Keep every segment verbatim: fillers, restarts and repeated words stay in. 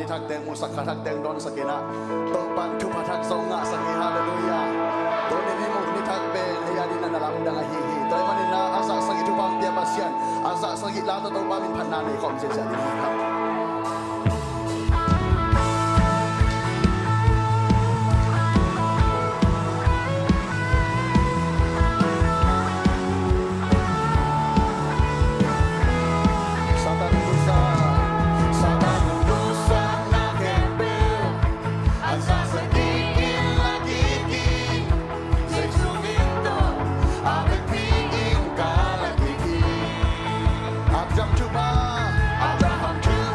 Thak teng musak, kha thak teng dawnsak in ah, Topa'n thupha thak zong ngahsak hi. Halleluiah. Tuni ni mu ni thak pen ei adingin a na lamdang ahi hi. Tua ahih manin ah a zahsak i thupha hong pia Pasian, a zahsak i la tawh Topa min phatna nei khawm ziahziah ding hi. Satan dusa, Satan dusa na khempeuh a zahsak dingin la kik in. Jesu min tawh a vekpi in ka la kik in. Abraham thupha, Abraham thupha.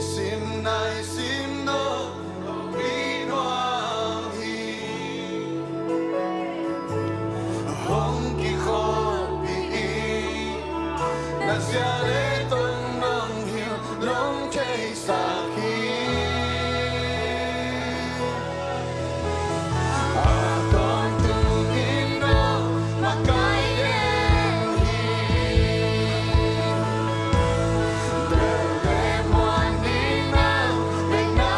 Sim nai sim no, hong pi nuam hi. Hong kikhopih in, na zia le tong nong hilh nong theisak hi. A tawntung in nong makai den hi. Bel le muan ding nang, bel na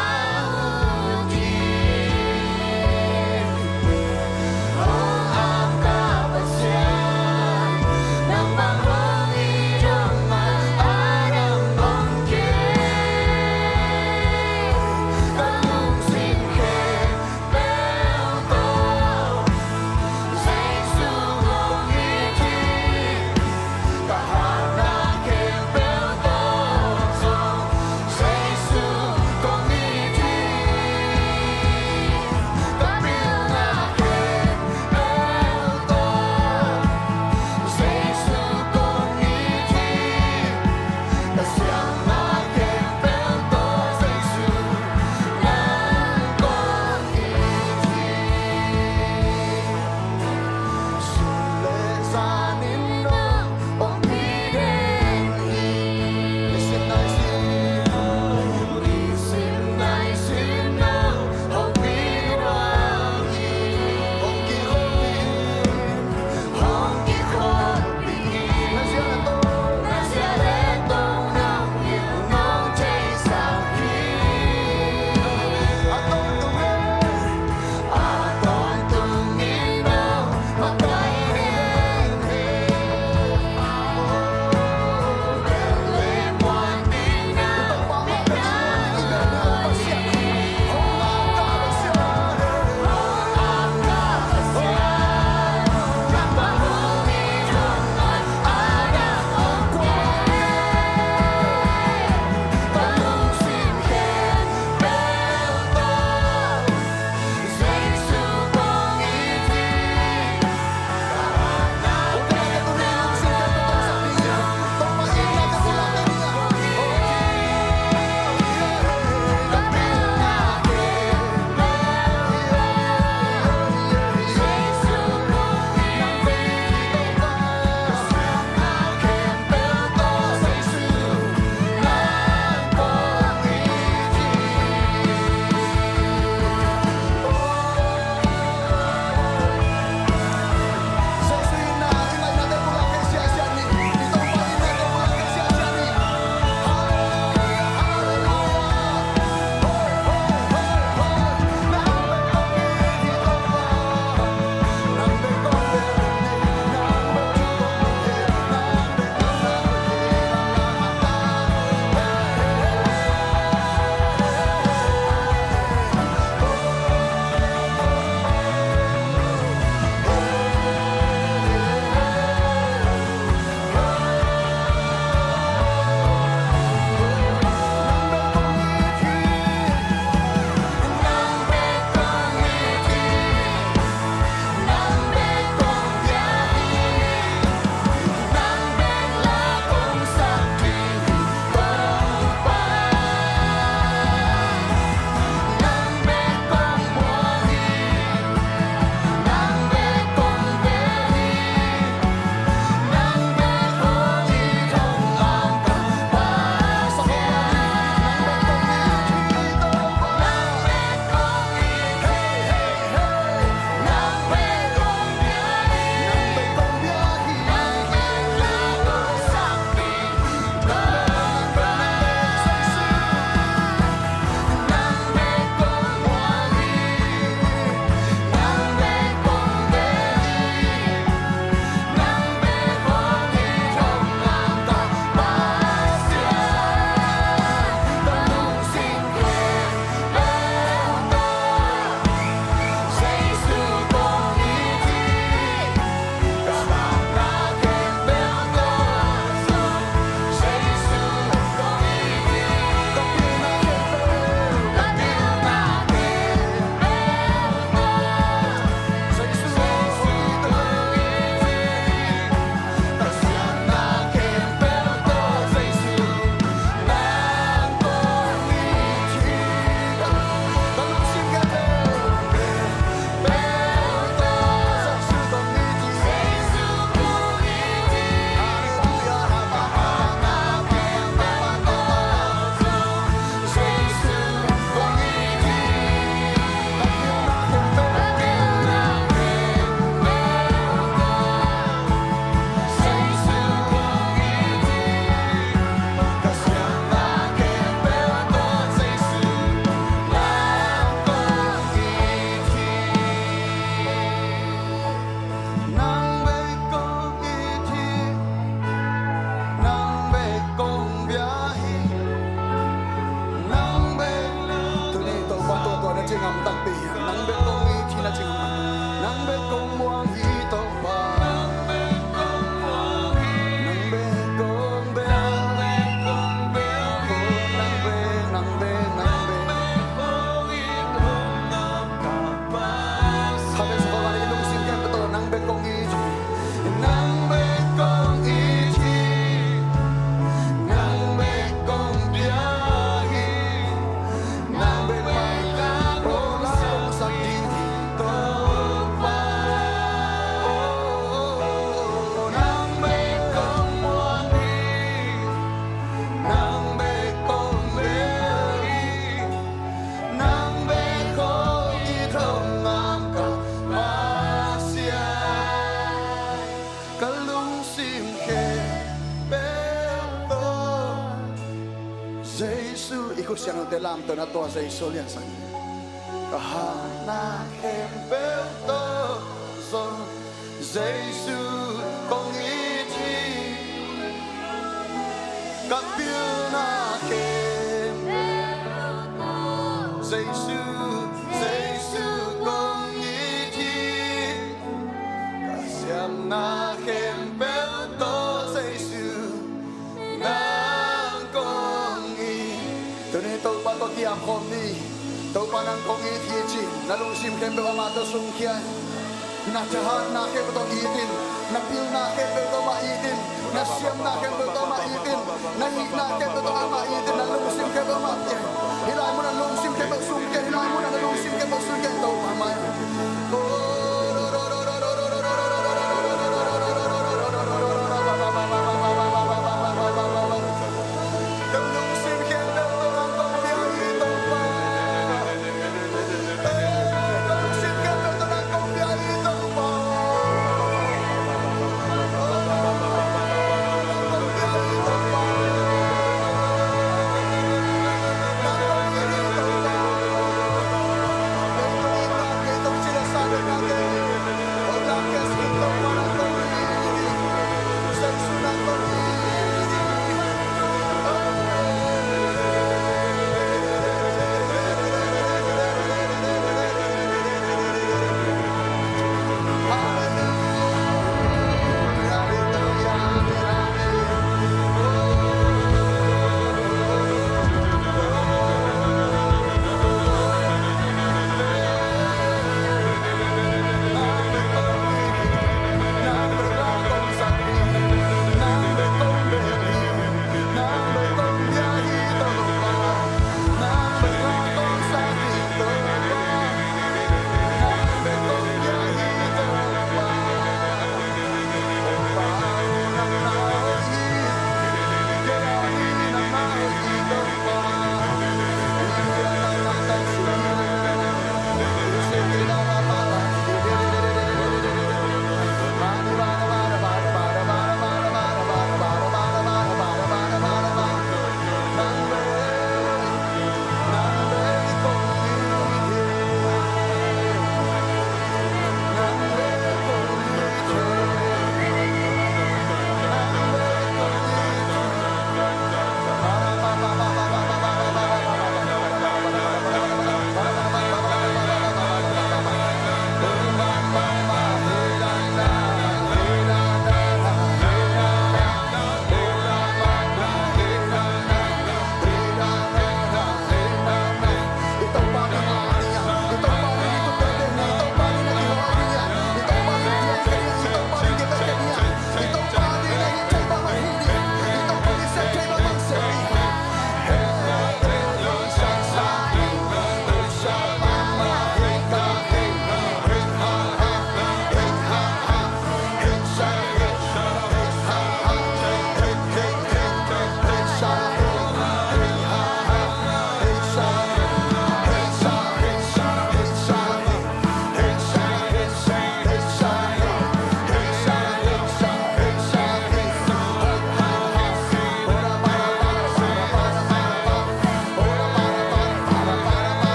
Jesu, i khut siangthote lamto na tua Jesu liansak. Ka hatna khempeuh tawh zong Jesu kong it hi. Ka pilna khempeuh Jesu, Jesu kong it hi. Ka siamna khempeuh tawh Jesu nang kong it. Tuni Topa tawh kiam khawm ni. Topa nang kong it hi ci. Na lungsim khempeuh amah tawh sungkhia in. Na thahatna khempeuh tawh it in. Na pilna khempeuh tawh amah it in. Na siamna khempeuh tawh amah it in. Na hihna khempeuh tawh amah it in. Na lungsim khempeuh amah pia in. Hih lai munah lungsim khempeuh sungkhia in. Hih lai munah na lungsim khempeuh sungkhia in. Topa mai.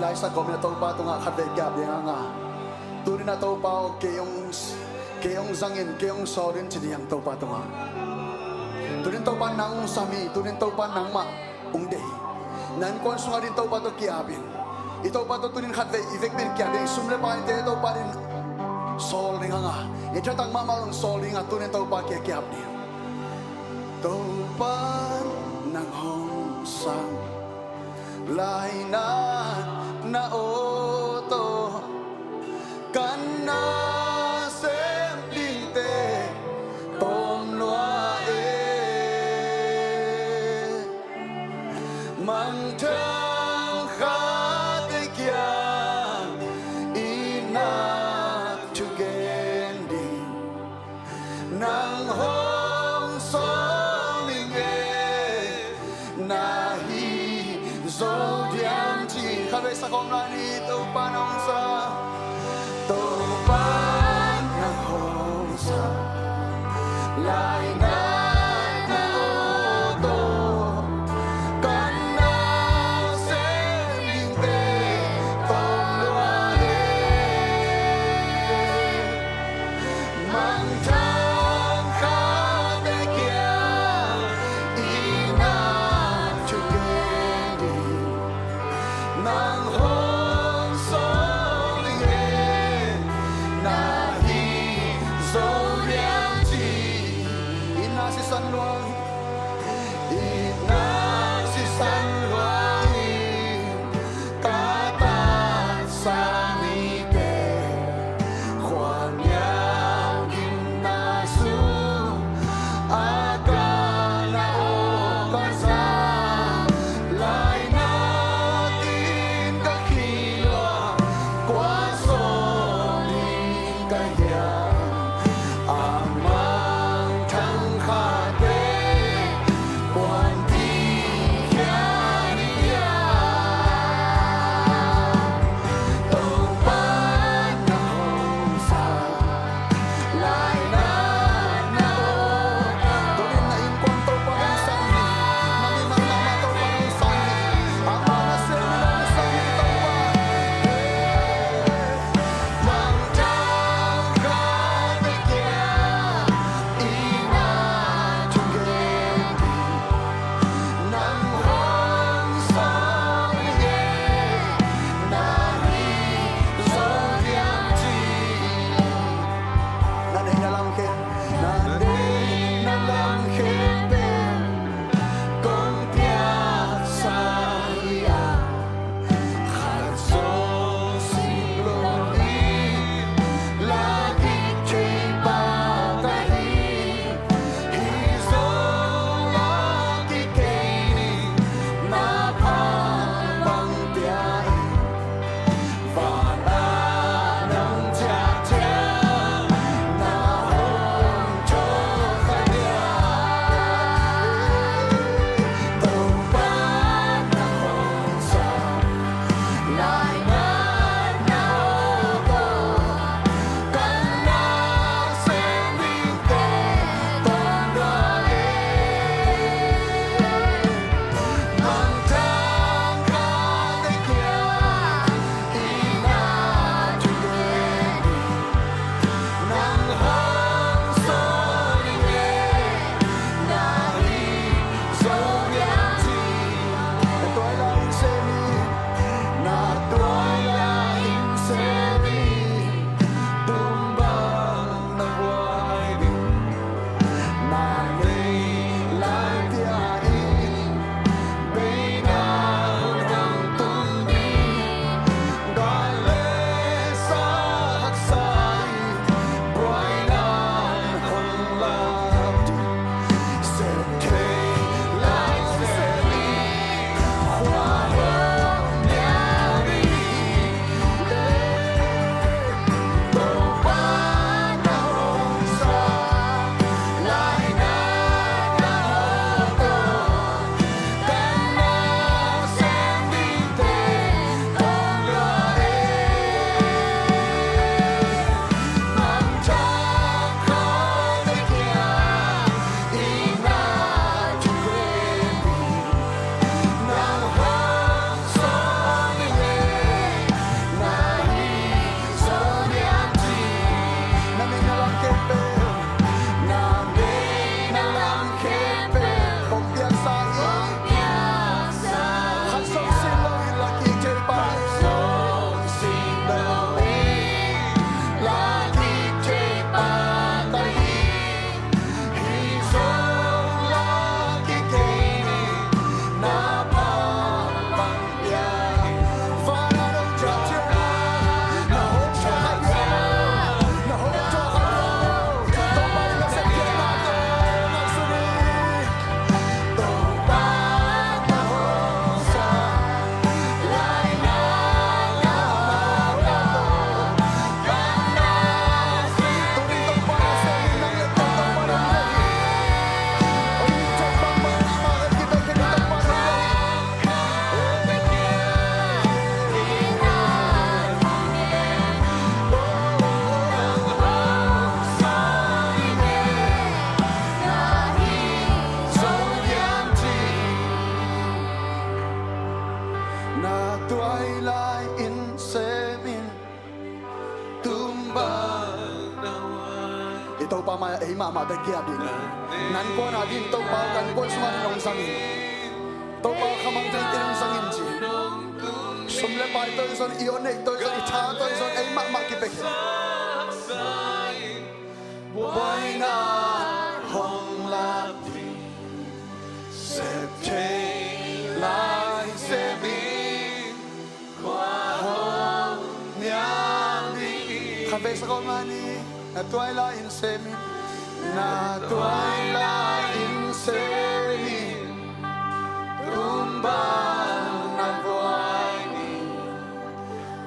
Khaisa kawmin a Topa tungah khatvei kiap ding hang a, tunin a Topa aw, kei hong, kei hong zangin, kei hong sawlin ci ding hang Topa tungah. Tunin Topa nang hong sam hi, tunin Topa nangmah hong deih hi. Na innkuan sungah din Topa tawh kiapin, i Topa tawh tunin khatvei i vekpi-in kiap ding, sum le paite Topa din sawl ding hang a, i thatang mahmah hong sawl ding a, tunin Topa kiang kiap ding. Topa nang hong sam lai nang, na aw tawh ka nasem dingte tawm lua e. Mangthang khate kiang i na thugen ding nang hong sawl ing e, na hi zo diam ci. Khatvei sa kawm lai ni, Topa nang hong sam, Topa nang hong sam lai nang, na aw tawh ka nasem dingte tawm lua e. Mangthang khate kiang i na thugen ding nang hong sawl ing e, na hi zo diam ci. I mahmah bek kiap ding. Nan kuan a ding Topa aw, kan kuan sungah ding hong zang in. Topa aw, khamangthang teng hong zang in ci. Sum le pai tawh zong, i aw neih tawh zong, i tha tawh zong, ei mahmah kipia khin. Buaina hong lak ding, sep thei lai sem in, khua hong nial ding. Khat vei sa kawm a ni. Na tuai lai in sem in, na tuai lai in sem in, tung bang na buai ni.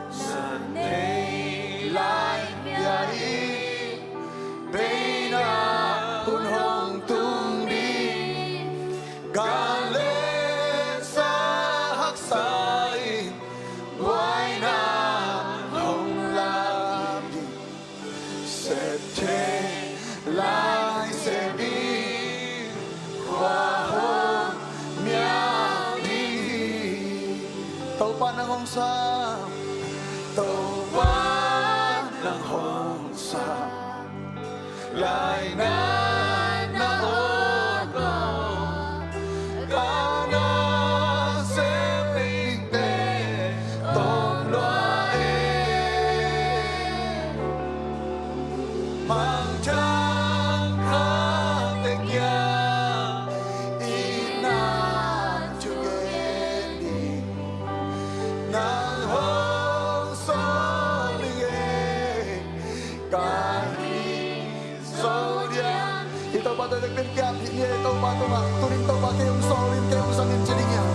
Sa thei lai bia in, beina hun hong tung ding. Gan le sa haksa in, buaina hong lam ding. Sep thei lai sem in, khua hong nial ding hi. Topa nang hong sam, Topa nang hong sam. Laina na aw ko, kana sem dingte tawm lua e. Mangthang khate kiang itna thu gen ding, nang hong sawl ding e. Ka hih zo diam. I Topa tawh vekpi in kiap hi ni e. Topa tungah, tuni in Topa kei hong sawl in, kei hong zang in ci ding hiam?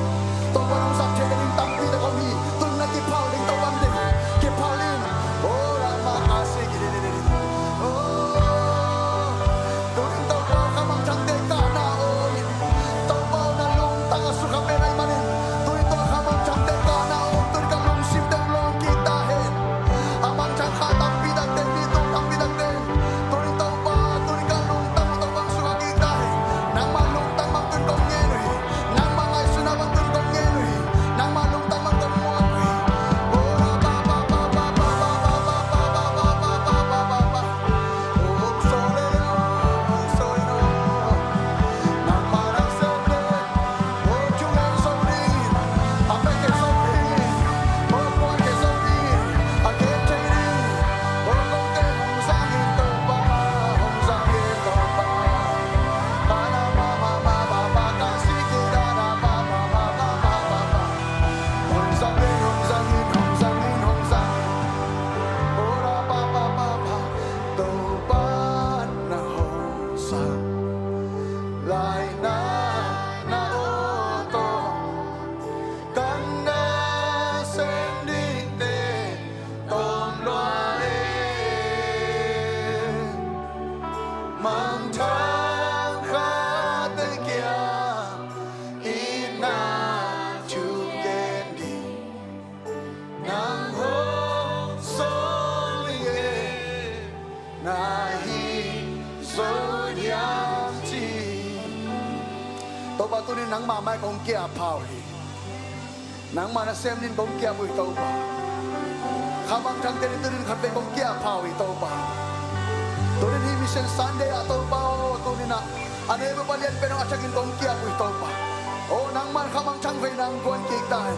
Topa nang zat theih nading tampi tak om hi. Tuni in na kiphal ding Topa in deih hi. Kiphal in. Oh, Rama, Asi, ki, di, di, di, di. Oh, tuni in Topa khamangthangte kahna aw in. Topa aw, na lungtang a sukha pen ahih manin, tuni in Topa khamangthangte kahna aw in, tuni in ka lungsimte hong lawng kik ta hen. A mangthang kha tampi takte, mi tung tampi takte, tuni in Topa, tuni in ka lungtang uh Topa hong sukha kik ta hen. Nangmah lungtang bang tuni in kong ngen uh hi. Nangmah ngaihsutna bang tuni in kong ngen uh hi. Nangmah lungtang bang kong muak uh hi. Oh, ba, ba, ba. Topa na hong sam, laina na aw tawh, kana sem dingte tawm lua e. Mangthang khate kiang itna thu gen ding, nang hong sawl ding e. Na hih zo diam ci. Topa, tuni in nangmah mai kong kiap pha uh hi. Nangmah nasem dingin kong kiap uh hi Topa. Khamangthangte adingin tuni in khatvei kong kiap pha uh hi Topa. Tuni in hih Mission Sunday ah Topa aw, tuni in ah a neighbor palian pen hong a thakin kong kiap uh hi Topa. Oh, nangmah in khamangthang vei nang guan kik ta in.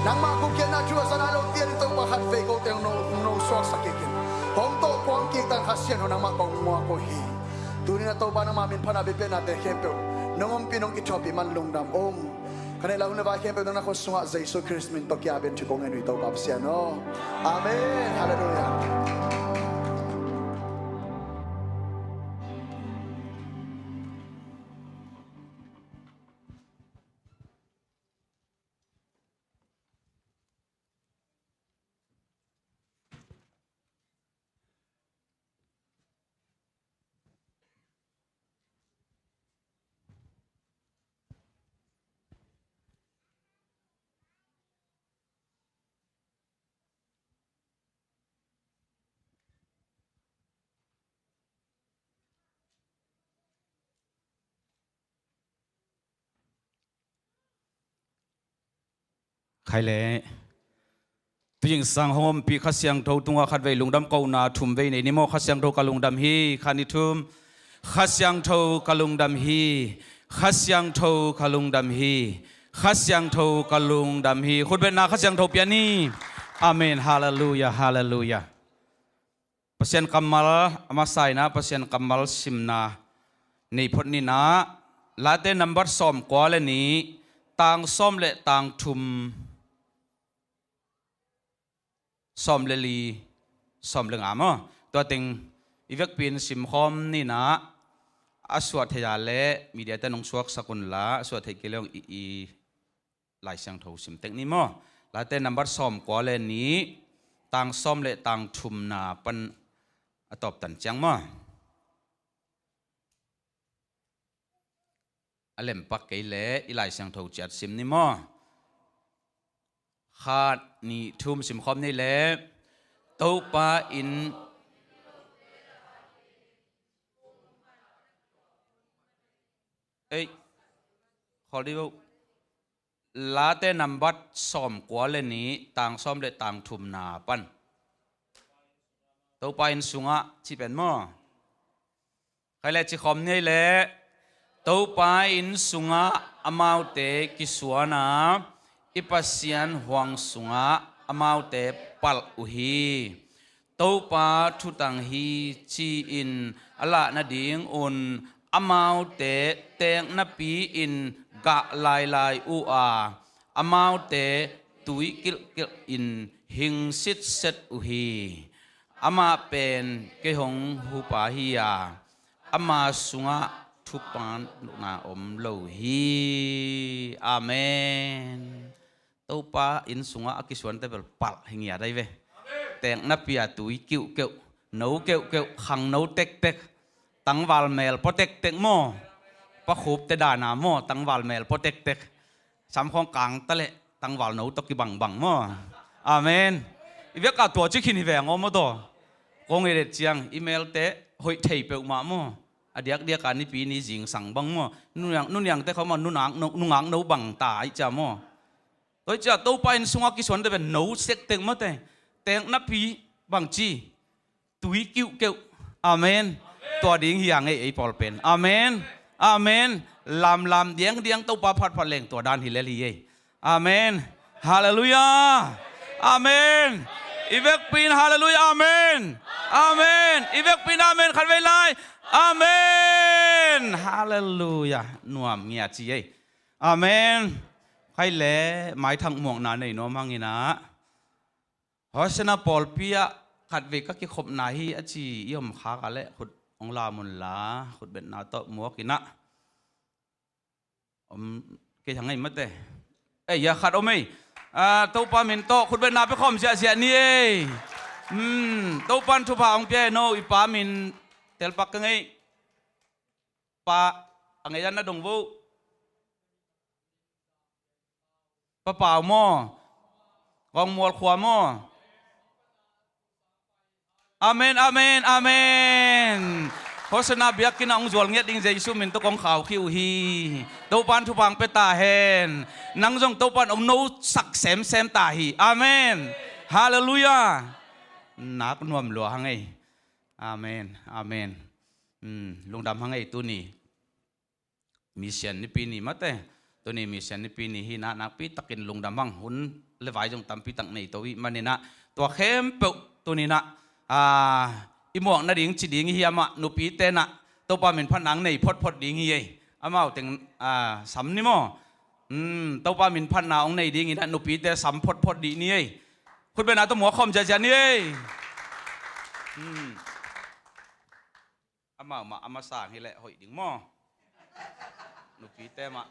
Nangmah kong kiatna thu a zang a lo tian in Topa khatvei kote hong no, hong no suaksak kik in. Hong tawh kuang kik ta in Kha Siangtho nangmah kong muak uh hi. Tuni in ah Topa nangmah min phatna biakpiaknate khempeuh nong ompih nong kithuahpih man lungdam ung. Ka neih lai hun le vai khempeuh nang na khut sungah Jesu Khrist min tawh kiap in thu kong ngen uh hi Topa Pasian aw. Amen. Halleluiah. Khai leh. Tuizingsang hong ompih Kha Siangtho tungah khatvei lungdam kohna thum vei nei ni maw? Kha Siangtho ka lungdam hi. Khat, nih, thum. Kha Siangtho ka lungdam hi. Kha Siangtho ka lungdam hi. Kha Siangtho ka lungdam hi. Khutbetna Kha Siangtho pia ni. Amen. Halleluia, halleluia. Pasian kammal a masa in ah Pasian kammal simna nei phot ni in ah, Late nambat sawmkua le nih, tang sawm le tang thum, sawm le li, sawm le nga maw. Tua teng i vekpi in simkhawm ni in ah, a suah thei a leh media te nong suaksak un la, a suah thei kei leh i, i Lai Siangtho sim tek ni maw. Late nambat sawmkua le nih, tang sawm le tang thumna pan a tawptan ciang maw. A lempak kei leh i Lai Siangtho ciat sim ni maw. Khat, nih, thum, simkhawm ni leh. Topa in, ei, khawl dih vo. Late nambat sawmkua le nih, tang sawm le tang thumna pan. Topa inn sungah, ci pen maw. Khai le cikhawm ni ei leh. Topa inn sungah amaute kisuan a, i Pasian huang sungah amaute palh uh hi. Topa thutang hi ci-in a lah nadingun amaute teeknapi-in gah lailai uh a, amaute tui kilhkilh in hing sitset uh hi. Amah pen kei hong hupa hi a, ama sungah thupha nukna om lo hi. Amen. Topa inn sungah a kisuante bel palh hi ngiat ahi ve. Teeknapi-a tui kiuhkeuh, no keuhkeuh, khangno tektek, tangval mel pua tektek maw. Pa Khup te dan a maw, tangval mel pua tektek. Samkhawng kang ta leh tangval no tawh kibangbang maw. Amen. I biakah tua ci khin hi veng aw maw taw. Kong i det ciang i melte hoih thei peuhmah maw. A diakdiak a nipi ni zingsang bang maw. Nuniang, nuniangte khawm a nungak no, nungak no bang ta aih cia maw. Tua aih cia Topa inn sungah kisuante pen no sektek mawte. Teeknapi bangci, tui kiuhkeuh. Amen. Tua ding hi a ngei ei pawl pen. Amen. Amen. Lamlam diangdiang Topa phatphat leng tua dan hi lel hi ei. Amen. Halleluia. Amen. I vekpi in halleluia. Amen. Amen. I vekpi in amen khat vei lai. Amen. Halleluia. Nuam ngiat ci ei. Amen. Khai le maithak muakna nei nuam hang in ah. Hosanna pawlpi ah khatvei ka kikhopna hi a ci i om khak a leh khut hong lam un la, khutbetna tawh muak in ah. Om kei hang ei mate. Ei, ya khat om ei. Ah, Topa min tawh khutbetna pia khawm ziahziah ni ei. Hmm, Topa in thupha hong pia ei no, i pa min telpak ka ngei. Pa, a ngei dan na dong vo. Pa Pau maw? Kong Mual khua maw? Amen, amen, amen. Hosanna biakinn ah hong zual ngiat ding Jesu min tawh kong khaukhia uh hi. Topa in thupha hong pia ta hen. Nang zong Topa in hong nosak semsem ta hi. Amen. Halleluia. Nak nuam lua hang ei. Amen, amen. Hmm, lungdam hang ei tuni. Mission nipi ni mate. Tuni mission nipi ni hi in ah nakpi takin lungdam hang, hun le vai zong tampi tak nei to i hih manin ah tua khempeuh tuni in ah, ah, i muak nading ci ding i hiam ah nupite in ah Topa min phatna hong nei photphot ding hi ei. Amau teng, ah, sam ni maw. Hmm, Topa min phatna hong nei ding in ah nupite sam photphot dih ni ei. Khutbetna tawh muak khawm ziahziah ni ei. Hmm. Amau mah a masa hi leh hoih ding maw? Nupite mah.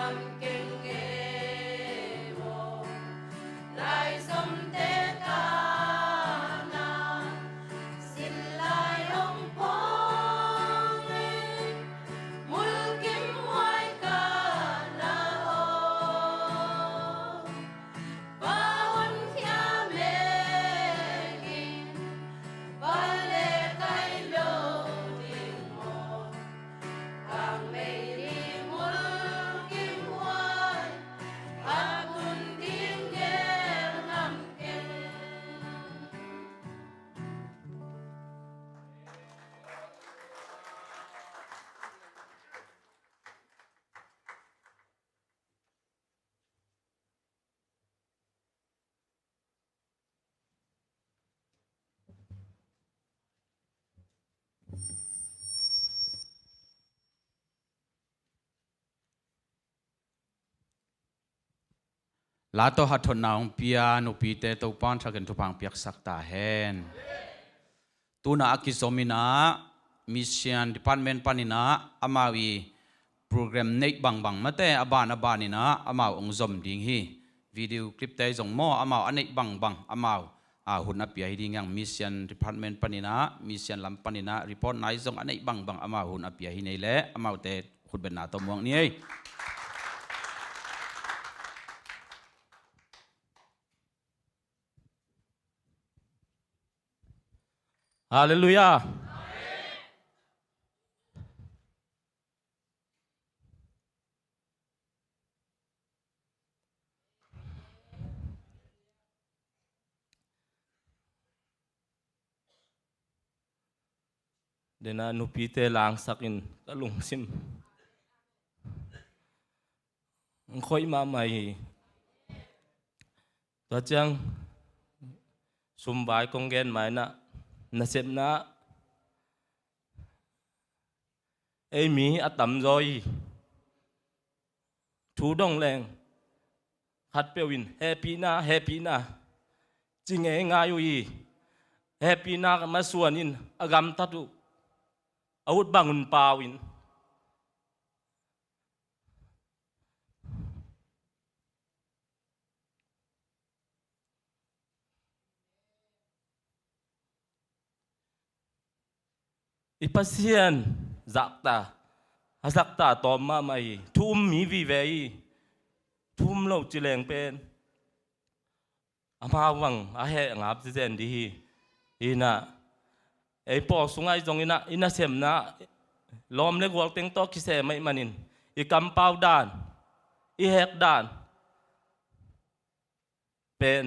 Keng e maw, laizomte kana, sin lai hong pawng e, mulkim huai kana aw. Pa honkhia mengin, pa le kai lo ding maw? Kang mei li mulkim huai, a tun ding gel ngam keng. La tawh hathawnna hong pia nupite Topa'n thakin thupha hong piaksak ta hen. Tuna a kizom inah Mission Department paninah amau i program neih bangbang mate a ban a baninah amau hong zom ding hi. Video clipte zong maw, amau a neih bangbang amau a hun a pia hi ding hi hang. Mission Department paninah, mission lam paninah report nai zong a neih bangbang amau hun a pia hi nei leh amaute khutbetna tawh muak ni ei. Halleluiah. Dena nupite langsakin ka lungsim hong khoih mahmah hi. Tua ciang sumvai kong gen mainah nasepna ei mi a tamzaw hi. Thu dong leng khatpeuh in hehpihna, hehpihna ci ngeingai uh hi. Hehpihna masuan in a gamtat uh a ut bangun pau in i Pasian zakta, a zakta tawm mahmah hi. Thu um mi vive hi. Thu um lo ci leng pen amau vang a heh ngap zezen dih hi. Inah ei pawl sungah i zong inah i nasemna lawm le gual teng tawh kisem ahih manin i kampau dan, i hek dan pen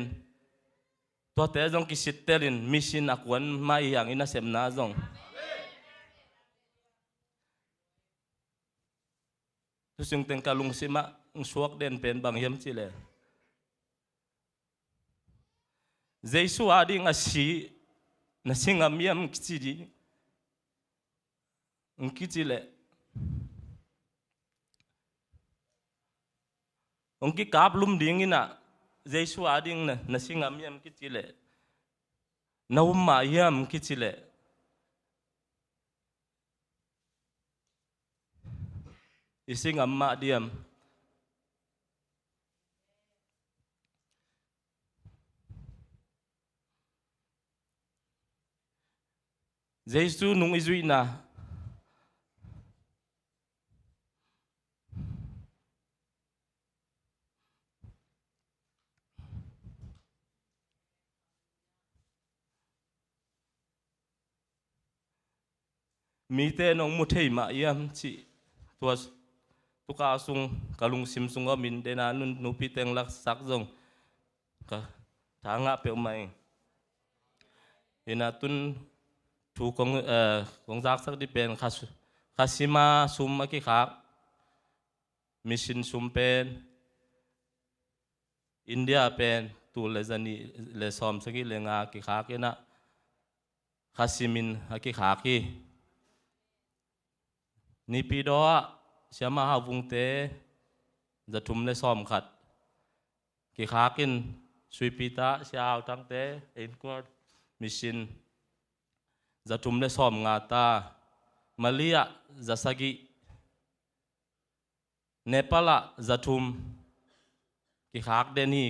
tuate zong kisittelin mission a kuan mah i hang i nasemna zong. Tusing teng ka lungsimah hong suak den pen bang hiam cihleh Jesu ading a si na si ngam hiam kici dih. Hong kici leh hong kikaplum ding inah Jesu ading na, na si ngam hiam kici leh na um mah hiam kici leh i si ngam mah diam? Jesu nung i zuihna. Mite nong mu thei mah hiam cih tua tuka sung ka lungsim sung a om in dena nun nupi teng laksak zong ka tha ngah peuhmah ing. Inah tun thu kong, eh, kong zaksak dih pen kha, kha sima sum a kikhak, mission sum pen India pen tul le zanih le sawm sagih le nga kikhak inah kha simin a kikhak hi. Naypyidaw ah Siama Hau Vungte zathum le sawm khat kikhak in Suipita Sia Hau Thangte Inkwar mission zathum le sawm nga ta, Mali ah zasagih Nepal ah za thum kikhak den hi.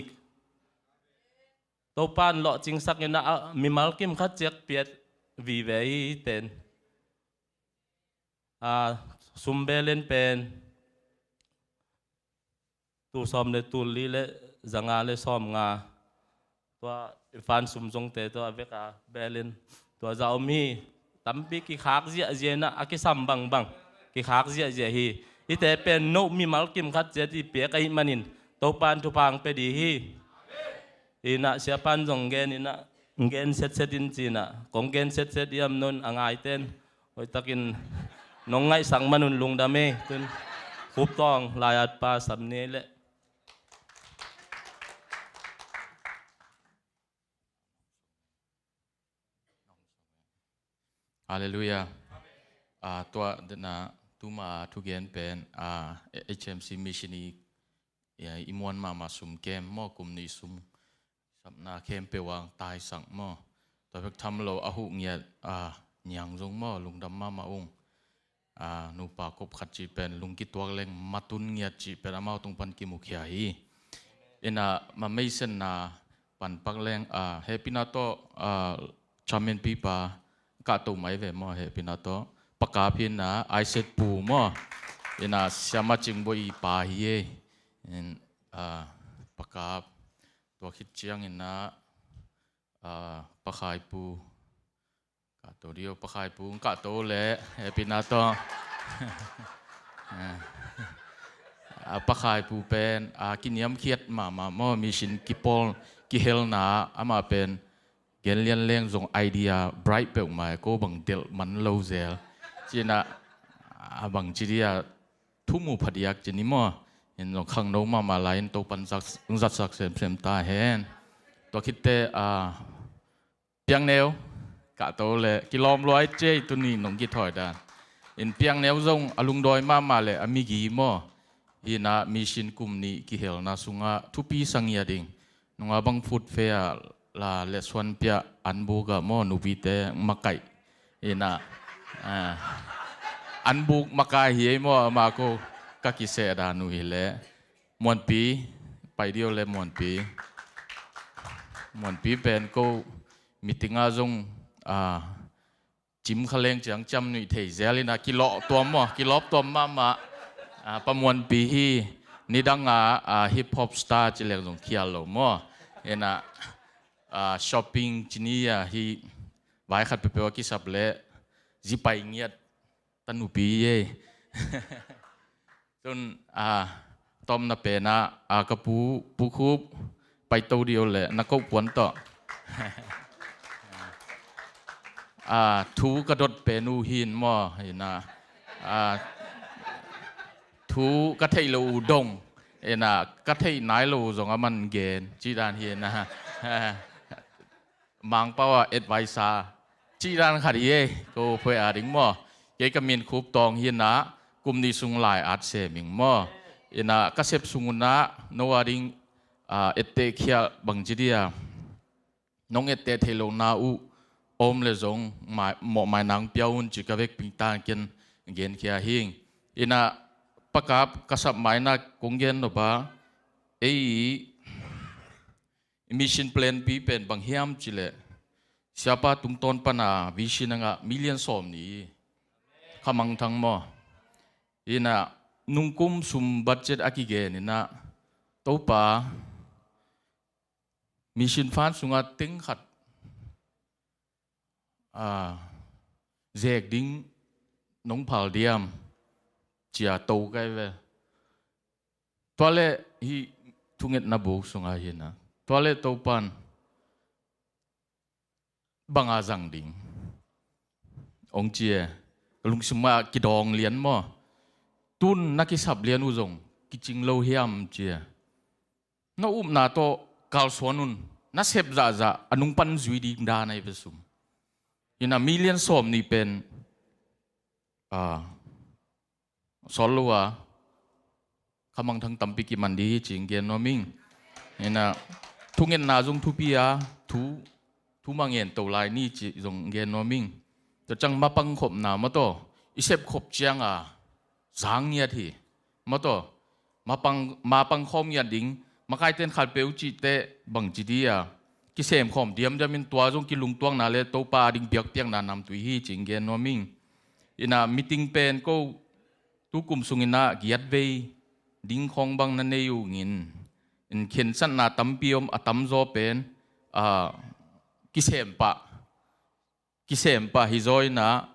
Topan lawhcingsak in ah, mimal kim khat ciat piat vive hi ten. A, sum belen pen tul sawm le tul li le za nga le sawm nga. Tua i fan sum zongte tua vek a belen tua za om hi. Tampi kikhak ziahziah in ah, a kisam bangbang kikhak ziahziah hi. Hihte pen no mimal kim khat ciat i piak ahih manin Topan thupha hong pia dih hi. In ah siapan zong gen in ah, gen setset in ci in ah, kong gen setset hiam, non a ngaiten hoihtakin nong ngaihsak man un lungdam ei. Tun Khup Tawng lai-atpa sam ni leh. Halleluiah. A, tua dena tuma thugen pen, a, H M C mission i, i, i muan mahmah sum kem maw, kum nih sum sapna khempeuh ah taisak maw. Tua bek tham lo a huh ngiat, a, Niang zong maw, lungdam mahmah ung. A, nupa kop khat cih pen lungkituak leng matun ngiat cih pen amau tung pan kimukhia hi. In ah ma meisenna panpak leng, a, hehpihna tawh, a, chairman pipa kahto mai ve maw, hehpihna tawh. Pakap hi in ah, Isaac Pu maw. In ah Siama Cingbo i pa hi ei. In, a, Pakap tua khit ciangin ah, a, Pakhai Pu. Kahto dih o, Pakhai Pu, kahto leh, hehpihna tawh. A, Pakhai Pu pen, a, kiniamkhiat mahmah maw, mission kipawl, kihelna, amah pen, gen lian leng zong idea, bright peuhmah, ko bang delh man lo zel. Ci in ah, a bang ci dih a, thu mu phadiak ci ni maw. In zong khangno mahmah lai in Topan zat, zatsak semsem ta hen. Tua khitte, a, Piangneu, kahto leh, kilawm luai cei tuni nong kithawi dan. In Piangneu zong a lungdawi mahmah leh a migi maw. Hi in ah mission kum nih kihelna sungah thupi sa ngiat ding. Nunga bang food fair ah la leh suan piah anbuk ah maw, nupite makaih. Hi in ah, a, anbuk makaih hi ei maw, amah ko ka kiseh dan uh hi leh. Muanpi, pai dih o leh Muanpi. Muanpi pen ko meeting ah zong, a, cim kha leng ciang ciam nuih thei zel in ah kilawh tuam maw, kilawp tuam mahmah. A, Pa Muanpi hi, nidang a, a, hip hop star ci leng zong khial lo maw. In ah, a, shopping ci ni a hi, vai khat peuhpeuh a kisap leh zi pai ngiat ta nupi hi ei. Tun, a, tawpna pen ah, a, ka pu, Pu Khup, paito dih o leh, na koh puan tawh. A, thu ka dot pen uh hi in maw, hi in ah, a, thu ka theih loh uh dong, hi in ah, ka theih nai loh uh zong a man gen, ci dan hi in ah. Mangpau ah advisor cih dan khat hi ei, ko phuai a ding maw. Kei ka min Khup Tawng hi in ah, kum nih sung lai-at sem ing maw. In ah ka sep sung un ah, no a ding, a, etteh khial bang ci dih a, nong etteh theih lohna uh om leh zong mai, mawhmaina hong pia un ci ka vekpi in ah ken genkhia hi ing. In ah Pa Kap ka sap ma in ah kong gen nop a, ei mission plan pi pen bang hiam cih leh, siapa tungtawn pan a vision a ngah million sawm nih hi. Kha mangthang maw. In ah nungkum sum budget a kigen in ah, Topa, mission fund sungah teng khat, a, zek ding nong phal diam, ci a to ka hi ve. Tua leh hih thungetna buk sungah hi in ah, tua leh Topan, bang a zang ding, hong ci e. Ka lungsim ah kidawng lian maw. Tun na kisap lian uh zong kicing lo hiam, ci e. Na upna tawh kalsuan un, na sep zahzah a nung pan zui ding dan ahi ve sum. In ah million sawm nih pen, a, sawt lo a, kha mangthang tampi kiman ding hi cih gen nuam ing. In ah thungetna zong thupi a, thu, thu mah ngen to lai ni cih zong gen nuam ing. Tua ciang mapang khopna maw taw, i sep khop ciang a zang ngiat hi. Maw taw, mapang, mapang khawm ngiat ding, makaite'n khat peuh cihte bangci di a, kisem khawm diamdiam in tua zong kilungtuakna le Topa a ding biakpiakna namtui hi ci-in gen nuam ing. Inah meeting pen ko tukum sung inah giat vei ding khawng bang na nei uh ngin, in khensatna tampi om a tamzaw pen, a, kisem pah, kisem pah hi zaw inah,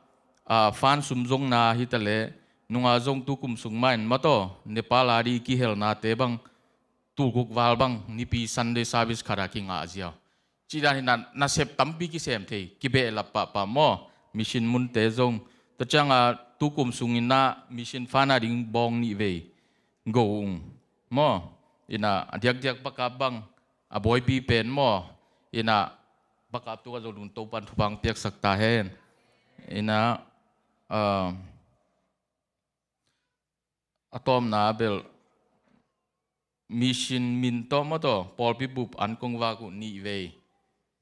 a, fan sum zong na hi ta leh, nunga zong tukum sung mah in mataw, Nepal a di kihelnate bang, tulkuk val bang, nipi Sunday service khat a kingah ziau. Cih dan hi inah, nasep tampi kisem thei, kibehlap pahpah maw, mission munte zong. Tua ciang a tukum sung inah, mission fan a ding bawng nih vei go ung maw. Inah, a diakdiak bakap bang, a buaipi pen maw. Inah, bakap tuk a zo lun Topan thupha piaksak ta hen. Inah, a, a tawpna bel mission min tawh mataw, pawlpi bup an kong vak uh nih vei.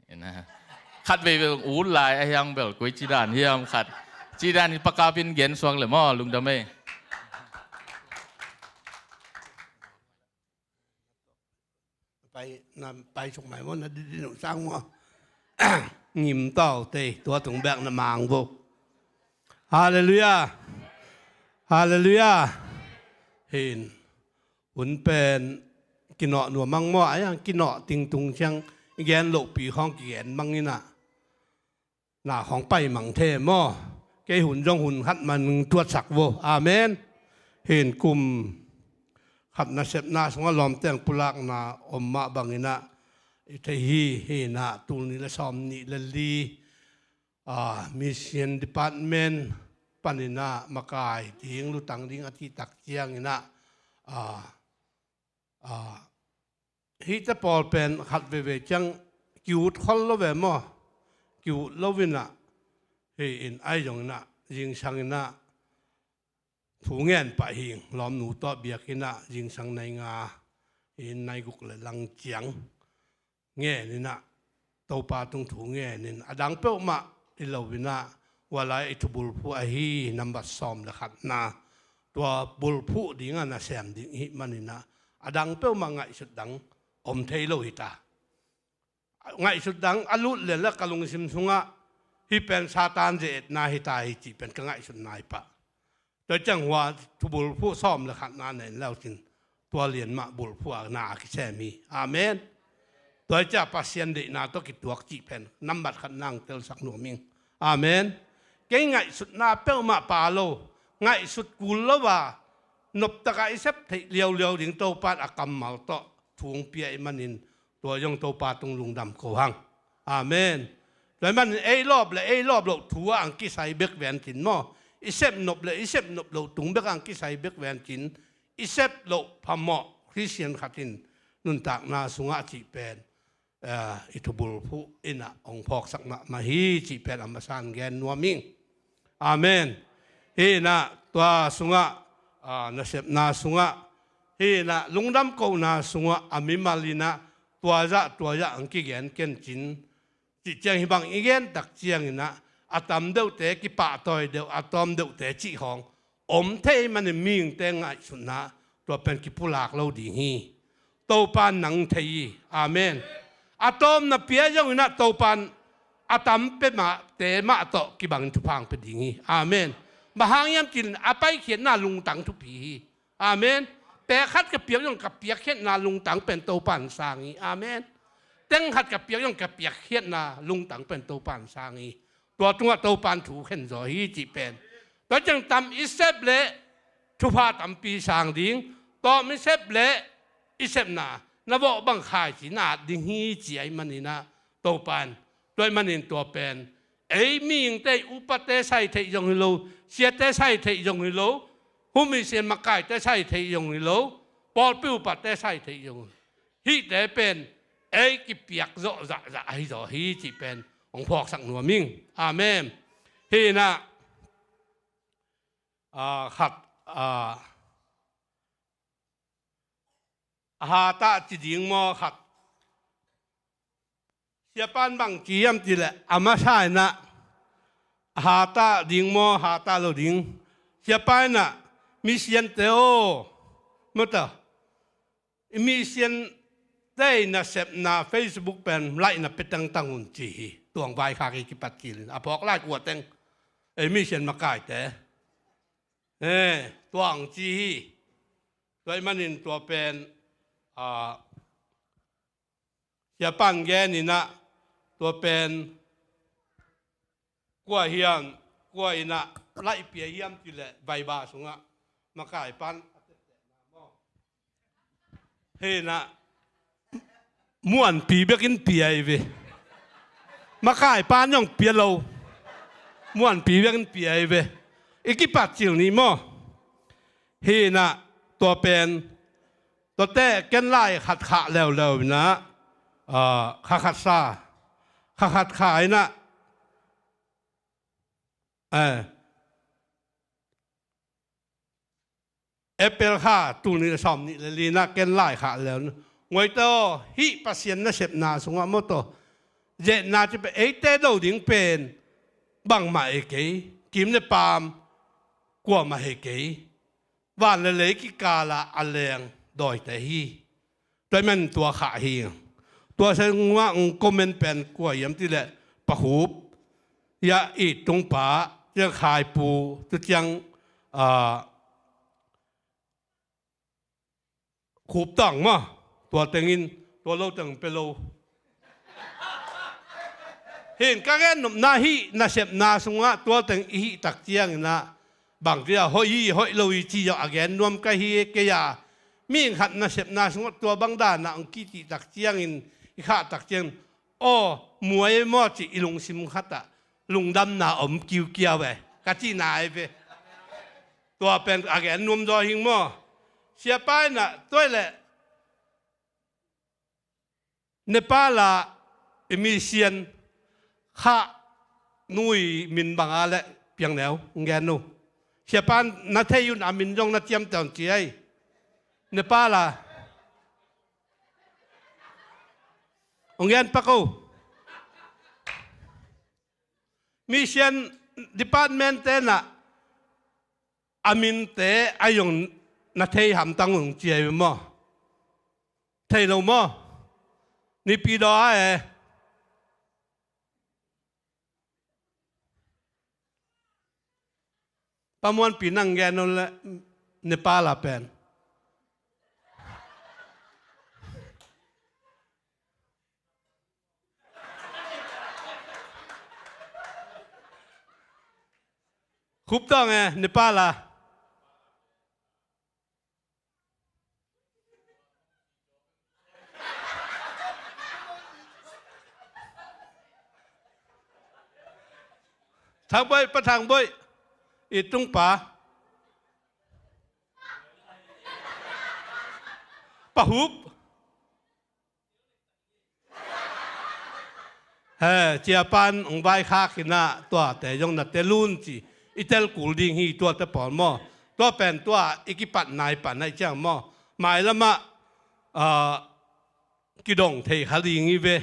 Inah, khat vei bel ut lai a hiang bel, koi ci dan hiam khat. Ci dan hi pakap in gen suak le maw, lungdam ei. Pai, na pai suk mai maw, na didi nung sang maw. Ngim tau te, tua tung bek na mang vo. Halleluiah. Halleluiah. Hin. Hun pen kinawh nuam mang maw, a hiang kinawh ting tung ciang i gen lohpi khawng kigen mang inah. Na khawng pai mang the maw. Kei hun zong hun khat man tuatsak vo. Amen. Hin kum khat nasepna sungah lawmteng pulakna om mah bang inah i thei hi. Hi inah tul nih le sawm nih le li, a, mission department pan inah makai ding, lutang ding a cih tak ciang inah, a, a, hihte pawl pen khat veivei ciang ki-ut khol lo ve maw. Ki-ut lo inah, hi in ai zong inah, zingsang inah thu ngen pah hing, lawmnu tawh biakinn ah zingsang nai nga, hi in nai guk le lang ciang ngen inah, Topa tung thu ngen in, a dang peuhmah hi lo inah, hua lai i thubulphuh ahi, nambat sawm le khatna, tua bulphuh ding a nasem ding i hih man inah, a dang peuhmah ngaihsut dang om thei lo hi ta. Ngaihsut dang a lut lian le ka lungsim sungah, hih pen Satan ze-etna hi ta hi cih pen ka ngaihsutna hi pah. Tua ciang hua thubulphuh sawm le khatna na en le uh cin, tua lian mah bulphuh a na a kisem hi. Amen. Tua ciang Pasian deihna tawh kituak cih pen nambat khat nang telsak nuam ing. Amen. Kei ngaihsutna peuhmah pha lo, ngaihsut kul lo a, noptak a i sep theih liauliau ding Topa in a kammal tawh thu hong pia i hih manin, tua zong Topa tung lungdam ko hang. Amen. Tua ahih manin ei lawp le ei lawp loh thu ah hong kisai bek ven cin maw, i sep nop le i sep nop loh tung bek hong kisai bek ven cin, i sep loh phamawh Khristian khat in nuntakna sungah cih pen, eh, i thubulphuh inah hong phawksak mahmah hi cih pen a masa in gen nuam ing. Amen. Hi inah tua sungah, ah, nasepna sungah, hi inah lungdam kohna sungah a mimal inah tua zah tua zah hong kigen ken cin, cih ciang hih bang i gen tak ciang inah, a tam deuhte kipahtawi deuh, a tawm deuhte cih khawng om thei manin mihingte ngaihsutna tua pen kipulak lo ding hi. Topa in nang thei hi. Amen. A tawm na pia zong inah Topa in a tam pia mahte mah tawh kibangin thupha hong pia ding hi. Amen. Bang hang hiam cih leh a paikhiatna lungtang thupi hi. Amen. Pek khat ka piak zong ka piakkhiatna lungtang pen Topa in sang hi. Amen. Teng khat ka piak zong ka piakkhiatna lungtang pen Topa in sang hi. Tua tungah Topa in thu khen zaw hi cih pen. Tua ciang tam i sep leh thupha tampi sang ding, tawm i sep leh i sepna na vawh bang khaici na at ding hi ci ahih manin ah Topa in. Tua ahih manin tua pen ei mihingte, upate sai theih zong hi lo, siate sai theih zong hi lo, humi sian makaite sai theih zong hi lo, pawlpi upate sai theih zong hi lo, hihte pen ei kipiak zawh zahzah ahi zaw hi cih pen hong phawksak nuam ing. Amen. Hi inah, ah, khat, ah, a hatah ci ding maw khat. Siapa in bang ci hiam cih leh a masa inah a hatah ding maw, hatah lo ding. Siapa inah, mi siante aw, mata, I mission te i nasepna Facebook pen laihna pia tangtang un ci hi. Tua hong vaikhak i kipat cilin a phawk lai kua teng ei mission makaite. Eh, tua hong ci hi. Tua ahih manin tua pen, ah, siapan gen in ah, tua pen kua hiam, kua in ah laih pia hiam cih leh Viber sungah makai pan hi in ah, muanpi bekin pia hi ve. Makai pan zong pia lo. Muanpi bekin pia hi ve. I kipat cil ni maw? Hi in ah, tua pen, tua teh ken lai khat khah leuleu in ah, ah, kha khat sa. Kha khat khah in ah, eh, April kha tul nih le sawm nih le li in ah ken lai khah leu. Nguaite aw, hih Pasian nasepna sungah maw taw, zehna ci pen eite do ding pen bangmah hi kei, kim le paam kuamah hi kei. Van le lei kikala a leng dawite hi. Tua ahih manin tua khah hi. Tua sungah hong comment pen kua hiam cih leh Pa Hup, ya i tungpa, ciang Khaipu, tu ciang, ah, Khup Tawng maw? Tua tengin, tua lo teng pe lo. Hi in ka gen nopna hih nasepna sungah tua teng i hih tak ciangin ah, bang ci a hoih hi, hoih lo hi ci zong a gen nuam ka hi kei a. Mihing khat nasepna sungah tua bang dan ah hong kicih tak ciangin, i khah tak ciangin, aw, muai maw ci i lungsim khat ah lungdamna om kiukiau e, ka cihna ahi ve. Tua pen a gen nuam zaw hing maw? Siapa in ah, tua leh Nepal ah i mission khah nu i min bang a leh piang neu, hong gen nu. Siapa na thei un a min zong na ciamteh un ci ei. Nepal ah hong gen pak o. Mission department te in ah a minte a zong na thei hamtang un ci ei maw? Thei lo maw? Naypyidaw ah e. Pa Muanpi nang gen un leh Nepal ah pen. Khup Tawng e, Nepal ah. Thang Boih, Pa Thang Boih, i tungpa. Pa Hup. He, ciapan hong vaikhak in ah tuate zong na tel un ci. I tel kul ding hi tuate pawl maw? Tua pen tua i kipat nai pan ahi ciang maw? Mailam ah, ah, kidong thei kha ding hi ve.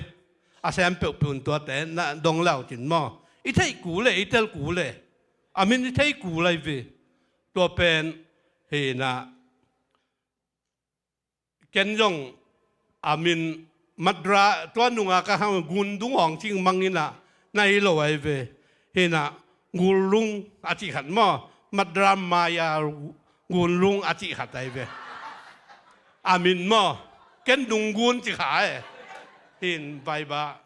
A sem peuhpeuh in tuate na dong le uh cin maw? I theih kul e, i tel kul e. A min i thei kul ahi ve. Tua pen hi in ah, ken zong a min Madra, tua nunga ka hang Gundung hong cing mang in ah, na hi lo ahi ve. Hi in ah, Gulung a cih khat maw? Madra Maya Gulung a cih khat ahi ve. A min maw? Ken Nung Gun ci kha e. Hi in Viber.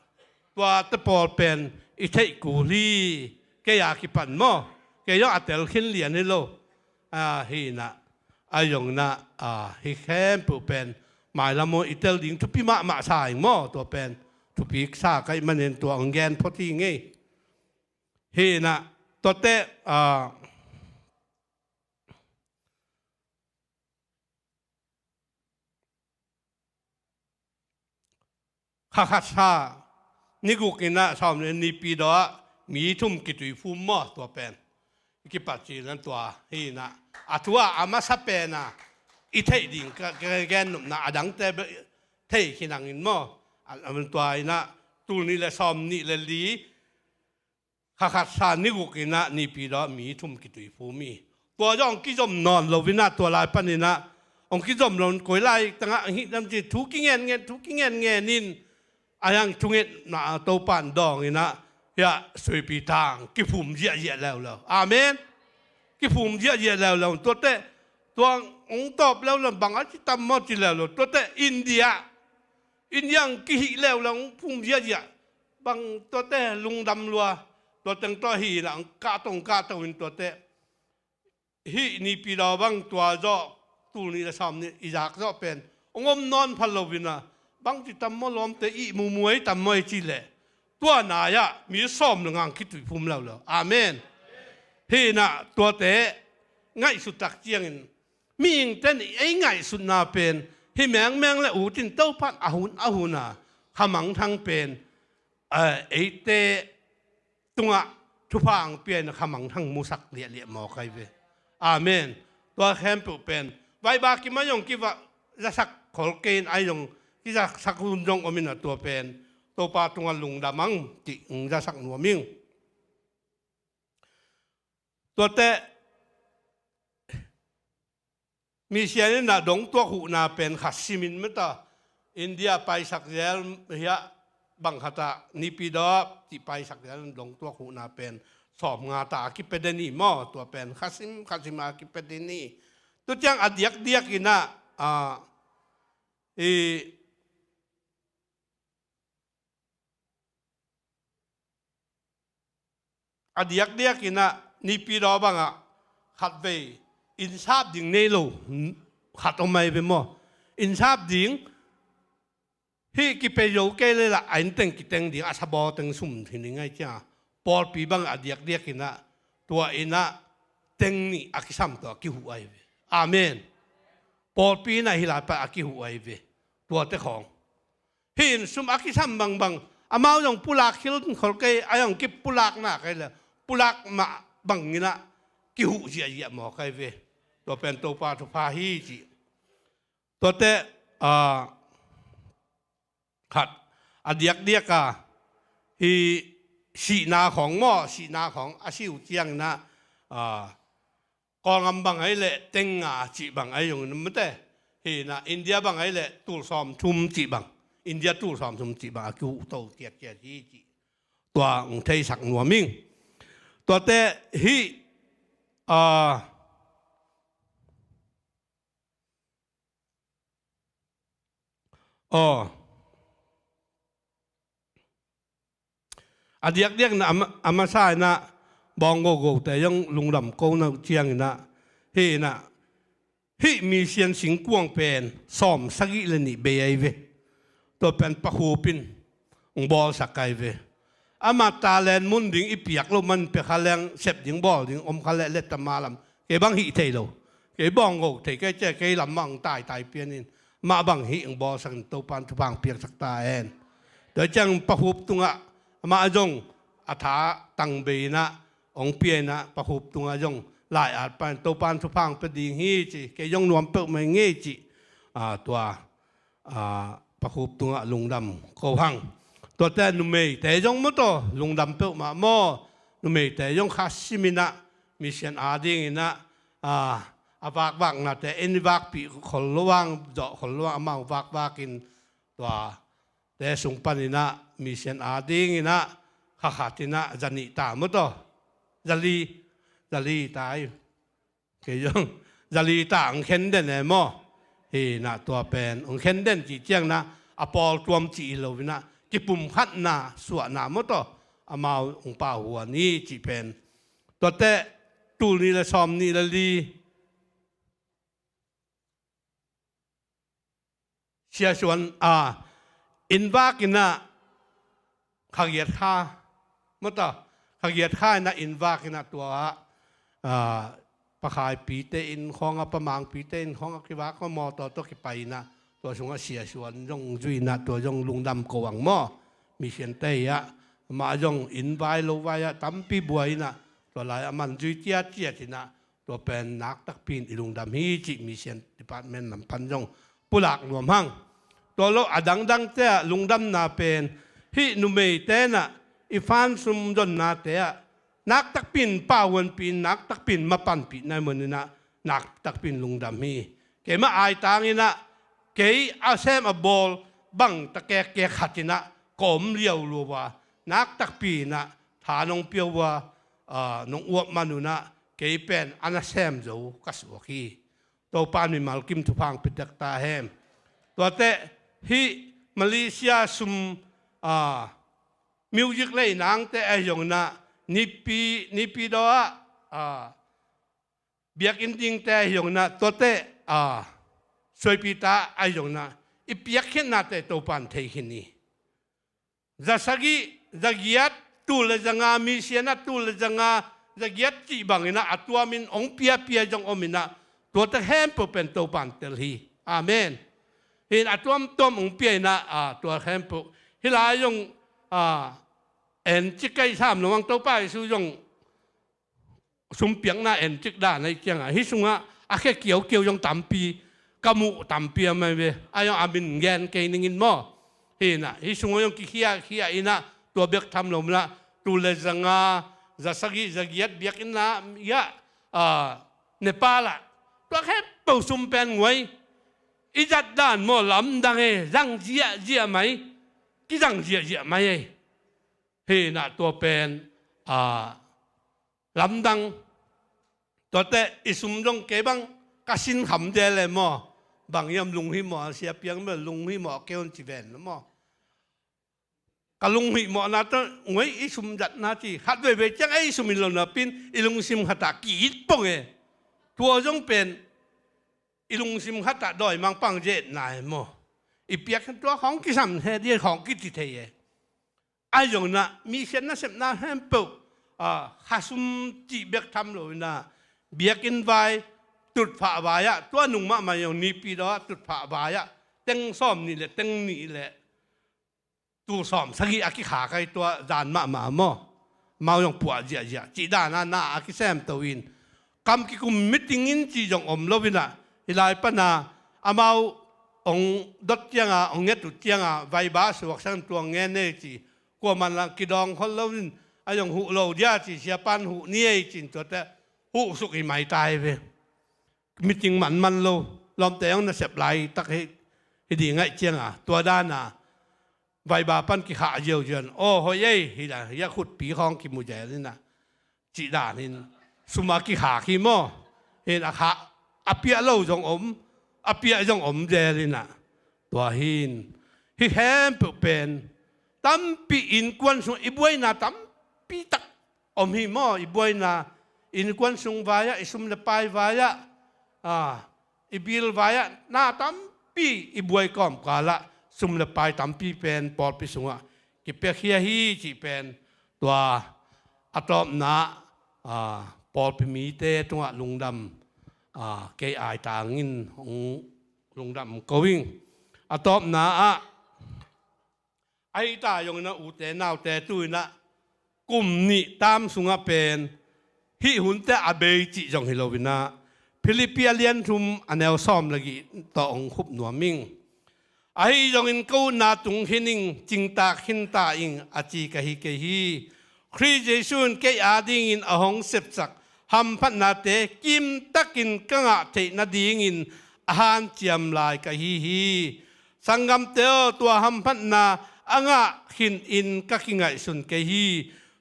Tuate pawl pen i theih kul hi. Kei a kipan maw? Kei zong a tel khin lian hi lo. Ah, hi in ah, a zong in ah, ah, hi khempeuh pen mailam uh i tel ding thupi mahmah sa ing maw? Tua pen thupi sa ka hih manin tua hong gen phot hi ing ei. Hi in ah, tuate, ah, Kha khat sa, ni guk in ah sawm le Naypyidaw ah mi thum kituiphum maw? Tua pen i kipat cil nan tua hi in ah, a thu ah a masa pen ah i theih ding ka, ka gen nopna, a dangte bel thei khin hang in maw? A, a, tua in ah tul nih le sawm nih le li, kha khat sa, ni guk in ah Naypyidaw mi thum kituiphum hi. Tua zong kizom nawn lo in ah tua lai pan in ah hong kizom lo in koi lai tangah hong hih nam ci thu kingen ngen, thu kingen ngen in a hiang thungetna Topa in dawng in ah, hiah suipi tang kiphum ziahziah leuleu. Amen. Kiphum ziahziah leuleu. Tuate tua hong tawp leuleu bang a ci tam maw ci leuleu. Tuate India, India hong kihih leuleu hong phum ziahziah. Bang tuate lungdam lua. Tua teng tawh hi in ah hong kahto hong kahto in tuate hih Naypyidaw bang tua zawh tul nih le sawm nih i zak zawh pen hong om nawn pha lo in ah, bangci tam maw lawmte ihmu muai tam maw i cih leh, tua nai-ah mi sawm le nga hong kituiphum leuleu. Amen. Hi in ah tuate ngaihsut tak ciangin mihingte in ei ngaihsutna pen hih mengmeng le ut in Topa in a hun a hun a khamangthang pen, eh, eite tungah thupha hong pia in a khamangthang musak liahliah mawk ahi ve. Amen. Tua khempeuh pen Bible kim a zong kiva zasak khol kei in a zong kizasak hun zong om in ah tua pen Topa tungah lungdam ang cih hong zasak nuam ing. Tuate Mission in ah dong tuak huhna pen kha simin mata India paisak zel hiah bang khat ah Naypyidaw cih paisak zel in dong tuak huhna pen sawm nga ta a kipia den hi maw, tua pen kha sim kha sim a kipia den hi. Tua ciang a diakdiak in ah, ah, i A diakdiak in ah Naypyidaw bangah khatvei innsap ding nei lo khat om ahi ve maw? Innsap ding hih kipia zo kei leh lah a inn teng kiteng ding a sabaw teng sum hi ning ahi ciang a pawlpi bangah a diakdiak in ah tua in ah teng nih a kisam tawh a kihuh ahi ve. Amen. Pawlpi in ah hih lai pan a kihuh ahi ve. Tuate khawng Hih in sum a kisam bangbang amau zong pulak khil khol kei, a zong kipulak nak ahi leh pulak mah bangin ah kihuh ziahziah mawk ahi ve. Tua pen Topa thupha hi cih. Tuate, ah, khat a diakdiak a hih sihna khawng maw, sihna khawng a si uh ciangin ah, ah, Kawlgam bang ahih leh teng nga cih bang ahi zongin mate. Hi in ah India bang ahih leh tul sawmthum cih bang, India tul sawmthum cih bang a kihuhto kiatkiat hi cih tua hong theisak nuam ing. Tuate hih, ah, Aw. A diakdiak in ah a ma-, a masa in ah bawng gogote zong lungdam ko na uh ciangin ah, hih in ah, hih mission singkuang pen sawm sagih le nih bei ahi ve. Tua pen Pa Khup in hong bawlsak ahi ve. Amah talent mun ding i piak loh man pia kha leng sep ding bawl ding om kha leh letta ma lam. Kei bang hih thei lo. Kei bawng go thei kei cia kei lam mah hong taitai pian in. Mah bang hih hong bawlsak in Topa in thupha hong piaksak ta hen. Tua ciang Pa Khup tungah amah zong a tha tang bei in ah hong pia in ah Pa Khup tungah zong lai-at pan Topa in thupha hong pia ding hi ci. Kei zong nuam peuhmah ing ei ci. Ah, tua ah, Pa Khup tungah lungdam ko hang. Tuate numeite zong maw taw lungdam peuhmah maw. Numeite zong kha simin ah mission a dingin ah, ah, a vakvaknate en i vakpih khol lo vang, zawh khol lo vang amau vakvakin tuate sung panin ah mission a dingin ah kha khatin ah za nih ta maw taw. Za li, za li ta hi. Kei zong za li ta hong khen den e maw. Hi in ah tua pen hong khen den cih ciang in ah a pawl tuam cih hi lo in ah kipumkhatna suahna maw taw amau hong pau huan hi cih pen. Tuate tul nih le sawm nih le li Sia Suan, a, inn vak in ah kha giat kha maw taw, kha giat kha in ah inn vak in ah tua ah, a, Pa Khaipite inn khawng ah, Pa Mangpite inn khawng ah kivak maw, mawtaw tawh kipai in ah tua sungah Sia Suan zong zui in ah tua zong lungdam ko ang maw. Mission te hi ah amah zong inn vai lo vai ah tampi buai in ah tua lai ah man zui ciatciat in ah tua pen nak takpi in i lungdam hi cih mission department lam pan zong pulak nuam hang. Tua lo a dangdangte ah lungdamna pen hih numeite in ah i fan sum zonnate ah nak takpi in pauhuanpih in nak takpi in mapanpih na i mun in ah nak takpi in lungdam hi. Keimah aitang in ah, kei a sem a bawl bang ta kekkek khat in ah ka om liaulua, naktakpi in ah tha nong pia uh a, aa, nong uap man un ah kei pen a nasem zo ka suak hi. Topa in mimal kim thupha hong pia tek ta hen. Tuate hih Malaysia sum, aa, music lei nangte ahi zongin ah, Nipi, Naypyidaw ah, aa, biakinn dingte ahi zongin ah, tuate, aa, suaipi ta ahi zongin ah, i piakkhiatnate Topa in thei khin hi. Za sagih, za giat, tul le za nga, mission ah tul le za nga, za giat cih bangin ah a tuamin hong piapia zong om in ah, tuate khempeuh pen Topa in tel hi. Amen. Hi in a tuamtuam hong pia in ah, aa, tua khempeuh. Hih lai zong, aa, en cik ka hih sam lo ang, Topa Jesu zong sumpiakna en cik dan ahih ciangah, hih sungah a khia kiaukiau zong tampi, ka muh tampi a mai ve. A zong a min gen kei ning in maw. Hi in ah, hih sungah zong kikhia, khia in ah, tua bek tham lo in ah, tul le za nga, za sagih, za giat biakinn ah, aa, Nepal ah, tua khempeuh sum pen nguai. I zat dan maw, lamdang e, zang ziahziah mai. Kizang ziahziah mai e. Hi in ah tua pen, aa, lamdang. Tuate i sum zong kei bang ka sin kham zel e maw. Bang hiam, lunghimawh a, sia piang bel lunghimawh a kei hon ci ven maw. Ka lunghimawhna tawh nguai i sum zatna ci. Khat veivei ciang ei sum in lo napi in i lungsim khatah ki-it pong e. Tua zong pen i lungsim khatah dawimangpa hong ze-etna e maw. I piak khen tua khawng kisam he dia khawng kiti thei e. Ahi zongin ah, mission nasepna khempeuh, aa, kha sum cih bek tham lo in ah, biakinn vai, tutphah vai ah, tua nung mahmah zong Naypyidaw ah tutphah vai ah, teng sawm nih le teng nih le tul sawm sagih a kikhak ahi, tua zan mahmah maw. Amau zong puah ziahziah, cih dan a na a kisemto in, kam kikum meeting in cih zong om lo in ah, hih lai pan a amau hong dot ciang a, hong nget uh ciang a, Viber suaksak in tua ngen ei ci. Kuaman lang kidawng khol lo in, a zong huh lo dia ci, siapan huh ni ei ci in, tuate huh suk hi mai ta hi ve. Meeting manman lo, lawmte zong nasep laitak hi, hi ding ahih ciang a, tua dan a Viber pan kikhah ziauziau in, aw, hoih ei, hi la, hi a khutpi khawng kimu zel in ah, cih dan in, sum a kikhak hi maw. Hi in a khah, a piah lo zong om, a piah zong om zel in ah. Tua hi in, hih khempeuh pen, tampi innkuan sung i buaina tampi tak om hi maw, i buaina, innkuan sung vai ah, i sum le pai vai ah, aa, i bill vai ah, na tampi i buai kawmkal ah, sum le pai tampi pen pawlpi sungah kipiakhia hi cih pen, tua a tawpna, aa, pawlpi mite tungah lungdam, aa, kei aitang in hong lungdam ko ing. A tawpna ah, ahi ta zongin ah, ute naute, tu in ah kum nih tam sungah pen hih hunte a bei cih zong hi lo in ah, Philippi a lian thum a neu sawm le gih tawh hong khup nuam ing. Ahi zongin ka utna tung khin ing, cingtak khin ta ing, a ci ka hi kei hi. Khrih Jesu in kei adingin a hong sepsak hamphatnate kimtakin ka ngah theih nadingin a hanciam lai ka hi hi. Sanggamte aw, tua hamphatna a ngah khin in ka kingaihsun kei hi.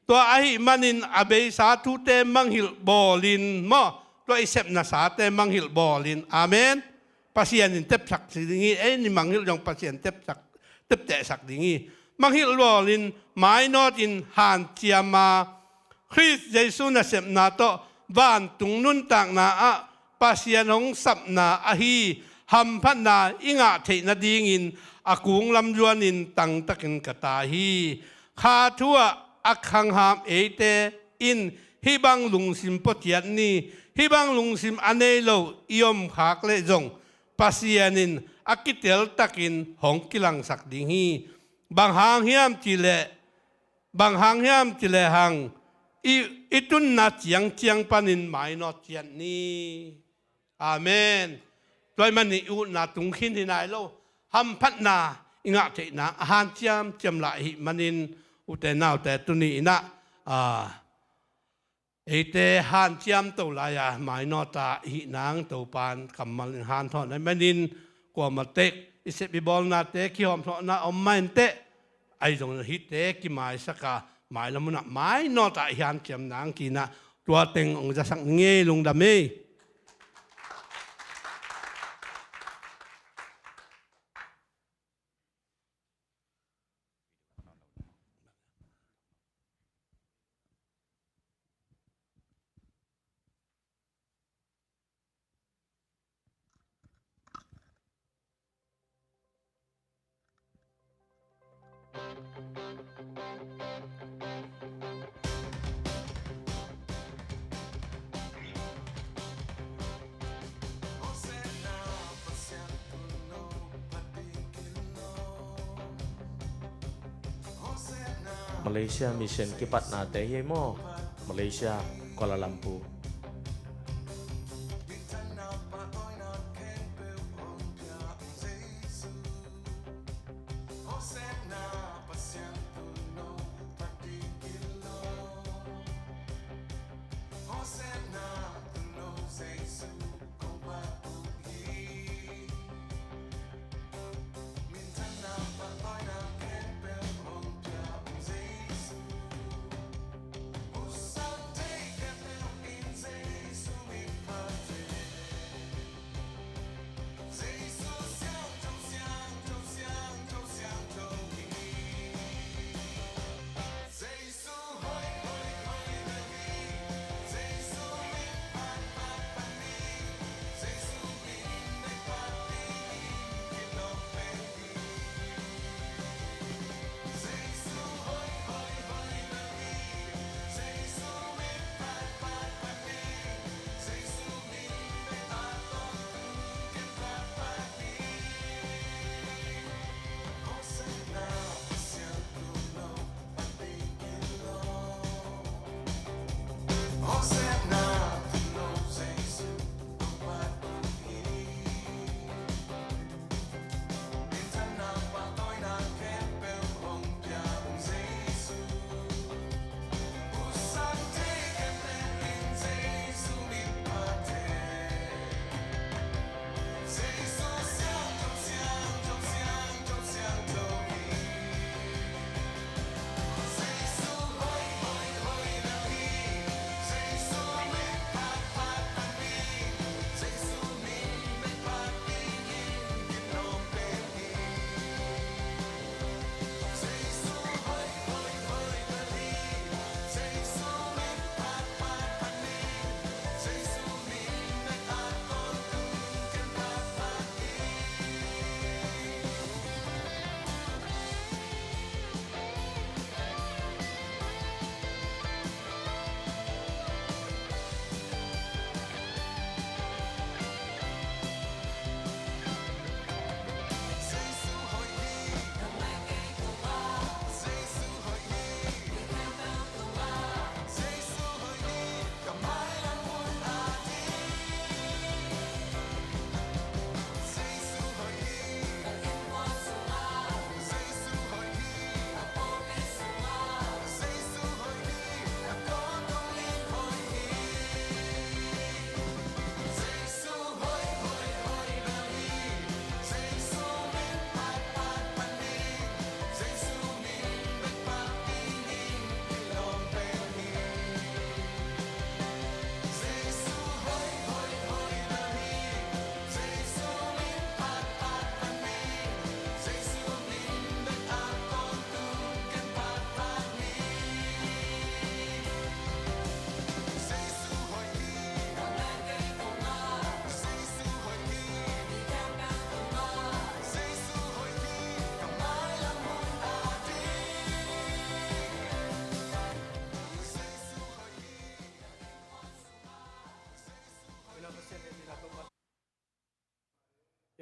Tua ahih manin a beisa thute manghilh bawlin maw, tua i sepna sate manghilh bawlin. Amen. Pasian in tepsak ding hi, ei ni manghilh zong Pasian tepsak, teptehsak ding hi. Manghilh bawlin, mainawtin hanciam a, Khrih Jesu nasepna tawh vantung nuntakna ah Pasian hong sapna ahi hamphatna i ngah theih nadingin a kung lamzuanin tangtakin ka tai hi. Kha thu ah a khangham eite in hih bang lungsim pua ciat ni, hih bang lungsim a nei lo i om khak leh zong Pasian in a kiteltakin hong kilangsak ding hi. Bang hang hiam cih leh, bang hang hiam cih leh hang, i, i tunna ciangciang panin mainawt ciat ni. Amen. Tua ahih manin i utna tung khin hi nai lo. Hamphatna i ngah theihna a hanciamciam lai ahih manin, ute naute, tuni in ah, aa, Eite hanciam to lai-a mainawta i hih nang Topan kammal in hanthawh na manin kuamah tek i sep i bawlnate kihawmthawhna om mah inteh. Ahi zongin hihte kimaisaka mailam hunah mainawta i hanciam nang kinah tua teng hong zasak ni ngei. Lungdam ei. Malaysia Mission kipatnate hi ei maw? Malaysia, Kuala Lumpur.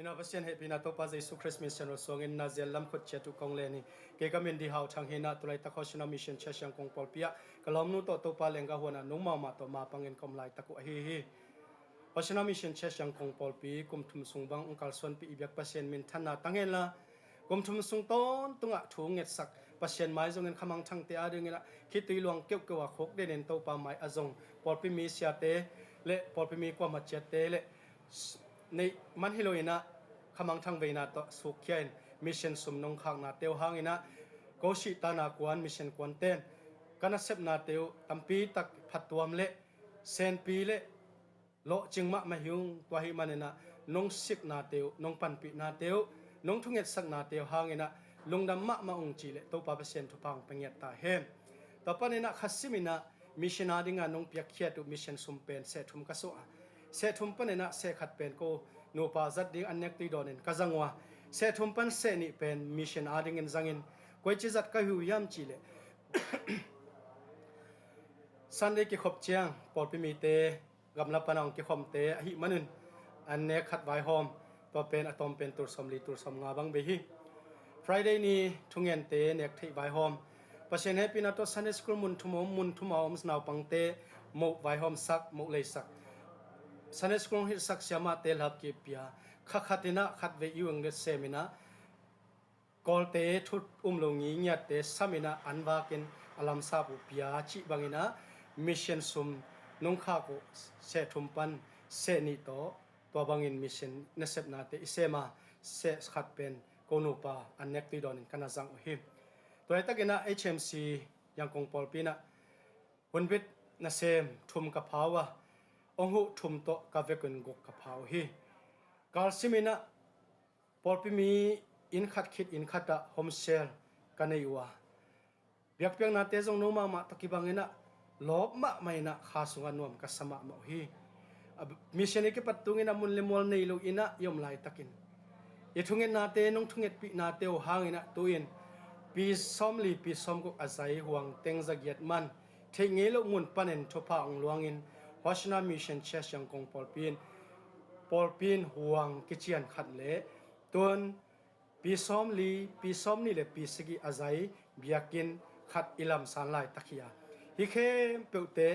I na Pasian hehpihna Topa Jesu Khrist min siangtho suangin na zel lam khut ciat uh kong len hi. Kei ka min Di Hau Thang hi a, tulaitak Hosanna Mission Church Yangon pawlpi ah ka lawmnu tawh Topa lengga huan a nungmah mah tawh mapangin ka om laitak uh ahi hi. Hosanna Mission Church Yangon pawlpi kum thum sung bang hong kalsuanpih i biak Pasian minthanna tang henla, kum thum sung tawntungah thu ngetsak Pasian mai zongin khamangthangte adingin ah khitui luang keuhkeuh a khuk denin Topa mai a zong pawlpi mi siate le pawlpi mi kuamah ciatte le neih man hi loin ah khamangthang veina tawh sukkhia in mission sum nong khaknate uh hangin ah ko sihtakna kuan mission kuanten ka nasepnate uh tampi tak phattuam le senpi le lawhcing mahmah hi ung. Tua ahih manin ah nong siknate uh, nong panpihnate uh, nong thungetsaknate uh hangin ah lungdam mahmah ung cih le Topa Pasian thupha hong pia ngiat ta hen. Tua panin ah kha simin ah mission adingin nong piakkhiat uh mission sum pen seh thum ka suah a, seh thum panin ah seh khat pen ko nupa zat ding an nek tui dawnin ka zang uh a, seh thum pan seh nih pen mission adingin zangin koici zat ka hi uh hiam cih le Sunday kikhop ciang pawlpi mite gamla pana hong kikhomte ahih manun an nek khat vaihawm, tua pen a tawm pen tul sawmli tul sawmnga bang bei hi. Friday ni thungente nek theih vaihawm, Pasian hehpihna tawh Sunday school mun thum a om, mun thum a om naupangte moh vaihawmsak, moh leisak, Sunday school hong hilhsak siamahte lap kipia, kha khatin ah khat vei i ung le semin ah Kawlte thu um lo ngingiatte samin ah an vakin a lamsap uh pia cih bangin ah mission sum nong khak uh seh thum pan seh nih tawh tua bangin mission nasepnate i sem a, seh khat pen ko nupa an nek tui dawnin ka na zang uh hi. Tua hi takin ah H M C Yangon pawlpi in ah hunbit nasem thum ka pha uh a, hong huh thum tawh ka vekun guk ka pha uh hi. Kal simin ah pawlpi mi inn khat khit inn khat ah home cell ka nei uh a, biakpiaknate zong no mahmah tawh kibangin ah lawp mahmah in ah kha sungah nuam ka sa mahmah uh hi. A, mission i kipat tungin ah mun le mual nei lo in ah i om laitakin i thungetnate nong thungetpihnate uh hangin ah tu-in pi sawmli pi sawmguk a zai huang teng zagiat man theih ngei loh mun panin thupha hong luangin Hosanna Mission Church Yangon pawlpi in pawlpi in huang kician khat le tun pi sawmli, pi sawmnih le pi sagih a zai biakinn khat i lamsan laitak hi a, hih khempeuhte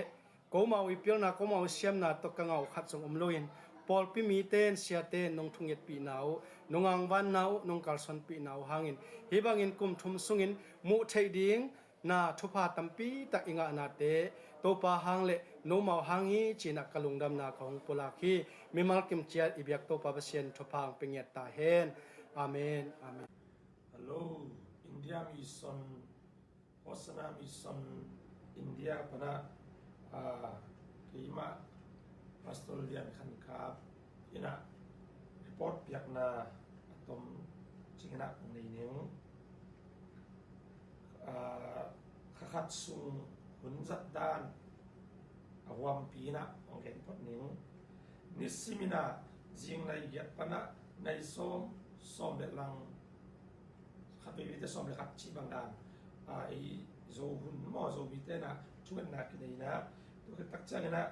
komau i pilna, komau i siamna tawh ka ngah uh khat zong om loin pawlpi mite in siate in nong thungetpihna uh, nong angvanna uh, nong kalsuanpihna uh hangin hih bangin kum thum sungin muh theih ding na thupha tampi tak i ngahnate Topa hang le nomau hang hi ci-in ah ka lungdamna ka hong pulak hi. Mimal kim ciat i biak Topa Pasian thupha hong pia ngiat ta hen. Amen. Amen. Hello, India Mission, Hosanna Mission India pana, ah, keimah Pastor Lian Khan Kap in ah report piakna a tom cingin ah kong nei ning. Ah, kha khat sung hun zat dan a huampi in ah kong gen phot ning. Nisimin ah zinglai giat pan ah nai sawm, sawm le lang, khat veivei te sawm le khat cih bang dan, ah, ei Zo hun maw, Zomite in ah thungetna kinei in ah, tua khit tak ciangin ah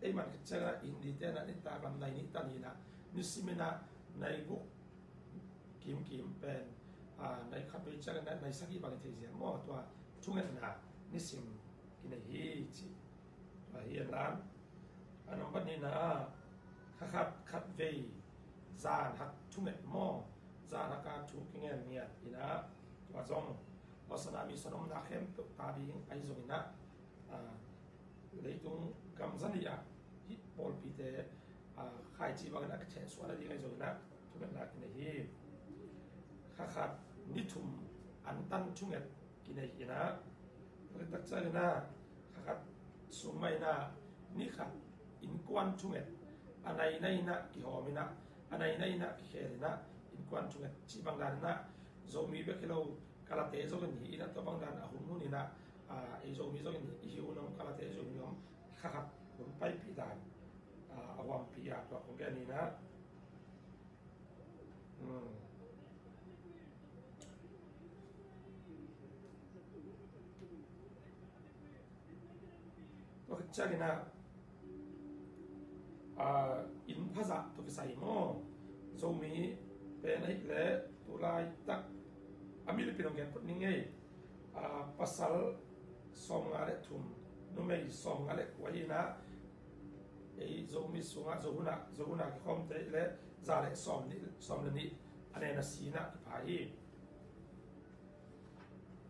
ei man khit ciangin ah Hindi te in ah nitak lam nai nih tan hi in ah, nisimin ah nai guk kimkim pen, ah, nai khat vei ciangin ah nai sagih bang i thei zia maw, tua thungetna nisim kinei hi ci. Tua hi a dan a number nihna, kha khat khat vei zan hak thunget maw, zan hak a thu kingen ngiat in ah, tua zong Hosanna Mission omna khempeuh ta ding ahi zongin ah, ah, leitung gam zanih ah hih pawlpite, ah, khaici bangin a kithehsuah nading ahi zongin ah thungetna kinei hi. Kha khat ni thum an tan thunget kinei in ah, tua khit tak ciangin ah kha khat sung mah in ah ni khat innkuan thunget a nai nai in ah kihawm in ah, a nai nai in ah kikhel in ah innkuan thunget cih bang dan in ah Zomi bek hi lo, Kalate zongin hi in ah tua bang dan a hun hun in ah, ah, ei Zomi zongin hi, hi un om, Kalate zongin hi om, kha khat hun paipih dan, ah, a huampi a tua kong gen in ah. Hmm. Tua khit ciangin ah, ah, inn phazah tawh kisai maw, Zomi pen ahih leh tu laitak a milipin hong gen phot ning ei, ah, pasal sawmnga le thum, numei sawmnga le kua hi in ah, ei Zomi sungah, Zo hun ah, Zo hun ah kikhawmte le za le sawm nih, sawm le nih a nen a si in ah kipha hi.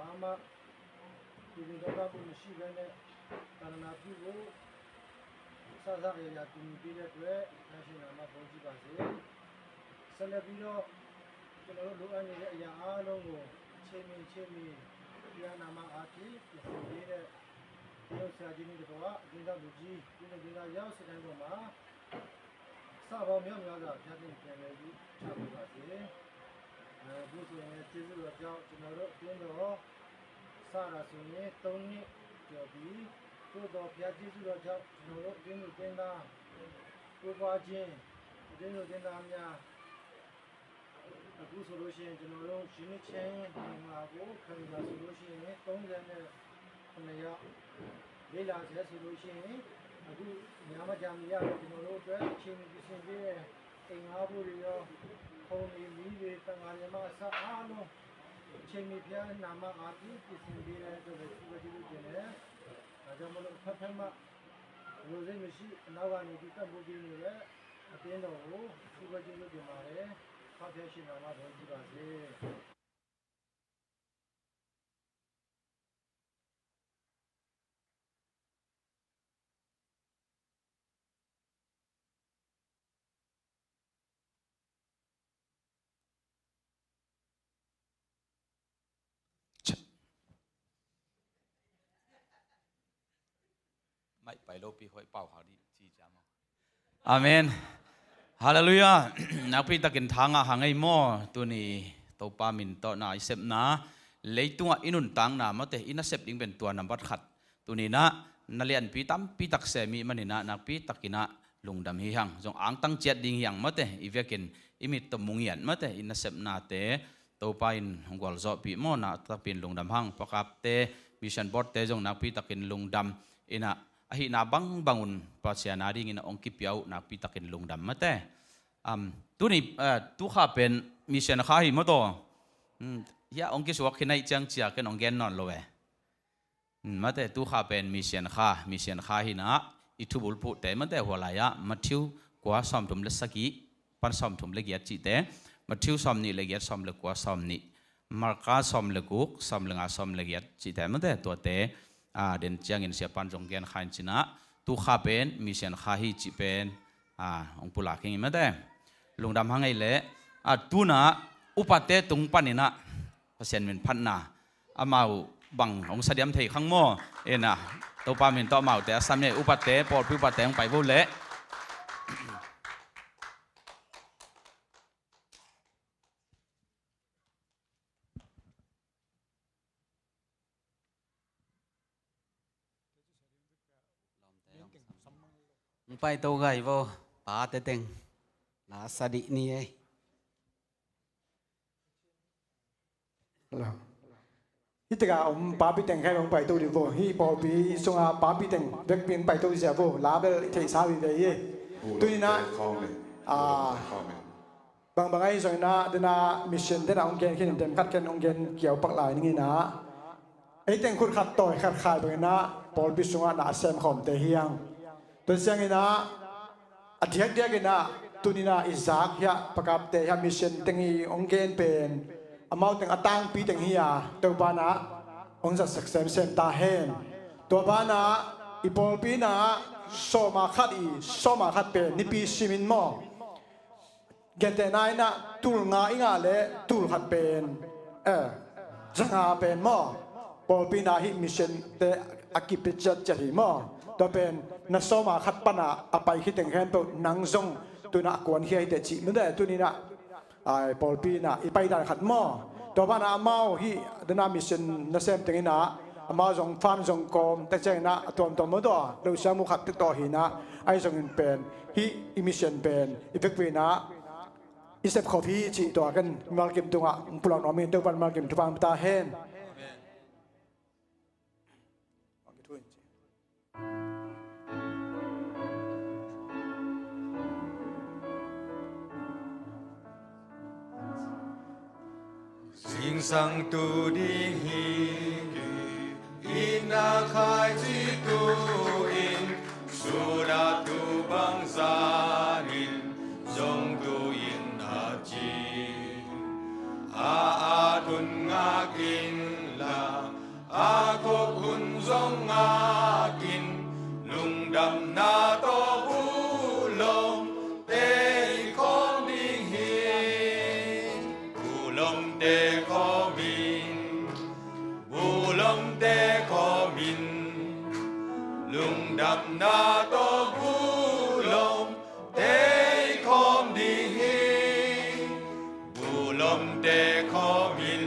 Ama, tukin tawh ka kun si bene, karana tu bu, sa sa ya ya tun bi de kue, na si na ma bo ji ba se. Sa le bi lo, kena lo lu ani ya ya a lo ngo, che mi, che mi, ya na ma a ti, ki si bi de, yo sa ji ni de ba, din da lu ji, din da din da ya si dan ba ma. စာပေါင်းများများစွာ ဖျားတင်ပြန်လည်ပြီး ချပေးပါစေ။ အဲ၊ အခုဆိုရင်လည်း ကျေးဇူးတော်ကြောင့် ကျွန်တော်တို့အသင်းတော် စတာဆိုရင် သုံးနှစ်ကျော်ပြီ။ သို့သော် ဘုရားကျေးဇူးတော်ကြောင့် ကျွန်တော်တို့အသင်းသူအသင်းသား တိုးပွားခြင်း၊ အသင်းသူအသင်းသားများ အခုဆိုလို့ရှိရင် ကျွန်တော်တို့ ရင်းနှီးချမ်းမြေမှာကို ခံယူတာဆိုလို့ရှိရင် သုံးဆယ်နဲ့ခုနှစ်ယောက်၊ လေ့လာဆဲဆိုလို့ရှိရင် အခု များမကြမီရတော့ ကျွန်တော်တို့အတွက် အချိန်မီ ပြင်ဆင်ပေးတဲ့ အိမ်ငှားဖို့တွေရော၊ ခုံတွေ၊ မီးတွေ၊ သံဃာတွေမှအစ အားလုံး အချိန်မီ ဘုရားနာမအားဖြင့် ပြင်ဆင်ပေးတဲ့အတွက်လည်း ကျေးဇူးတင်တယ်။ ဒါကြောင့်မို့လို့ ဖက်ဖက်မှ လိုစိတ်မရှိ အနောက်ကနေ ဒီကပ်ဖို့ပေးနေတဲ့ အသင်းတော်ကို အထူးပဲ ကျေးဇူးတင်ပါတယ်။ ဖခင်ရှင်နာမတော်ကြီးပါစေ။ ไม่ไปโลปีค่อยเป่าเขาดิ จีจามา Amen. Halleluiah. Nakpi takin thanga hang ei maw? Tuni Topa min tawh na i sepna, leitungah i nuntakna mawte i nasep ding pen tua nambat khat. Tuni na, na lianpi tampi tak se mi maninah nakpi takinah lungdam hi hang. Zong angtang ciat ding hi hang mawte, i vekin i mit tawh mungiat mawte, i nasepnate Topa in hong gualzawhpih maw, na takpin lungdam hang. Pakapte, mission boardte zong nakpi takin lungdam inah, ahihna bangbang un Pasian a dingin a hong kipia uh nakpi takin lungdam mate. Am, tuni, eh, tukha pen mission kha hi maw taw. Hmm, hia hong kisuak khin aih ciang cia ken hong gen nawn lo e. Hmm, mate, tukha pen mission kha, mission kha hinah i thubulphuhte mate, hua lai-ah Matthew kua sawmthum le sagih pan sawmthum le giat cihte, Matthew sawmnih le giat, sawm le kua, sawmnih, Marka sawm le guk, sawm le nga, sawm le giat cihte mate, tuate, a, den ciangin siapan zong gen kha in cinah, tukha pen mission kha hi cih pen, a, hong pulak hi mate. Lungdam hang ei leh, a, tunah upate tung paninah Pasian min phatna amau bang hong sadiam thei khang maw? Inah, Topa min tawh amaute a sam ei, upate, pawlpi upate hong pai vo leh. Hong paito gai vo, pate teng la sa dih ni ei. Hih teka om papi teng khai hong paito dih vo. Hih pawlpi sunga papi teng vekpi in paito zia vo. La bel i theihsa vive ei. Tuninah, a, bangbang ahi zongin ah, dena mission dena hong gen khin in, dem khat ken hong gen kiaupak lai ning inah, ei teng khut khat tawi khat khai bangin ah pawlpi sungah na a sem khawmte hi hang. Tua ciangin ah, a diakdiakin ah, tuninah i zak hiah pakapte hiah mission teng i hong gen pen amau teng a tangpi teng hi a, Topa nah hong zatsak semsem ta hen. Tua banah i pawlpi nah sawma khat i, sawma khat pen nipi simin maw? Gentehna inah tul nga i ngah le tul khat pen, eh, za nga pen maw? Pawlpi nah hih mission te a kipia ciatciat hi maw? Tua pen na sawma khat panah a pai khiteng khempeuh nang zong tunah a kuankhia hiteh cih mate. Tuninah, ai, pawlpi nah i paidan khat maw? Tua banah amau hih dena mission nasem teng inah amau zong fan zong kawm tek cianginah a tuamtuam maw tua, lo siam uh khat tek tawh hinah, ahi zongin pen hih i mission pen i vekpi nah i sep khop hi cih tua ken mimalkim tungah hong pulak nuam hi. Topan mimalkim thupha hong pia ta hen. Zingsang tu ding hi, i na khai ci tu in, sudah tu bangzah in, zong tu in a ci. A a tun ngak in la, Akin lungdamna tawh buh lomte i khawm ding hi. Buh lomte khawmin, buh lomte khawmin, lungdamna tawh buh lomte i khawm ding hi. Buh lomte khawmin,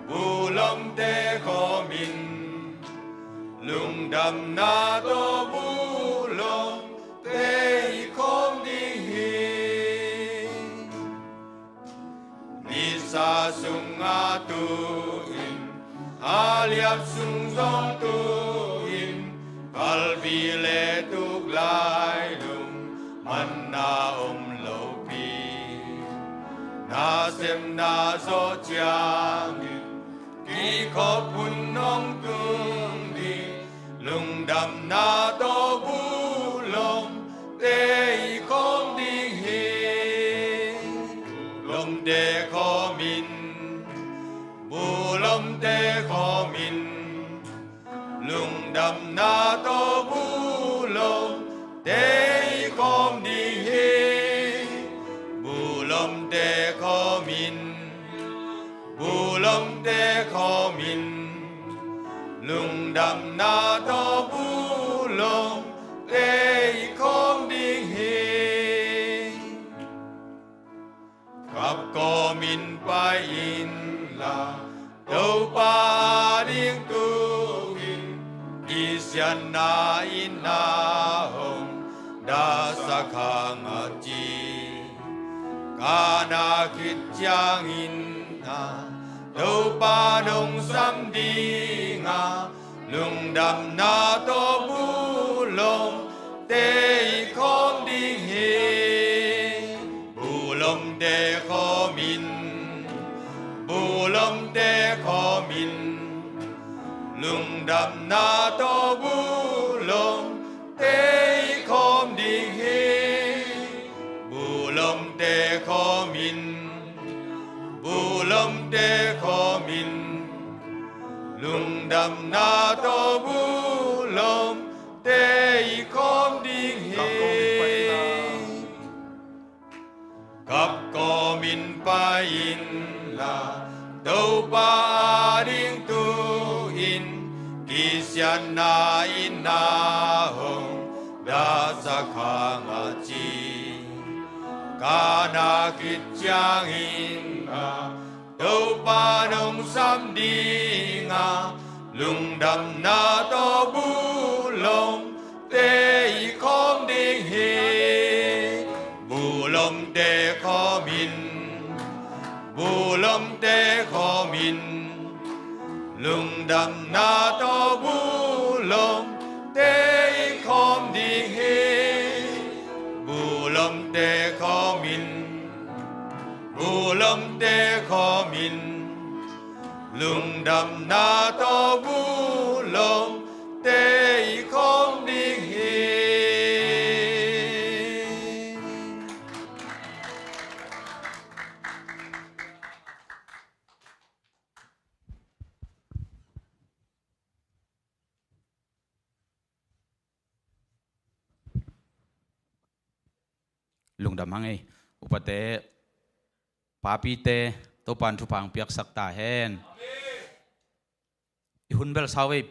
buh lomte khawmin, lungdamna tawh buh lomte i khawm ding hi. Nisa sungah tu-in, a liap sung zong tu-in, kalbi le tuk lai lung manna om lopi. Nasemna zawh ciangin kikhop hun hong tung ding, lungdamna tawh buh lomte i khawm ding hi. Buh lomte khawmin, buh lomte khawmin, lungdamna tawh buh lomte i khawm ding hi. Buh lomte khawmin, buh lomte khawmin, lungdamna tawh buh lomte i khawm ding hi. Kap kawmin pai inla, Topa ading tu-in, kisiatna in na hong dahsak hang a ci. Ka na khit ciangin a, Topa nong sam dinga, lungdamna tawh buh lomte i khawm ding hi. Buh lomte khawmin, buh lomte khawmin, lungdamna tawh buh lomte i khawm ding hi. Buh lomte khawmin, buh lomte khawmin, lungdamna tawh buh lomte i khawm ding hi. Kap kawmin pai inla, Topa ading tu-in, kisiatna in na hong dahsak hang a ci. Ka na khit ciangin a, Topa nong sam dinga, lungdamna tawh buh lomte i khawm ding hi. Buh lomte khawmin, buh lomte khawmin, lungdamna tawh buh lomte i khawm ding hi. Buh lomte khawmin, buh lomte khawmin, lungdamna tawh buh lomte i khawm ding hi. Lungdam hang ei. Upate, papite, Topan thupha hong piaksak ta hen. I hun bel sauvei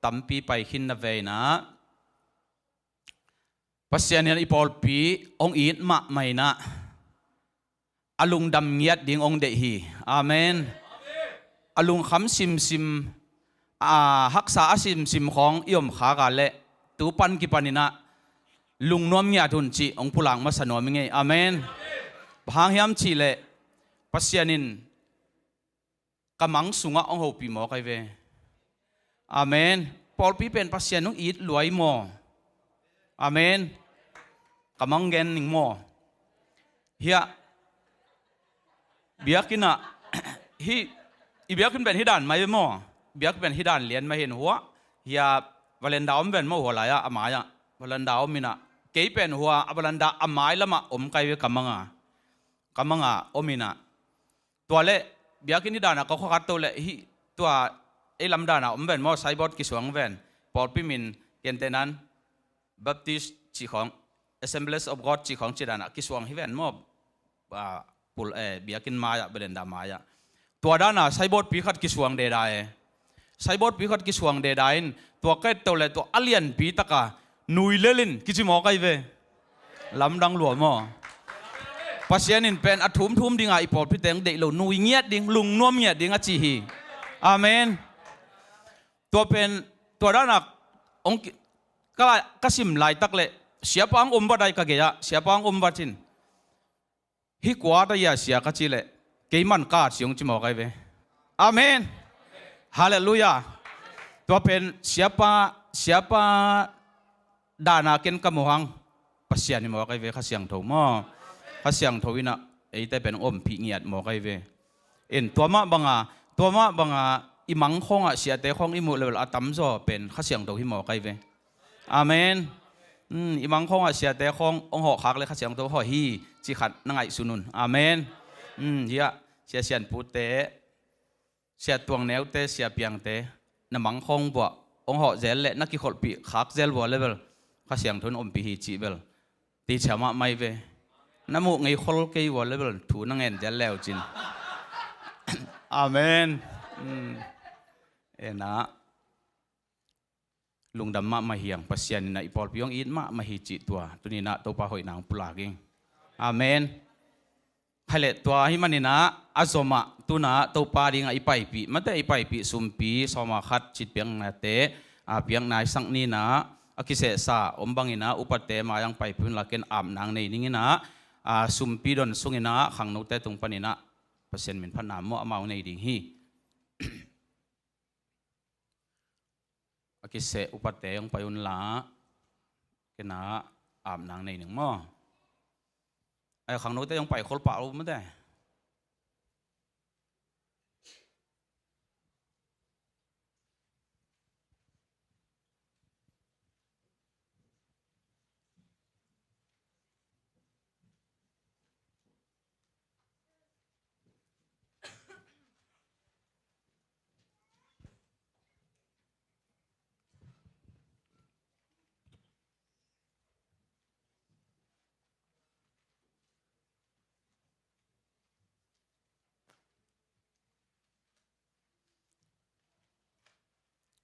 tampi pai khin na vei na, Pasian in i pawlpi hong it mahmah in ah, a lungdam ngiat ding hong deih hi. Amen. A lungkham simsim, a haksa a simsim khawng i om khak a leh, tu pan kipan in ah lungnuam ngiat un cih hong pulak masa nuam ing ei. Amen. Bang hang hiam cih leh, Pasian in ka mang sungah hong hopih mawk ahi ve. Amen. Pawlpi pen Pasian hong it lua hi maw? Amen. Ka mang gen ning maw? Hiah, biakinn ah, hih, i biakinn pen hih dan mah hi ve maw? Biakinn pen hih dan lian mah hi in hua. Hiah, veranda om ven maw hua lai-ah, a mai-ah. Veranda om in ah, kei pen hua, a veranda a mai lamah om ka hi ve, ka mang a. Ka mang a om in ah. Tua leh, biakinn hih dan a ka khua khat to leh, hih, tua, ei lamdana om ven maw, signboard kisuang ven. Pawlpi min kente nan Baptist cih khawng, Assemblies of God cih khawng cih dana kisuang hi ven maw. Ah, pul, eh, biakinn mai-ah, belenda mai-ah. Tua dana signboard pi khat kisuang deda e. Signboard pi khat kisuang deda in tua ka et to le tua a lianpi taka nui lelin kici mawk ahi ve. Lamdang lua maw. Pasian in pen a thumthum dinga i pawlpi teng deih lo nui ngiat ding, lungnuam ngiat ding a ci hi. Amen. Tua pen, tua danak ong ki-, ka, ka sim laitak le siapa ang om vat ai ka gei-ah, siapa ang om vat in. Hih kua ta ia sia ka cih leh, kei man ka at siung ci mawk ai ve. Amen. Halleluiah. Tua pen siapa, siapa dana ken ka muhang Pasian hi mawk ai ve, Kha Siangtho maw. Kha Siangtho inah eite pen ompih ngiat mawk ai ve. In tua mah banga, tua mah banga i mang khawngah siate khawng i muh level a tamzaw pen Kha Siangtho hi mawk ai ve. Amen. Hmm, i mang khawngah siate khawng ong hawh khak le Kha Siangtho hawh hi, ci khat na ngaihsun un. Amen. Hmm, hiah, sia Sianpute, sia Tuangneute, sia Piangte, na mang khawng buah ong hawh zel le na kikholhpih khak zel buah level Kha Siangtho in ompih hi cih bel. Ti cia mahmah hi ve. Na muh ngei khol kei buah level thu na ngen zel leu cin. Amen. Hmm. Enah. Lungdam mahmah hiang, Pasian inah i pawlpi hong it mahmah hi cih tua tuninah Topa hoihna hong pulak ing. Amen. Khaileh tua hih maninah a zomah tunah Topa dingah i paipih, mate i paipih sumpi sawma khat citpiaknate, a piakna i sak ninah a kisehsa om banginah upate mai-ah paipih unla ken apna hong nei ninginah, a sumpi don sunginah khangnote tung paninah Pasian min phatna maw amau nei ding hi. A kiseh upate hong pai unla, kena apna hong nei ning maw. Ai khangnote hong pai khol pah lo mate.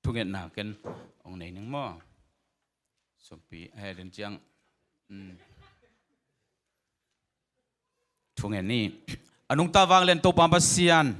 Thungetna ken ong nei ning maw. Sumpi, eh, den ciang. Hmm. Thungen ni. A nungta vanglian Topa Pasian,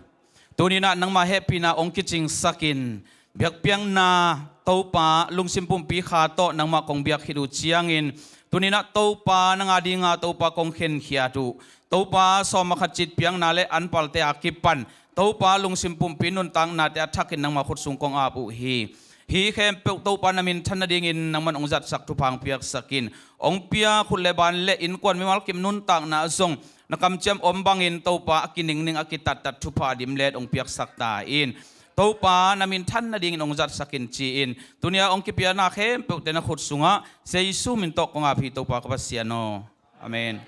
tuninah nangmah hehpihna ong kicingsakin, biakpiakna Topa lungsim pumpi kha tawh nangmah kong biak khit uh ciangin, tuninah Topa nang a dinga Topa kong khenkhiat uh, Topa sawma khat citpiakna le anpalte a kipan Topa lungsim pumpi nuntaknate a thakin nangmah khut sung kong ap uh hi. Hih khempeuh Topa na minthan nadingin nangman ong zatsak thupha ong piaksakin, ong pia khut le ban le innkuan mimal kim nuntakna zong na kamciam om bangin Topa a kiningning a kitattat thupha dimlet ong piaksak ta in. Topa na minthan nadingin ong zatsakin ci-in tunia ong kipiana khempeuhte na khut sungah Jesu min tawh kong ap hi Topa ka Pasian aw. Amen.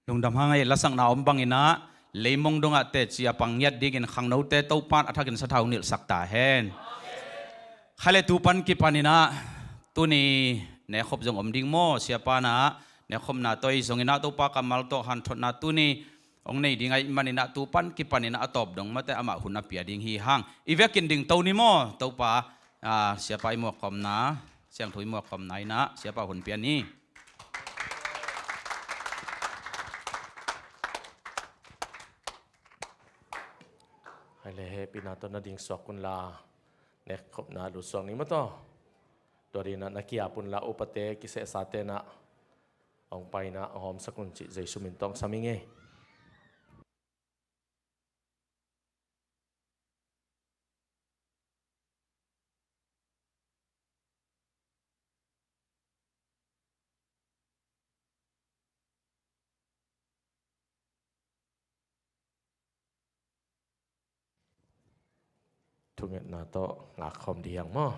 Lungdam hang ei, lasakna om bangin ah leimong dongah teci a pang ngiat dingin khangnote Topa'n a thakin sathau nilhsak ta hen. Khaile, tu pan kipanin ah tuni nekkhop zong om ding maw? Siapa in ah nekkhopna tawh ei zongin ah Topa kammal tawh hanthotna tuni hong nei ding ahih manin ah tu pan kipanin ah a tawp dong mate amah hun a pia ding hi hang. I vekin dingto ni maw? Topa, ah, siapa i muak khawmna, siangtho i muak khawmna in ah siapa hun pia ni. Hai le, hehpihna tawh na ding suak un la, nekkhopna lut suak ni maw taw. Tua dingin ah na ki-ap un la, upate kisehsate in ah hong pai in ah hong hawmsak un cih Jesu min tawh hong sam ing ei. Thungetna tawh ngak khawm dih hiang maw?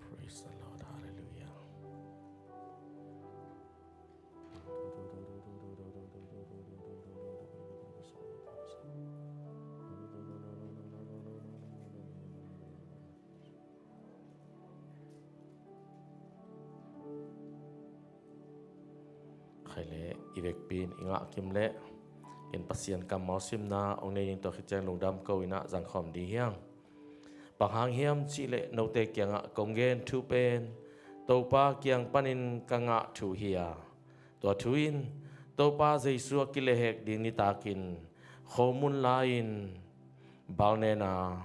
Praise the Lord. Hallelujah. Khai le, i vekpi in i ngah kim le, in Pasian kammal simna hong nei ding tua khit ciang lungdam ko in ah zangkhawm dih hiang. Bang hang hiam cih leh note kiangah kong gen thu pen Topa kiang panin ka ngah thu hi a, tua thu in Topa Jesu a kilehhek ding nitakin khomun la-in balnena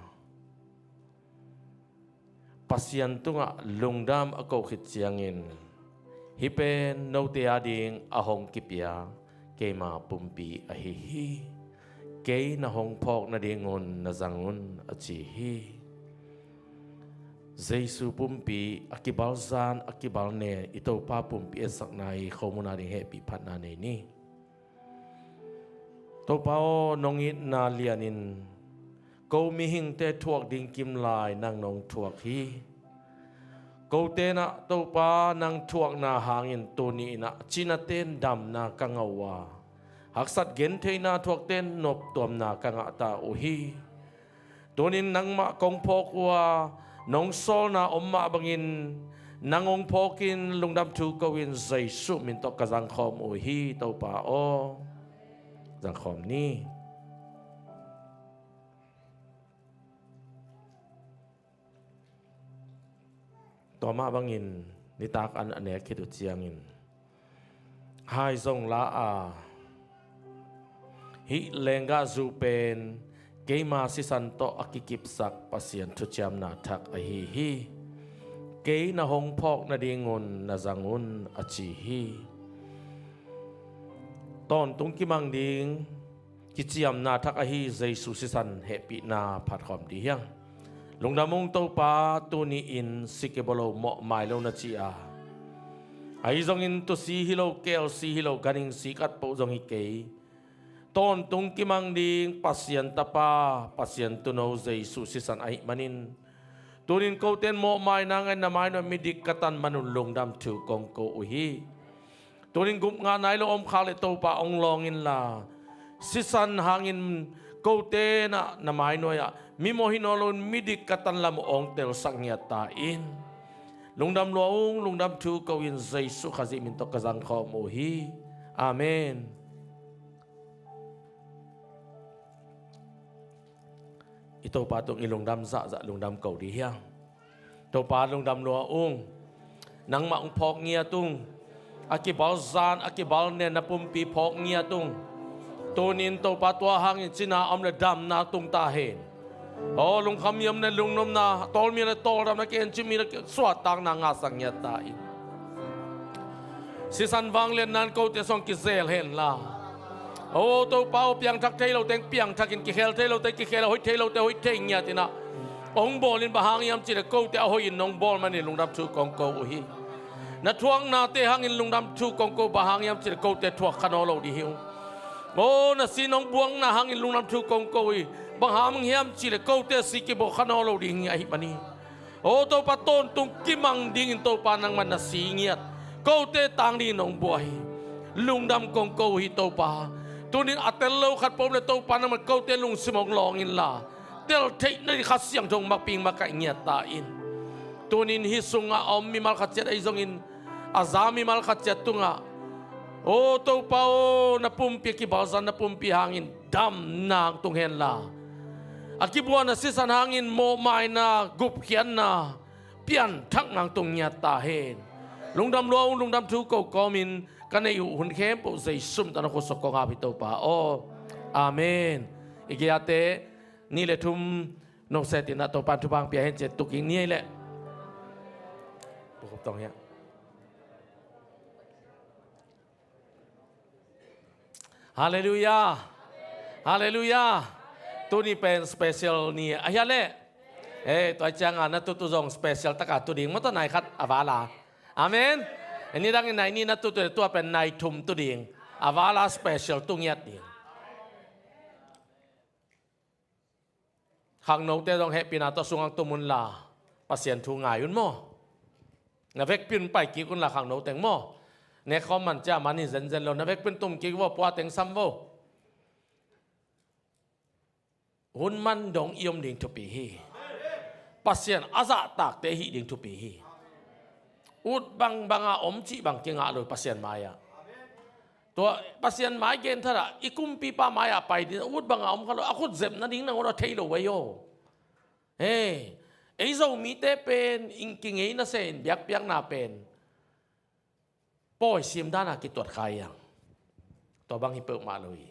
Pasian tungah lungdam a ko khit ciangin, hih pen note ading a hong kipia keima pumpi ahi hi. Kei na hong phawk nadingun na zang un, a ci hi. Jesu pumpi a kibalzan, a kibalnen, i Topa pumpi etsakna hi. Khomun ading hehpih phatna nei ni. Topa aw, nong itna lianin ko mihingte thuak ding kim lai nang nong thuak hi. Kote in ah Topa nang thuakna hangin tuni in ah cinate in damna ka ngah uh a, haksat gentheihna thuakte in noptuamna ka ngah ta uh hi. Tunin nangmah kong phawk uh a, nong sawlna om mah bangin nang hong phawkin lungdam thu ko-in Jesu min tawh ka zangkhawm uh hi, Topa aw. Zangkhawm ni. Tua mah bangin nitak an a nek khit uh ciangin, hai zong la a, hih lenggahzu pen keima sisan tawh a kikipsak Pasian thuciamna thak ahi hi. Kei na hong phawk nadingun na zang un, a ci hi. Tawntung kimang ding kiciamna thak ahi Jesu sisan hehpihna phatkhawm dih hiang. Lungdam ung Topa, tuni-in si kibolo mawhmai lo na ci a, ahi zongin tusi hi lo, kelsi hi lo, ganhing sikatpoh zong hi kei. Tawntung kimang ding Pasian Tapa, Pasian Tuuno Jesu sisan ahih manin, tunin kote in mawhmaina ngahin na mainawh midik ka tan manun lungdam thu kong ko uh hi. Tunin gupngah nai lo om khak leh Topa hong lawng inla, sisan hangin kote in ah na mainuai-ah mimawh hi nawn loin midik ka tan lam uh hong telsak ngiat ta in. Lungdam lua ung, lungdam thu ko in Jesuh Khazih min tawh ka zangkhawm uh hi. Amen. I Topa tung i lungdam zahzah lungdam ko dih hiam? Topa lungdam lua ung. Nangmah ung phawk ngiat ung. A kibalzan a kibalnen na pumpi phawk ngiat ung. Tunin Topa tua hangin cina om le damna tung ta hen. Aw, lungkham hiam le lungnopna, tawlmi le tawldamna, kiencimmi le suahtakna ngahsak ngiat ta in. Sisan vangliatna in kote sung kizel henla. Aw Topa aw, piangthak thei lo teng piangthakin, kikhel thei lo teng kikhel, hoih thei lo te hoih thei ngiat inah hong bawl in. Bang hang hiam cih leh kote a hoih in nong bawl manin lungdam thu kong ko uh hi. Na thuaknate hangin lungdam thu kong ko, bang hang hiam cih leh kote thuak kha nawn lo ding hi ung. Aw, na si nong buakna hangin lungdam thu kong ko uh hi. Bang hang hiam cih leh kote si kibuak kha nawn lo ding hi ahih manin. Aw Topa, tawntung kimang dingin Topa nangmah na si ngiat, kote tang dingin nong buak hi. Lungdam kong ko uh hi Topa. Tunin a tel lo khat pom le Topa nangmah kote lungsim hong lawng inla, tel theihna ding Kha Siangtho hong makping makaih ngiat ta in. Tunin hih sungah a om mimal khat ciat ahi zongin, a za mimal khat ciat tungah, aw Topa aw, na pumpi a kibalzan na pumpi hangin damna hong tung henla, a kibuakna sisan hangin mawhmaina, gupkhiatna, pianthakna hong tung ngiat ta hen. Lungdam lua ung, lungdam thu ko kawmin ka neih uh hun khempeuh Jesuh min tawh na khutsung kong ap hi Topa aw. Amen. I gei-ate nih le thum nosetin ah Topa'n thupha hong pia hen ci-a tuk ing ni ei leh. Pu Khup Tawng hiah. Halleluiah. Halleluiah. Tuni pen special ni ahi a leh. Eh, tua ciangin na tut uh zong special takin tu ding maw, tua nai khat a vala. Amen. Nidangin nai nih na tut uh leh tua pen nai thum tu ding. A vala special tu ngiat ding. Khangnote zong hehpihna tawh sungah tum unla, Pasian thu ngai un maw. Na vekpi un pai kik unla khangno teng maw. Nek khawm man ciang man hi zenzen lo, na vekpi un tum kik vo, pua teng sam vo. Hun man dong i om ding thupi hi. Pasian a zahtakte hih ding thupi hi. Ut bangbanga om cih bang kingah lo Pasian mai-ah. Tua Pasian mai genthat ah, i kumpipa mai-ah pai ding, ut banga om kha lo, a khut zep nading nangawn a thei lo ei aw. Hei, ei Zomite pen in kingei nasia in biakpiakna pen pawi sim dana kituat kha hi hang. Tua bang hi peuhmah lo hi.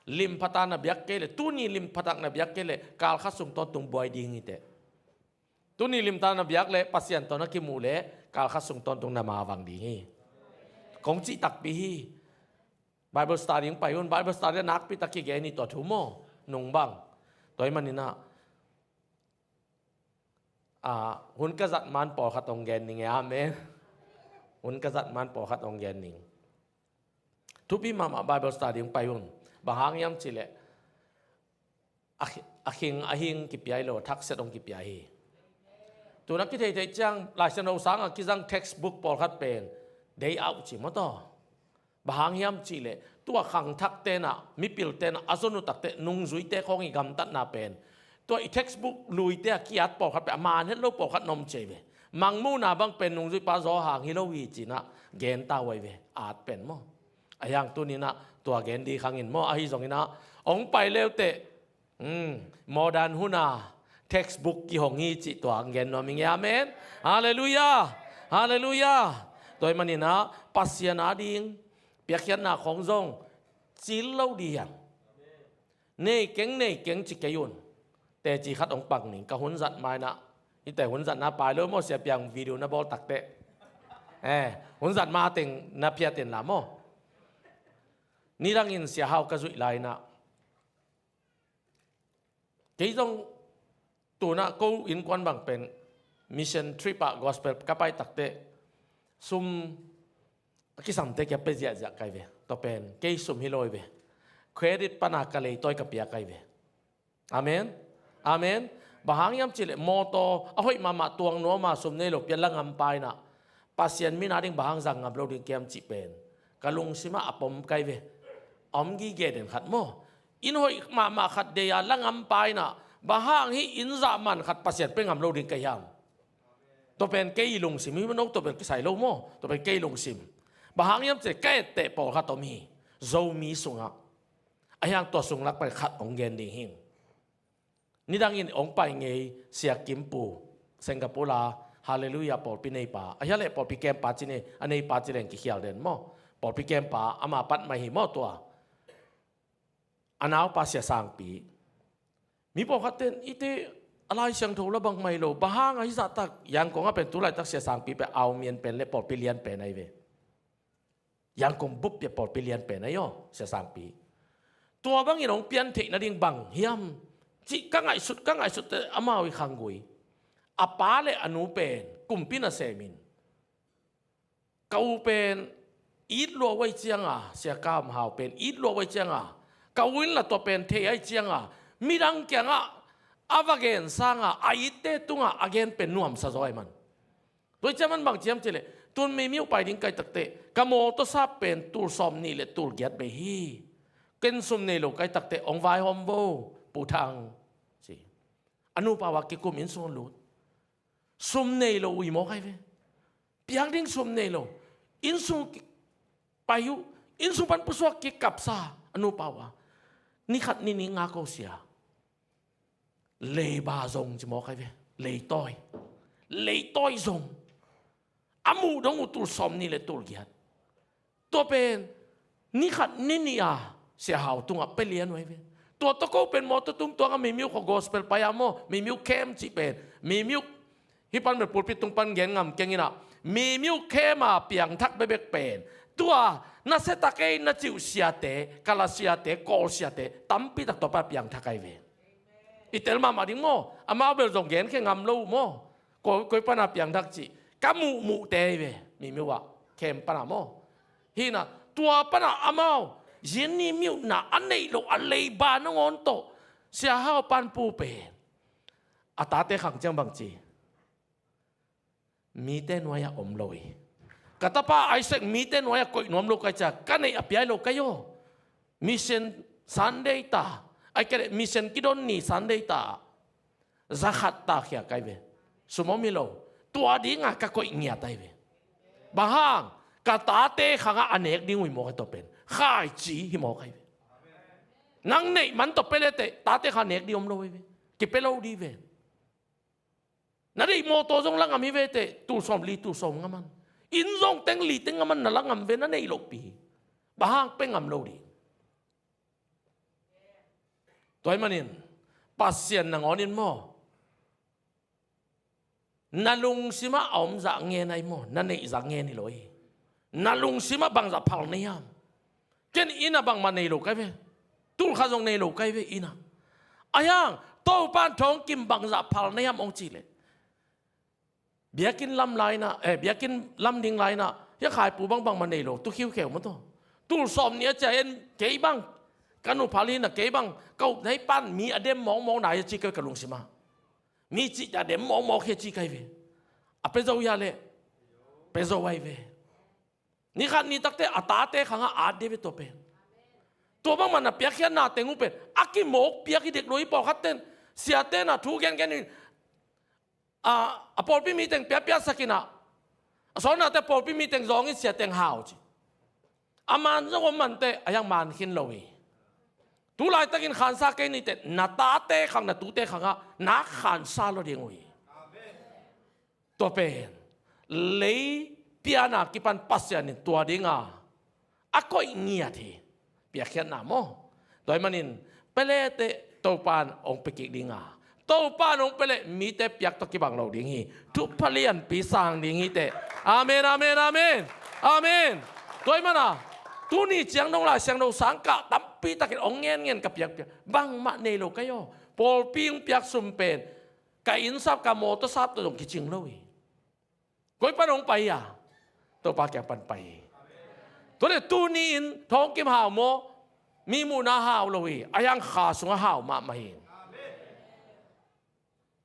Lim phatak na biak kei leh, tuni lim phatak na biak kei leh, kal khat sung tawntung buai ding hi teh. Tuni limtak na biak leh Pasian tawh na kimuh leh kal khat sung tawntung na mavang ding hi. Kong cih takpi hi. Bible study hong pai un, Bible study ah nakpi tak kigen hi tua thu maw, nung bang. Tua ahih manin ah, ah, hun ka zat man pawlkhat hong gen ning e, amen. Hun ka zat man pawlkhat hong gen ning. Thupi mahmah Bible study hong pai un. Bang hang hiam cih leh a khi-, a khing a hing kipia hi lo, thakset hong kipia hi. Tun a kitheithei ciang, Lai Siangtho sangin a kizang textbook pawlkhat pen day out ci maw taw. Bang hang hiam cih leh tua khangthakte'n ah, mipilte'n ah a zon uh takteh nungzuite khawng i gamtatna pen, tua i textbook luite a ki-at pawlkhat pen, a man het lo pawlkhat na om ci ei ve. Mangmuhna bang pen nungzuipa Johan hi lo hi ci-in ah gen ta uh ei ve, at pen maw. Ahi hang tuni-in ah tua gen ding khang in maw, ahi zongin ah hong pai le uh teh, um, modern hun a textbook kihong hi cih tua gen nuam ing e, amen. Halleluiah. Halleluiah. Tua ahih manin ah Pasian ading piakkhiatna khawng zong cil lo ding hi hang. Nei keng, nei keng ci kei un. Teci khat hong pang ning, ka hun zat ma-in ah. Hihte hun zatna pai lo maw, Sia Piang video na bawl takteh. Eh, hun zat ma teng na phiat inla maw. Nidangin Sia Hau ka zuih lai-in ah, kei zong tun ah ko innkuan bang pen mission trip ah gospel ka pai takteh, sum a kisamte kiang pia ziahziah ka hi ve. Tua pen kei sum hi lo hi ve. Credit pan a ka leitawi ka pia ka hi ve. Amen. Amen. Bang hang hiam cih leh mawtaw a hoih mahmah tuang nuam a sum nei lo pia la ngam pa-in ah, Pasian min ading bang hang zang ngam lo ding ka hiam cih pen ka lungsim ah a pom ka hi ve. A om gige den khat maw. Inn hoih mahmah khat deih a la ngam pa-in ah, bang hang hih inn zah man khat Pasian pia ngam lo ding ka hiam. Tua pen kei lungsim hi maw, tua pen kisai lo maw, tua pen kei lungsim. Bang hang hiam cih leh ka etteh pawlkhat om hi, Zomi sungah. Ahi hang tua sung lak pan khat hong gen ding hi. Nidangin hong pai ngei Sia Kim Pu, Singapore a, Hallelujah pawlpi neipa. A hia leh pawlpi kempa ci ni, a neipa ci leng kikhial den maw. Pawlpi kempa, ama pat mai hi maw tua. A naupa Sia Sangpi. Mi pawlkhat ten, i te a Lai Siangtho la bang mai lo, bang hang a hi zahtak, Yangon ah pen tu laitak Sia Sangpi pen Aung Myan pen leh pawlpi lian pen ahi ve. Yangon bup pia pawlpi lian pen ahi aw, Sia Sangpi. Tua bangin hong pian theih nading bang hiam cih ka ngaihsut, ka ngaihsut teh amau i khanggui. A pa leh a nu pen kumpi nasemin. Ka u pen it lua uh ahih ciangin, Sia Kam Hau pen it lua uh ahih ciangin, ka u in lah tua pen thei ahih ciangin, midang kiangah a va gen sangin a itte tungah a gen pen nuamsa zaw ahih man. Tua ahih ciangin bang ci hiam cih leh, tun Mei Myo pai ding ka hih takteh, ka mawtaw sap pen tul sawmnih leh tul giat bei hi. Ken sum nei lo ka hih takteh, hong vaihawm vo, Pu Thang, ci. A nupa uh a kikum inn sung lut. Sum nei lo uh hi mawk ahi ve. Piak ding sum nei lo. Inn sung ki-, pai uh, inn sung pan pusuak kikapsa a nupa uh a. Ni khat ni nih ngak o sia. Leiba zong ci mawk ahi ve. Leitawi. Leitawi zong. A muh dong uh tul sawmnih leh tul giat. Tua pen ni khat ni nih a Sia Hau tungah pia lian uh ahi ve. Tua tawh ko pen mawtaw tung tuang a Mei Myo khua gospel pai a maw, Mei Myo camp cih pen, Mei Myo hih pan pen pulpit tung pan gen ngam keng in ah, Mei Myo camp a piangthak bekbek pen, tua nasia tak ei na cih uh siate, Kawl siate, Kawl siate tampi tak tua pan piangthak ahi ve. I tel mahmah ding maw, amau bel zong genkhia ngam lo uh maw. Koi, koi pan a piangthak cih ka muhmuhte ahi ve, Mei Myo ah, camp pan a maw. Hi in ah, tua pan a amau yin ni myo na a neih loh a leiba nangawn tawh Sia Hau Pan Pu pen a tate khang ciang bang ci, mite nuai-ah om lo hi. Ka tapa Isaac mite nuai-ah koih nuam lo ka hih ciang, ka neih a pia hi lo ka hi aw. Mission Sunday ta, ahih kei leh mission kidon ni Sunday ta, za khat ta khia ka hi ve. Sum om hi lo. Tua dinga ka koih ngiat ahi ve. Bang hang, ka tate khangah a nek ding uh hi mawk ahi tua pen. Khaici hi mawk ahi ve. Nang neih man tawh pia le teh, tate khang nek ding om lo ahi ve. Kipia lo ding ve. Na deih mawtaw zong la ngam hi ve teh, tul sawm li, tul sawm nga man. Inn zong teng li teng nga man na la ngam ve, na neih lohpi hi. Bang hang, pia ngam lo ding. Tua ahih manin Pasian nangawn in maw, na lungsimah a om zah ngen ahi maw, na neih zah ngen hi lo hi. Na lungsimah bangzah phal na hiam? Ken inn ah bangmah nei lo ka hi ve. Tul khat zong nei lo ka hi ve inn ah. Ahi hang, Topa'n thawngkim bangzah phal na hiam hong cih leh, biakinn lam lai in ah, eh, biakinn lam ding lai in ah, hih a khaipu bang bangmah nei lo, tu khiukheu maw tawh. Tul sawmnih a ciah en, kei bang, ka nu phal hi in ah, kei bang, ka upna hi pan mi a dem mawkmawk na hi a ci ka hi ve ka lungsimah. Mi cih a dem mawkmawk hi a ci ka hi ve. A pia zo hia leh? Pia zo ahi ve. Ni khat ni takte a tate khangah at ding ve tua pen. Tua bangmah na piakkhiatna teng uh pen a kimawk piak hi dek lo hi. Pawlkhat ten, siate na thu gengen in, a, a pawlpi mi teng piapiasak in ah, a sawnnate pawlpi mi teng zawng in sia teng hau ci. A man zong om man teh, a hiang man khin lo hi. Tu laitakin khansa kei ni teh, na tate khang, na tute khangah nak khansa lo ding uh hi. Tua pen lei piana kipan Pasian in tua dinga a koih ngiat hi. Piakkhiatna maw. Tua ahih manin pia le teh, Topa'n hong pia kik dinga, Topa'n hong pia leh mite piak tawh kibang lo ding hi. Thupha lianpi sang ding hi teh. Amen, amen, amen. Amen. Tua ahih mana tuni ciang dong Lai Siangtho sang kah tampi takin hong ngenngen ka piakpiak, bangmah nei lo ka hi aw. Pawlpi hong piak sum pen ka inn sap, ka mawtaw sap tawh zong kicing lo hi. Koi pan hong pai hi a? Topa kiang pan pai hi. Tua leh tuni-in thawngkim hau maw, mi muhna hau lo hi, a hiang kha sungah hau mahmah hi.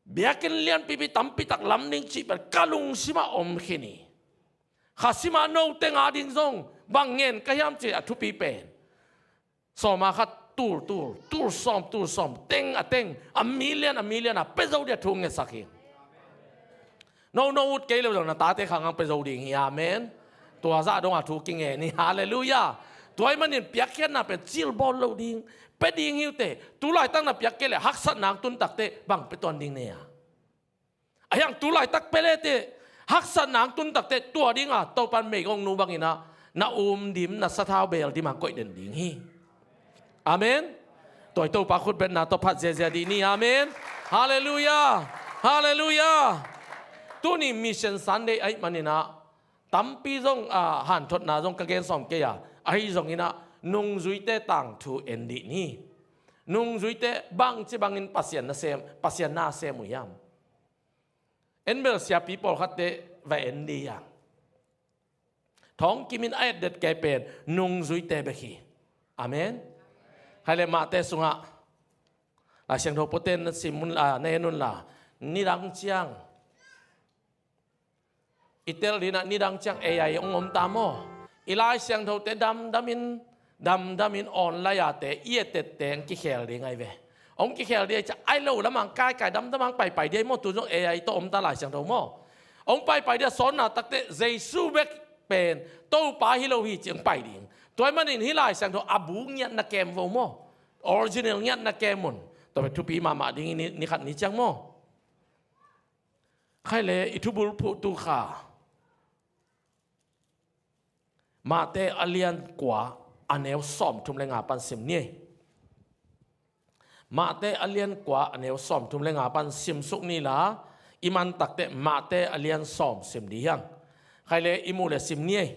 Biakinn lianpipi tampi tak lam ding cih pen ka lungsimah om khin hi. Kha simah note nga ding zong bang ngen ka hiam cih a thupi pen, sawma khat tul tul, tul sawm tul sawm, teng a teng, a million a million a pia zo ding a thu ngetsak hi. No, no ut kei lo zong na tate khang ang pe zo ding hi. Amen. Tua zah dong a thu kingen hi. Halleluiah. Tua ahih manin piakkhiatna pen cilbawl lo ding, pe ding hi uh teh. Tu laitak na piak kei leh haksatna ang tun tak teh bang pe tuan ding ne a? Ahi hang tu laitak pe le teh haksatna ang tun tak teh tua ding a, Topan meigongnu bangin ah na um dim, na sathau beel dim ang koih den ding hi. Amen. Tua i Topa khutbetna tawh phat ziazia dih ni. Amen. Halleluiah. Halleluiah. Tuni Mission Sunday ahih manin ah tampi zong, ah, hanthotna zong ka gen sawm kei a, ahi zongin ah nungzuite tangthu en dih ni. Nungzuite bangci bangin Pasian na sem, Pasian na sem uh hiam? En bel siapi pawlkhatte va en dih hiam? Thawng kimin a etdet kei pen nungzuite bek hi. Amen. Khai le Mate sungah Lai Siangtho puaten na sim un la, na en un la, nidang ciang i tel dinah nidang ciang A I hong om ta maw? I Lai Siangthote damdamin, damdamin online ate i etette hong kikhel ding ahi ve. Hong kikhel ding ahi ciah ahi lo lamang kaikai damdam ang paipai ding ahi maw? Tu zong A I tawh om ta Lai Siangtho maw? Hong paipai ding a sawnna takte Jesu bek pen Topa hi lo hi ci hong pai ding. Tua ahih manin hih Lai Siangtho a bu ngiatna kem vo maw? Original ngiatna kem un. Tua bek thupi mahmah ding ni, ni khat ni ciang maw? Khai le i thubulphuh tu kha Mate a lian kua a neu sawmthum le nga pan sim ni ei. Mate a lian kua a neu sawmthum le nga pan simsuk ni la, i man takte Mate a lian sawm sim dih hiang. Khai le i muh le sim ni ei.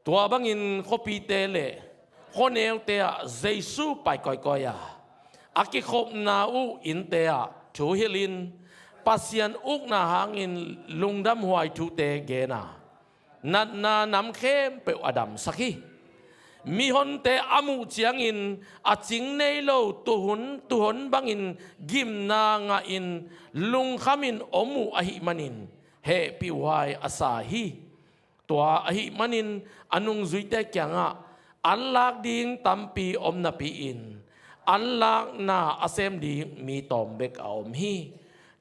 Tua bangin khuapite le khuaneute ah Jesu pai kawikawi a, a kikhopna uh innte ah thu hilhin Pasian ukna hangin lungdamhuai thute gen a, natna nam khempeuh a damsak hi. Mihonte a muh ciangin a cing nei lo tuhun, tuhon bangin gimna ngahin lungkhamin om uh ahih manin hehpihhuai a sa hi. Tua ahih manin a nungzuite kiangah an lak ding tampi om napi-in an lakna a sem ding mi tawm bek a om hi.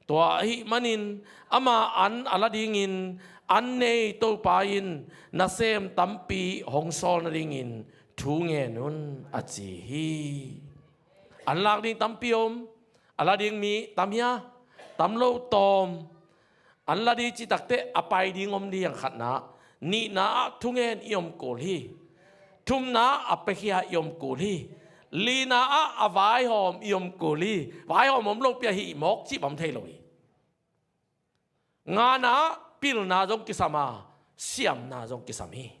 Tua ahih manin ama an a la dingin an nei Topa in nasem tampi hong sawl nadingin thu ngen un a ci hi. An lak ding tampi om, a la ding mi tam hia, tam lo tawm. An la ding citakte a pai ding om ding hiang khatna. Nihna ah thungen i om kul hi. Thumna ah a pekhia i om kul hi. Lina ah a vaihawm i om kul hi. Vaihawm om lopi a hih mawk cih bang thei lo hi. Ngana ah pilna zong kisam a, siamna zong kisam hi.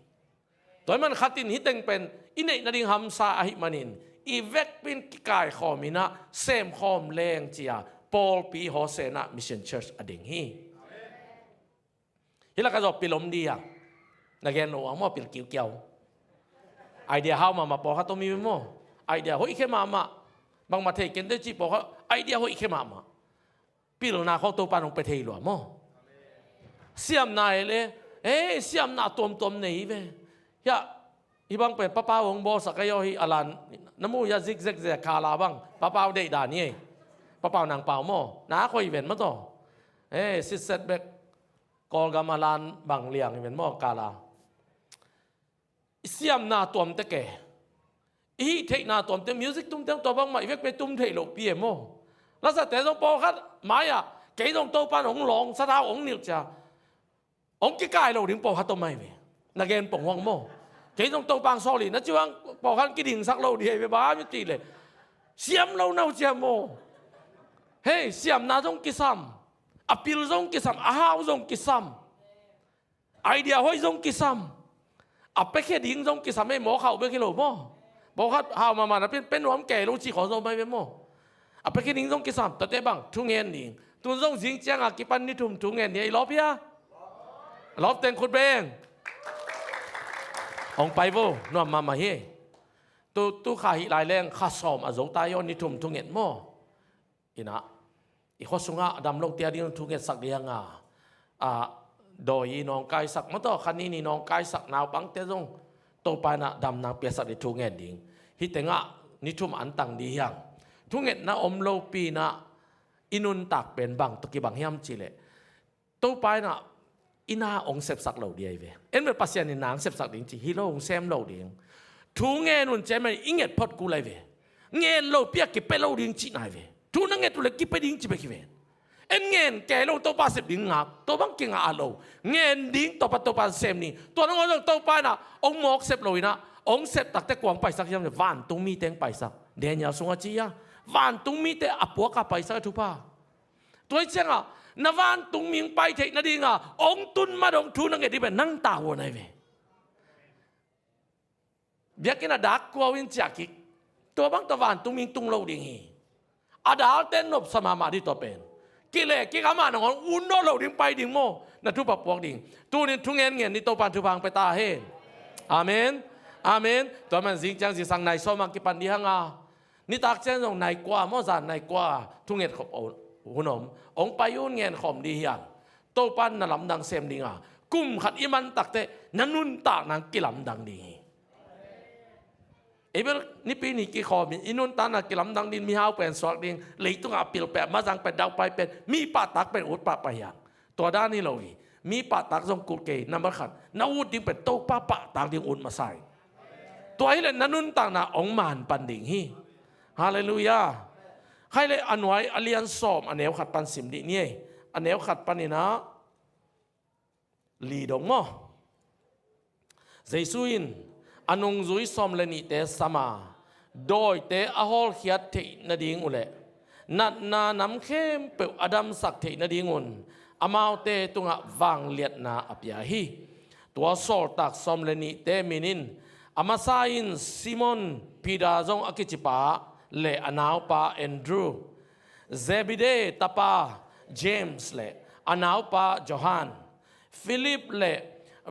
Tua ahih man khatin hih teng pen i neih nading hamsa ahih manin i vekpin kikaikhawm inah semkhawm leng cia pawlpi Hosanna Mission Church a ding hi. Hih lakah zaw pil om dih a, na gen lo ang maw, pil kiukiau. Idea hau mahmah pawlkhat om hi maw? Idea hoih khe mahmah. Bangmah thei kente cih pawlkhat idea hoih khe mahmah. Pilna khawng Topa in hong pia thei lua maw? Siamna hi le, eh, siamna tuamtuam nei hi ve. Hiah, hih bang pen papau hong bawlsak ahi aw, hih a lan, na mu hiah zikzek zia kala bang, papau deih dan hi ei. Papau nangpau maw? Na khoi ven maw taw? Eh, sitset bek, Kawlgam a lan bang liang hi ven maw, kala. I siamna tuamte ke, i hih theihna tuamte, music tumte tua bangmah i vekpi tum theih lohpi e maw? Lasate zong pawlkhat mai-ah kei zong Topa in hong lawng, sathau hong nilh cia hong kikai lo ding pawlkhat om ahi ve. Na gen pong huang maw? Kei zong Topa hong sawl hi na ci huang pawlkhat kidingsak lo ding ahi ve, bang hang hiam cih leh siam lo na uh cia maw? Hei, siamna zong kisam, a pil zong kisam, a hau zong kisam. Idea hoih zong kisam. A pekhia ding zong kisam ei, mawk hau bek hi lo maw? Mawk hau mahmah napi-in pe nuam kei lo cih khawng zong om ahi ve maw? A pekhia ding zong kisam, tuate bang thungen ding. Tun zong zing ciangah kipan ni thum thungen ding, i lawp hia? Lawp teng khut beng. Hong pai vo, nuam mahmah hi. Tu, tu kha hih lai leng kha sawm a zo ta hi aw, ni thum thungen maw? Inah, i khua sungah a dam lote a ding thungetsak ding a, a, dawi i nawngkaisak maw taw, kha nih nih nawngkaisak naupangte zong Topa inah damna piasak ding thungen ding. Hih tengah ni thum an tang ding hiang. Thungetna om lopi inah i nuntak pen bang tawh kibang hiam cih leh, Topa in ah i na hong sepsak lo ding ahi ve. En bel Pasian in na hong sepsak ding ci hi lo, hong sem lo ding. Thu ngen un ci a, i nget phot kul ahi ve. Ngen lo pi a kipia lo ding cihna ahi ve. Thu na nget uh leh kipia ding ci bek hi ve. En ngen kei lo Topa sep ding ngak, tua bang kingah a lo. Ngen ding tawh pa Topa sem ni. Tua nangawn zong Topa in ah hong mawk sep lo in ah, hong sep takteh kua hong paisak hiam leh vantung mite hong paisak. Daniel sungah ci a, vantung mite a puak a paisak a thupha. Tua hi ciangah na vantung mi hong pai theih nadingah hong tun ma dong thu na nget ding pen nang tavuan ahi ve. Biakinn a dak kua uh in ciah kik, tua bang tawh vantung mi hong tung lo ding hi. A dalte nopsa mahmah ding tua pen. Kileh kik, amah nangawn un nawn lo ding, pai ding maw, na thupha puak ding. Tunin thu ngen ngen ni, Topa in thupha hong pia ta hen. Amen. Amen. Tua man zing ciang zingsang nai sawm ah kipan ding hang a, nitak ciang zong nai kua maw, zan nai kua thunget khop hun om, hong pai un, ngen khawm ding hi hang. Topa in na lamdang sem ding a, kum khat i man takteh na nuntakna hong kilamdang ding hi. Ei bel Nipi ni kikhawm in i nuntakna kilamdang ding, mihau pen suak ding, leitungah a pil pen, a mazang pen, daupai pen, mi pahtak pen ut pahpah hi hang. Tua dan hi lo hi. Mi pahtak zong kul kei, nambat khat na ut ding pen Topa pahtak ding ut masa hi. Tua hileh na nuntakna hong man pan ding hi. Halleluiah. Khaileh a nuai a lian sawm a neu khat pan sim dih ni ei. A neu khat panin ah li dong maw. Jesu in a nungzui sawm le nihte sam a, dawite a hawlkhiat theih nading uh leh natna nam khempeuh a damsak theih nadingun amaute tungah vangliatna a pia hi. Tua sawltak sawm le nihte min in, a masa in Simon Peter zong a kicipa le a naupa Andrew, Zebedee tapa James le a naupa Johan, Philip le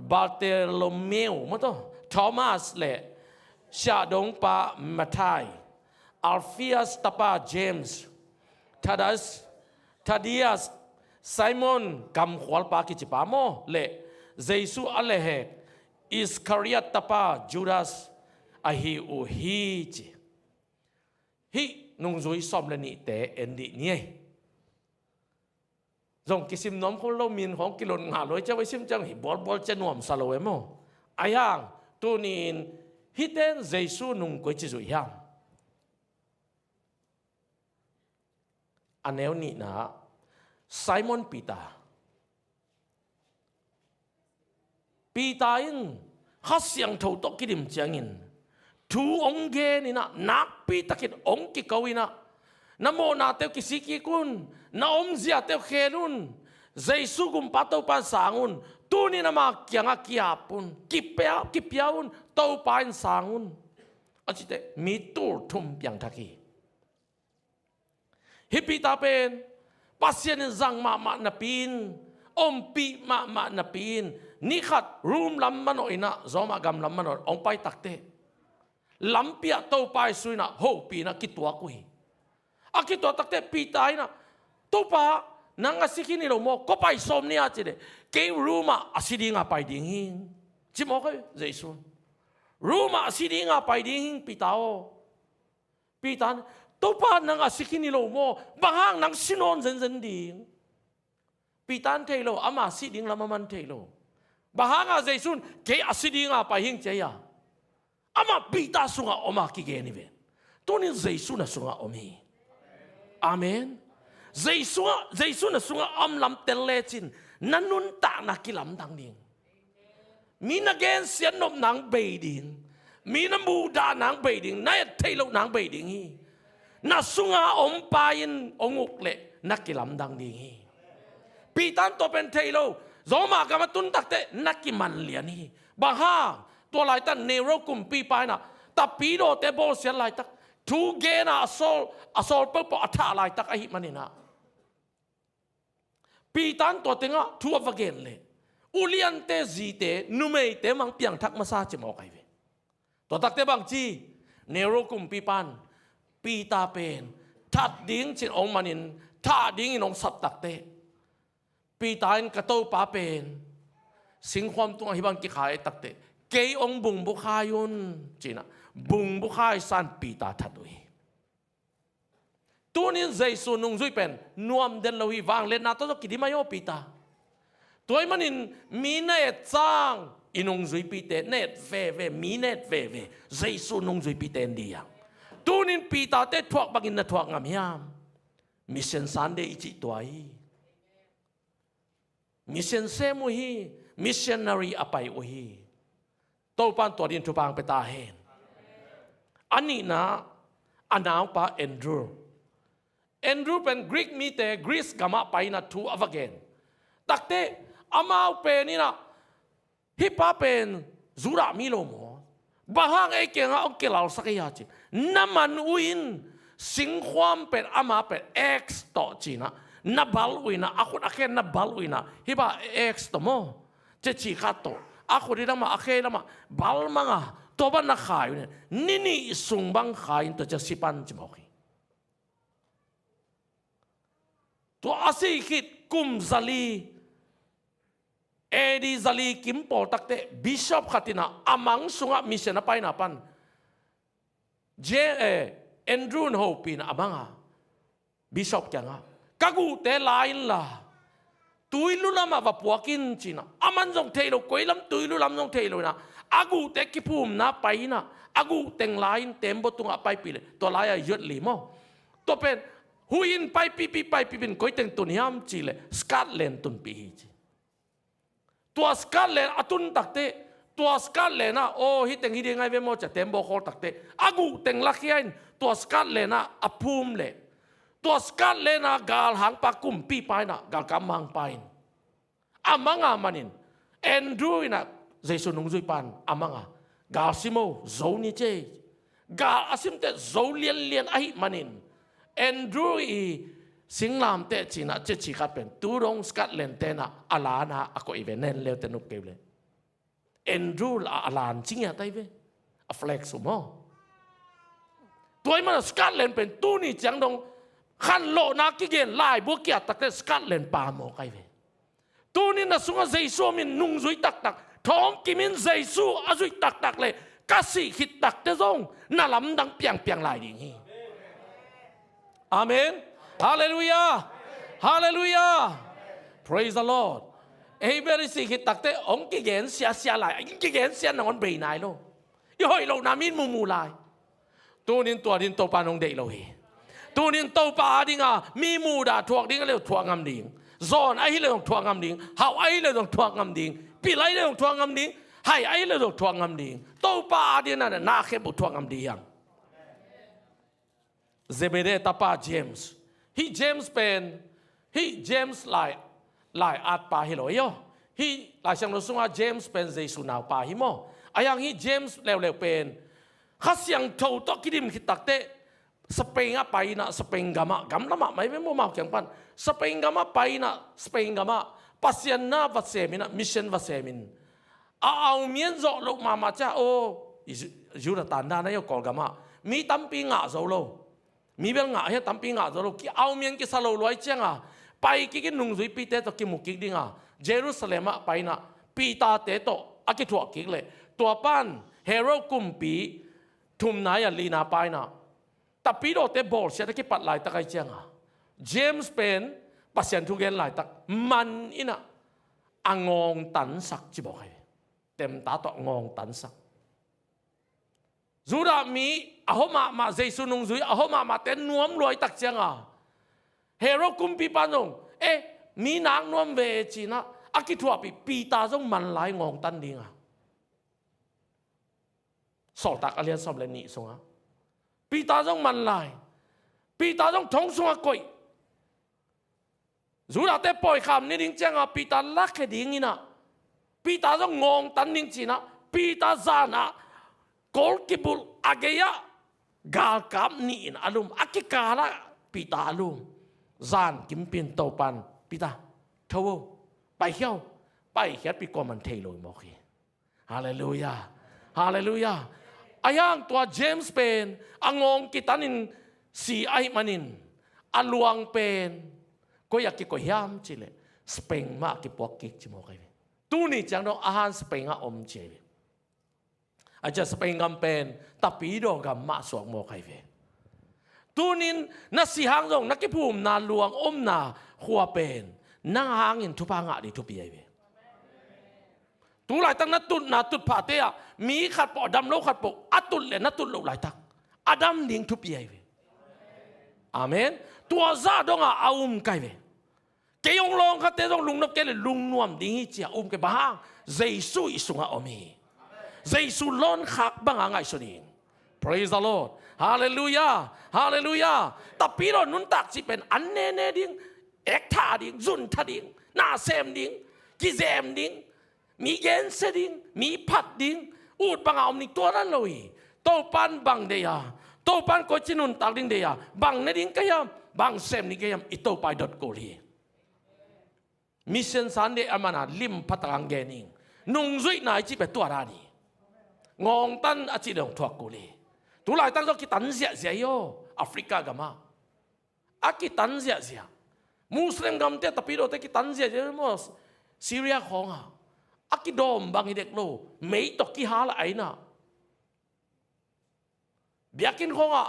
Bartholomew, maw taw, Thomas le siahdongpa Matthai, Alphaeus tapa James, Thaddeus, Thaddeus, Simon kamkhualpa kicipa maw, le Jesu a lehhek Iskariot tapa Judas ahi uh hi, ci. Hih nungzui sawm le nihte en dih ni ei. Zong kisim nuam khol lo, min khawng kilon ngah lo, i ciang i sim ciang hi bualbual cia nuamsa lo e maw. Ahi hang, tuni-in hihte in Jesu nung koi ci zuih hiam? A neu nihna, Simon Peter. Peter in Kha Siangtho tawh kidim ciangin thu hong gen in ah, nakpi takin hong kiko in ah, na mawhnate uh kisik kik un, na omziate uh khel un, Jesu Gumpa Topa in sang un, tuni-in ama kiangah ki-ap un, kipia, kipia un, Topa in sang un, a cih teh mi tul thum piangthak hi. Hih Peter pen Pasian in zang mahmah napi-in, ompih mahmah napi-in, ni khat Rome lam manawh in ah, Roma gam lam manawh hong pai takteh, lampi ah Topa Jesu in ah hopih in ah kituak uh hi. A kituak takteh Peter in ah, "Topa, nang a si khin hi lo maw? Kua pai sawm ni a," ci leh, "Kei Rome ah a si dinga pai ding hi," ci mawk hi Jesu. "Rome ah a si dinga pai ding hi, Peter aw." Peter in, "Topa, nang a si khin hi lo maw? Bang hang nang si nawn zenzen ding?" Peter in thei lo, ama sih ding lam a man thei lo. Bang hangah Jesu in, "Kei a si dinga pai hing," ci a? Amah Peter sungah om a kigen hi ve. Tunin Jesu na sungah om hi. Amen. Jesu, Jesu na sungah om lam tel lecin na nuntakna kilamdang ding. Mi na gensiat nop nang bei ding, mi na muhdah nang bei ding, na et theih loh nang bei ding hi. Na sunga om pa in hong uk leh na kilamdang ding hi. Peter in tua pen thei lo, Roma gam a tun takteh na kimanlian hi. Bang hang, tua laitak Nero kumpipa in ah tapidawte bawlsiat laitak, thu gen a, a sawl, a sawl pohpoh a thah laitak ahih manin ah, Peter in tua tengah thu a va gen leh, uliante zite, numeite mang piangthak masa ci mawk ahi ve. Tua takteh bang ci, Nero kumpipa in Peter pen that ding cin hong manin, thah dingin hong sap takteh, Peter in, "Ka Topa pen singkhuam tungah hih bang kikhai takteh, kei hong bungbukhai un," ci-in ah bungbukhai sa-in Peter that uh hi. Tunin Jesu nungzui pen nuam den lo hi. Vangliatna tawh zong kidim ahi aw, Peter. Tua ahih manin mi na et ciang i nungzuipite na et veve, mi na et veve, Jesu nungzuipite in di hiam? Tunin Peter-te thuak bangin na thuak ngam hiam? Mission Sunday i cih tua hi. Mission sem uh hi, missionary a pai uh hi. Topan tua din thupha hong pia ta hen. A nihna, a naupa Andrew. Andrew pen Greek mite Greece gamah pai-in ah thu a va gen takte, amau pen in ah, hih pa pen Judah mi lo maw? Bang hang ei kiangah hong kilalsak ei hia ci. Na man uh in singkhuam pen ama pen X tawh ci-in ah na bal uh in ah, a khut a khe na bal uh in ah, hih pa X tawh maw, ceci khat tawh, a khut i lamah a khe i lamah bal mang a, tua bang na khai uh in ah, ni nih sung bang khai in tua ciang si pan ci mawk hi. Tua a sih khit kum zali, A D zali kim pawl takte bishop khat in ah a mang sungah mission a paina pan Je, eh, Andrew in hopih in ah a mang a, bishop kiangah, ka guhte la inla, tuilu lamah va puak in ci-in ah, aman zong thei lo, koi lam tuilu lam zong thei lo in ah, a guhte kiphumna pai in ah, a guh teng la in tembaw tungah paipih leh, tua lai-ah yuat li maw. Tua pen, huih in paipihpih, paipihpih in koi teng tun hiam cih leh, Scotland tunpih hi ci. Tua Scotland a tun takte, tua Scotland ah, aw, hih teng hi ding ahi ve maw ci-a tembaw khawl takte, a guh teng lakhia in, tua Scotland ah a phum leh, tua Scotland ah galhangpa kumpipa in ah, galkap mangpa in a mang a manin, Andrew in ah, Jesu nungzuipa in a mang a, gal sim o, zo ni ci ei. Gal a simte zo lianlian ahih manin, Andrew i singlamteh ci-in ah, ceci khat pen tu dong Scotland-te in ah a lan a, a koih ve, na en le uh teh, nup kei uh leh. Andrew la a lan ci ngiat ahi ve. A flag sung maw. Tua ahih manin Scotland pen tuni ciang dong khanlawhna kigen laibu a ki-at takte Scotland pamawk ahi ve. Tunin na sungah Jesu om in nungzui taktak, thawngkimin Jesu a zuih taktak leh, ka sih khit takte zong na lamdang piangpiang lai ding hi. Amen. Halleluiah. Halleluiah. Praise the Lord. Ei bel i sih khit takte hong kigen siasia lai, hong kigen sia nangawn bei nai lo. I hoih lohna mi in mumu lai. Tunin tua din Topa in hong deih lo hi. Tunin Topa a dinga mi mudah thuak ding a leh thuak ngam ding. Zawn ahi leh zong thuak ngam ding. Hauh ahi leh zong thuak ngam ding. Pil ahi leh zong thuak ngam ding. Hai ahi leh zong thuak ngam ding. Topa a dingin na khempeuh thuak ngam ding hi hang. Zebedee tapa James. Hih James pen, hih James lai, lai-atpa hi lo hi aw. Hih Lai Siangtho sungah James pen Jesu naupa hi maw. Ahi hang hih James leuleu pen Kha Siangtho tawh kidim khit takte Spain ah pai in ah, Spain gamah, gam lamah mai ve maw, amau kiang pan. Spain gamah pai in ah, Spain gamah Pasian na va sem in ah, mission va sem in. A au mian zawh loh mahmah ciang, aw, i Ju-, Judah tandan ahi aw, Kawlgamah mi tampi ngah zo lo. Mi bel ngah hi a, tampi ngah zo lo. Ki au mian kisa lo luai ciang a, pai kik in nungzuipite tawh kimu kik ding a, Jerusalem ah pai in ah, Peter-te tawh a kithuah kik leh, tua pan Herod kumpi thumna ahi a, lina pa in ah, tapidawte bawlsiat a kipat laitak ahi ciang a, James pen Pasian thu gen laitak man in ah, a ngawngtansak ci mawk ahi ve. Temta tawh a ngawngtansak. Judah mi a hua mahmah, Jesu nungzui a hua mahmahte nuam luaitak ciang a, Herod kumpipa in zong, eh, mi nak nuam ve ci in ah, a kithuahpih Peter zong man lai ngawngtan ding a. Sawltak a lian sawm le nih sungah Peter zong man lai. Peter zong thong sungah koih. Judahte pawikham ni ding ciang a, Peter lakhia ding in ah, Peter zong ngawngtan ding ci in ah, Peter zan ah kawl kibulh a gei-ah galkap nih in a lum, a kikal ah Peter a lum. Zan kimpi in Topa in, Peter, tho o, paikhia o. Paikhiatpih kuaman thei lo hi mawk hi. Halleluiah. Halleluiah. Ahi hang tua James pen a ngawng kitanin si ahih manin, a luang pen koi ah kikoih hiam cih leh, Spain mah kipuak kik ci mawk ahi ve. Tuni ciang dong a han Spain ah om ci ahi ve. A ciah Spain gam pen tapidaw gam mah suak mawk ahi ve. Tunin na si hang zong na kiphumna luang omna khua pen nang hangin thupha ngah ding thupi ahi ve. Tu laitak na tutna tutphahte ah mi khat pawh a dam lo khat pawh a tut le na tut loh laitak a dam ding thupi ahi ve. Amen. Tua zah dongah a um kai ve. Kei hong lawng khatte zong lungnop kei le lungnuam ding hi ci-a um kei, bang hang? Jesu i sungah om hi. Jesu lawnkhak banga ngaihsun hi. Praise the Lord. Halleluiah. Halleluiah. Tapidaw nuntak cih pen an nene ding, ektha ding, zuntha ding, nasem ding, kizem ding, mi gensia ding, mi phat ding, ut banga om ding, tua dan lo hi. Topan bang deih a, Topan koici nuntak ding deih a, bang ne ding ka hiam, bang sem ding ka hiam, i Topa i dot kul hi. Mission Sunday a mana lim phatak ang gen ing. Nungzuihna i cih pen tua dan hi. Ngawngtan a cih dong thuak kul hi. Tu laitak zong kitan ziahziah hi aw, Africa gamah. A kitan ziahziah. Muslim gamte tapidawte kitan ziahziah hi maw, Syria khawngah. A kidawm bang hi dek lo, mei tawh kihal a inah. Biakinn khawngah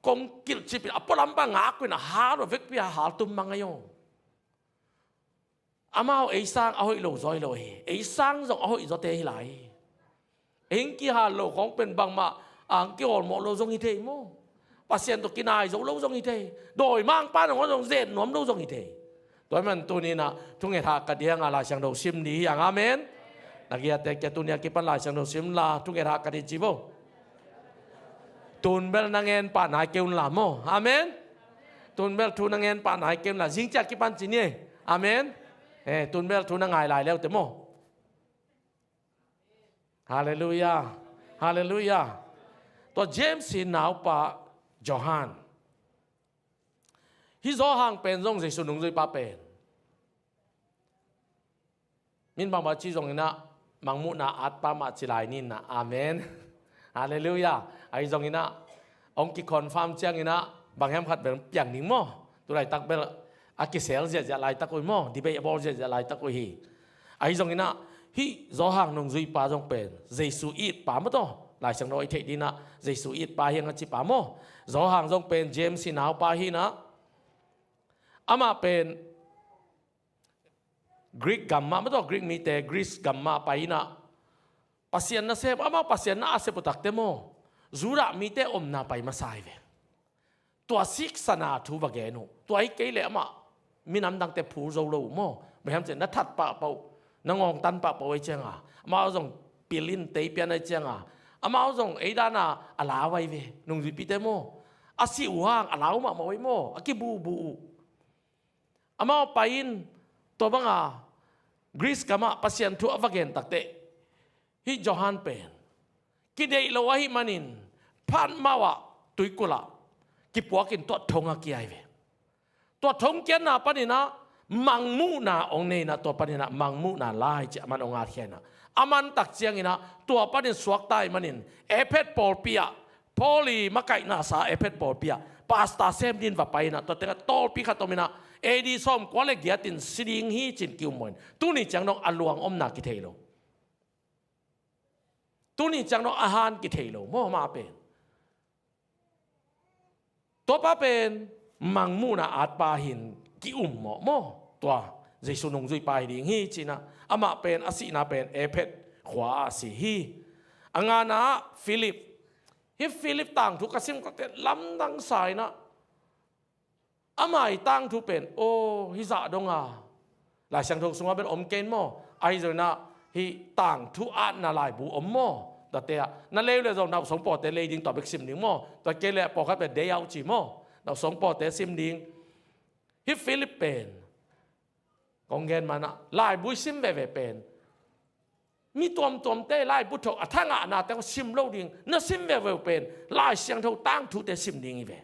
kong kilh cipin a pualam pan ngak uh in a hal uh vekpi a haltum mang ahi aw. Amau ei sang a hoih lo zaw hi lo hi. Ei sang zong a hoih zawte hi lai. Ei hing kihal lo khawng pen bangmah a hang kihawlmawh lo zong hi thei maw. Pasian tawh kinai zo lo zong hi thei. Dawimangpa nangawn zong zen nuam lo zong hi thei. Tua hi man tuni inah thunget hah ka ding a, Lai Siangtho sim ding hi hang. Amen. Na giate kia tuni a kipan Lai Siangtho sim la, thunget hah ka ding ci vo. Tun bel na ngen pah nai kei un la maw. Amen. Tun bel thu na ngen pah nai kei un la, zing ciah kipan ci ni. Amen. Eh, tun bel thu na ngai lai leute maw. Halleluiah. Halleluiah. Tua James hi naupa Johan. Hih Johan pen zong Jesu nungzuipa pen. Min bangmah ci zong inah, mangmuhna atpa mah ci lai ni inah. Amen. Halleluiah. Ahi zong inah, hong ki-confirm ciang inah, bang hiam khat bel piang ding maw. Tu laitak bel a kisel ziahziah laitak uh hi maw. Debate a bawl ziahziah laitak uh hi. Ahi zong inah, hih Johan nungzuipa zong pen Jesu itpa maw taw. Lai Siangtho i theih ding inah Jesu itpa hi hang a cipa maw. Johan zong pen James hi naupa hi inah. Amah pen Greek gam mah, mah tawh Greek mite Greece gam mah pai inah Pasian nasem, amah Pasian na a sep uh takte maw, Judah mite omna pai masa hi ve. Tua siksana thu va gen uh. Tua hi kei leh amah minam dangte phul zo lo uh maw. Bang hiam cih leh na that pahpah uh, na ngawngtan pahpah uh ahi cianga, amau zong pil in tei pian ahi cianga, amau zong ei dana a lau ahi ve. Nungzuipite maw, a sih uh hang a lau mahmah uh ahi maw, a kibuhbuh uh. Amau pai in, tua banga Greece gamah Pasian thu a va gen takteh, hih Johan pen kideih lo ahih manin Patmos ah tuikulh ah kipuakin tua thong a kia hi ve. Tua thong kiatna paninah mangmuhna hong nei inah, tua paninah mangmuhna lai ci-a aman hong atkhia inah, a man tak cianginah tua panin suakta ahih manin Efesa pawlpi ah Paul i makaihna sa Efesa pawlpi ah pastor sem din va pai inah, tua tengah tawlpi khat om inah A D sawmkua le giatin si ding hi cin ki-ummawh in, tuni ciang dong a luang omna kithei lo. Tuni ciang dong a han kithei lo maw, amah pen. Tuapa pen mangmuhna atpa hin ki-ummawh maw. Tua Jesu nungzuipa hi ding hi cinah, amah pen a sihna pen Efesa khua ah a si hi. A ngana ah Philip. Hih Philip tangthu ka sim ka tet lamdang sa inah, ama i tangthu pen, aw, hih zah donga Lai Siangtho sungah bel om kei in maw. Ahi zonginah hih tangthu atna laibu om maw. Tuate ah na lei uh le zong nauhsong pawte lei ding, tua bek sim ding maw. Tua kei le pawlkhat pen day out ci maw, nauhsong pawte sim ding. Hih Philip pen kong gen manah laibu i sim veve pen, mi tuamtuamte laibu tho a thangahnate sim lo ding na sim veve uh pen Lai Siangtho tangthute sim ding hi ve.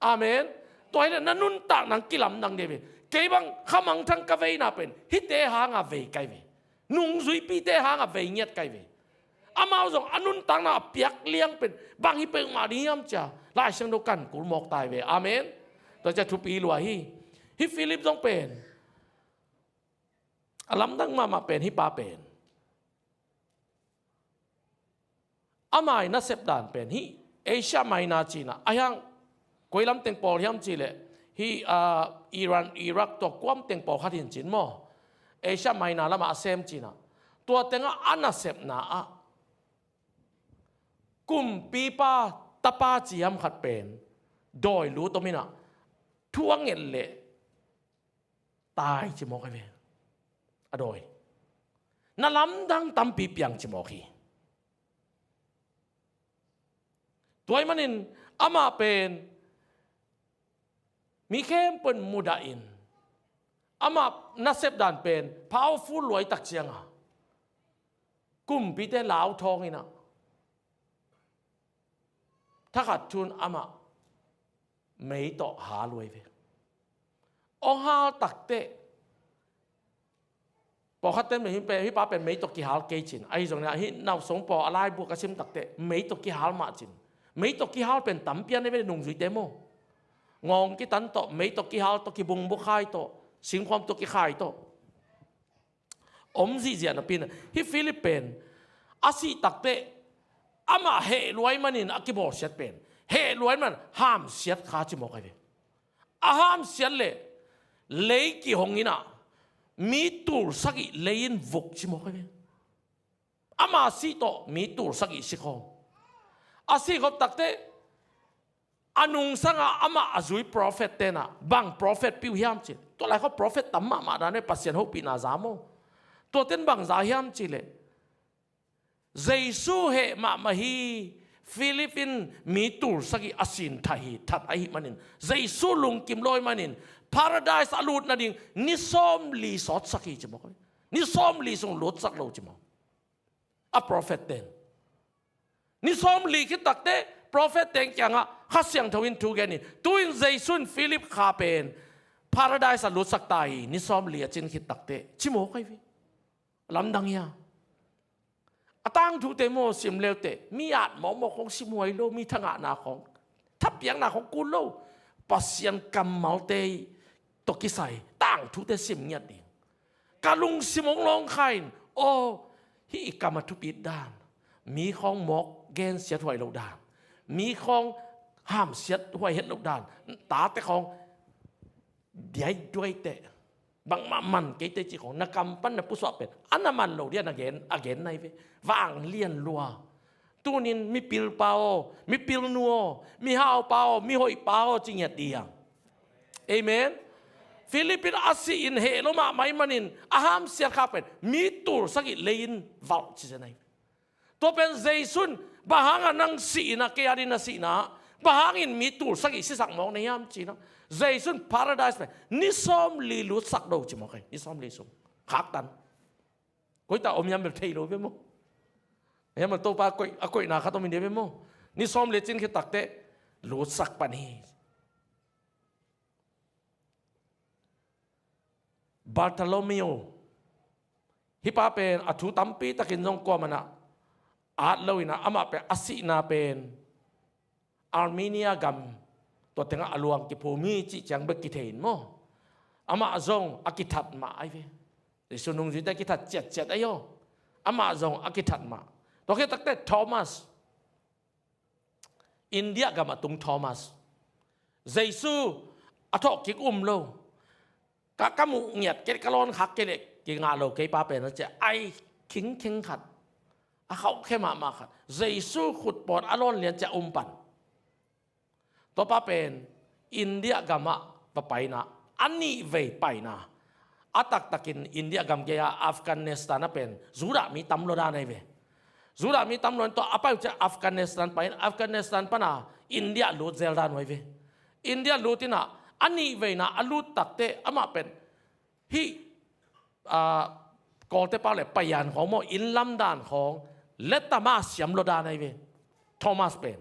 Amen. Tua hileh na nuntak nang kilamdang ding hi ve. Kei bang khamangthang ka veina pen hihte hanga vei kai ve. Nungzuipite hanga vei ngiat kai ve. Amau zong a nuntakna a piak liang pen bang hi peuhmah ding hiam cia Lai Siangtho kan kul mawk tai ve. Amen. Tua cia thupi lua hi. Hih Philip zong pen a lamdang mahmah pen hih pa pen. Ama i nasep dan pen hih Asia Minor cinah, a hiang koi lam teng pawl hiam cihleh hih, ah, Iran, Iraq tua kuam teng pawlkhat hin cin maw. Asia Minor lamah a sem cinah. Tua tengah a nasepna ah kumpipa tapa ciam khat pen dawi lut om inah thu a nget leh tai ci mawk hi ve. A dawi na lamdang tampi piang ci mawk hi. Tua ahih manin amah pen mi khempeuh in mudah in amah nasep dan pen powerful luai tak cianga kumpite lau thawng inah thakhat thun amah mei tawh hal luai ve. Ong hal takteh pawlkhat ten hih pa pen mei tawh kihal kei cin, ahi zongin ah hih nausong pawl a laibu ka sim takteh mei tawh kihal mah cin. Mei tawh kihal pen tampi a nei ve nungzuite maw. Ngawng kitan tawh, mei tawh kihal tawh, kibungbuk khai tawh, singkhuam tawh kikhai tawh om zihziah napi inah hih Philip pen a sih takteh amah heh luai manin a kibawlsiat pen, heh luai man hamsiat kha ci mawk ahi ve. A hamsiat leh lei kihong inah mi tul sagih lei in vuk ci mawk ahi ve. Ama sih tawh mi tul sagih si khawm. A sih khop takteh a nungsanga amah a zui prophet tenah bang prophet piu hiam cih, tua laikhawng prophet tam mahmah dan ve, Pasian hopihna za maw. Tuaten bang za hiam cih leh Jesu heh mahmah hi. Philip in mi tul sagih a sin thah hi, that ahih manin Jesu lungkim lo ahih manin Paradise a lut nading ni sawmli sawtsak hi ci mawk. Ni sawmli sung lutsak lo ci mawk a prophet ten. Ni sawmli khit takteh prophet ten kiangah Kha Siangtho in thu gen hi. Tu-in Jesu in Philip kha pen Paradise a lutsak ta hi, ni sawmli a cin khit takteh ci mawk ahi ve. Lamdang hia? A tangthute maw sim leuteh mi at mawkmawk khong sim huai lo, mi thangahna khong, thapiakna khong kul lo. Pasian kammalte tawh kisai tangthute sim ngiat ding. Ka lungsim hong lawng kha in, aw, hih i kam a thupit dan, mi khawng mawk gensiat huai loh dan, mi khawng hamsiat huai het loh dan, tate khawng diaiduai teh, bangmah man kei teh cih khawng na kam pan na pusuah pen a na man lo dia na gen, a gen nai ve. Vanglian lua. Tunin mipil pa aw, mipil nu aw, mihau pa aw, mihoih pa aw ci ngiat ding. Amen. Philip in a sih in heh lo mahmah ahih manin a hamsiat khak pen mi tul sagih lei in valh ci zen ahi. Tua pen Jesu in bang hangah nang sih in a kei adin na sihna, bang hangin mi tul sagih sisak mawk na hiam ci-in ah Jesu in Paradise pen ni sawmli lutsak lo ci mawk hi. Ni sawmli sung khaktan. Koitak om hiam bel thei lo ve maw. Hiam bel Topa a koih, a koihna khat om hi ve maw. Ni sawmli cin khit takteh lutsak pan hi. Bartholomew, hih pa pen a thu tampi takin zong kuamah in ah at lo in ah, amah pen a sihna pen Armenia gam, tua tengah a luang kiphum hi cih ciang bek kithei in maw. Amah zong a kithat mah ahi ve. Jesu nungzuite kithat ciatciat ahi aw. Amah zong a kithat mah. Tua khit takteh Thomas, India gam a tung Thomas. Jesu a thawhkik um lo. Ka, ka muh ngiat kei, ka lawn khak kei leh kingah lo kei pa pen a ci a, ai khingkhing khat, a khauhkhe mahmah khat, Jesu khutpawn a lawn lian ci a um pan. Tua pa pen India gamah va paina, a nihvei paina. A taktakin India gam gei-a Afghanistan ah pen Judah mi tam lua dan ahi ve. Judah mi tam lua in tua a pai uh ciah Afghanistan pai in, Afghanistan pana India lut zel dan uh ahi ve. India lut in ah, a nihveina a lut takteh amah pen hih, ah, Kawlte pak leh payan khawng maw, inn lam dan khawng, lettama siam lua dan ahi ve. Thomas pen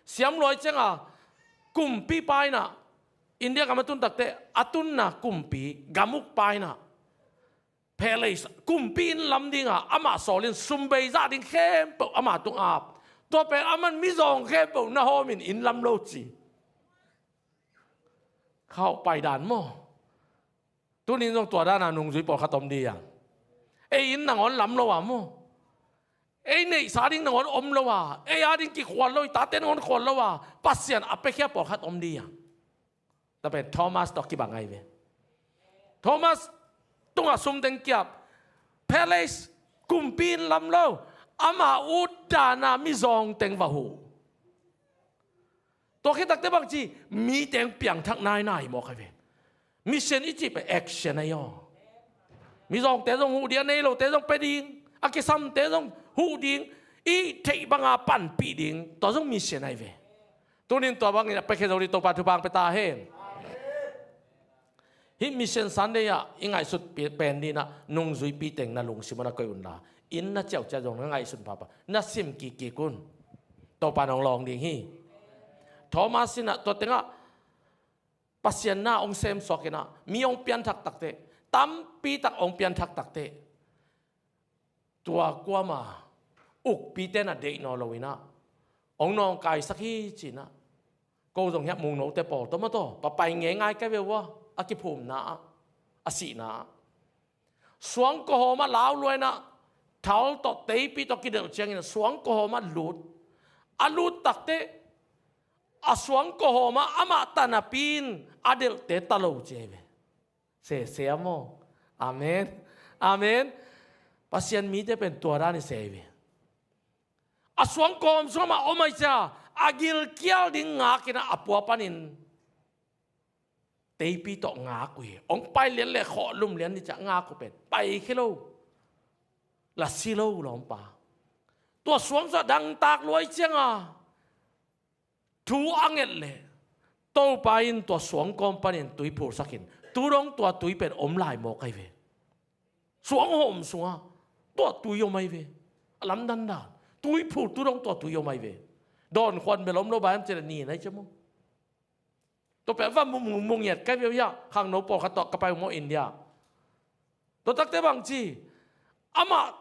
siam lua ahih ciangah kumpipa in ah, India gam a tun takteh a tunna kumpi, gam ukpa in ah, palace, kumpi inn lam dingah amah sawl in sum bei zah ding khempeuh ama tung ap. Tua pen aman mizawng khempeuh na hawm in inn lam lo ci. Khauh pai dan maw. Tunin zong tua dana nungzui pawlkhat om ding a. Ei inn nangawn lam lo a maw. Ei neihsa ding nangawn om lo a. Ei a ding kikhual lo, i tate nangawn khual lo a. Pasian a piakhia pawlkhat om ding a. Tua pen Thomas tawh kibang ahi ve. Thomas tungah sum teng kiap. Palace, Kumpi in lam lo, ama ut dana mizawng teng va huh. Tua khit takte bangci, mi teng piangthak nainai mawk ai ve. Mission i cih pen action ahi aw. Mizawngte zong huh ding, a nei lote zong pia ding, a kisamte zong huh ding, i theih banga panpih ding, tua zong mission ahi ve. Tunin tua bangin a piakhia zo ding Topa thupha pia ta hen. Hih Mission Sunday ah i ngaihsut pi-, pen ding ah nungzuipi teng na lungsim ah na koih unla, inn na ciauciat zong na ngaihsun phapha, na sim kikkik un. Topa nong lawng ding hi. Thomas in ah tua tengah Pasian na hong semsuak in ah, mi hong pianthak takte, tampi tak hong pianthak takte, tua kuama ukpite na deih nawn lo in ah, hong nawngkaisak hi ci-in ah, ko zong hiah Mungnote pawl tawh maw taw, ka pai ngeingai ka hi ve ua, a kiphumna ah, a sihna ah. Suangkua hawm ah lau lua in ah, thal tawh teipi tawh kidelh ciangin suangkua hawm ah lut. A lut takte, a suangkua hawm ah amah ta napi in a delhte ta lo ci hi ve. Sese a maw. Amen. Amen. Pasian mite pen tua dan i se hi ve. A suangkua hawm sungah mah om ahih ciang a gilkial ding ngak in ah, a pua panin teipi tawh ngak uh hi. Hong pai lian leh khawhlum lian ding ciang ngak uh pen paikhia lo, la si lo lawmpa. Tua suang sungah dangtak lua ahih ciang a thu a nget leh, Topa in tua suangkua hawm panin tui phulsak in, tu dong tua tui pen om lai mawk ahi ve. Suang hawm sungah tua tui om ahi ve. A lamdang dan, tui phul tu dong tua tui om ahi ve. Dawnkhuan bel om lo, bang hiam cih leh nin ahi ciang maw. Tua pen va mu, mu, mu ngiat ka hi ve uh hiah, khangno pawlkhat tawh ka pai uh maw India. Tua takte bangci, amah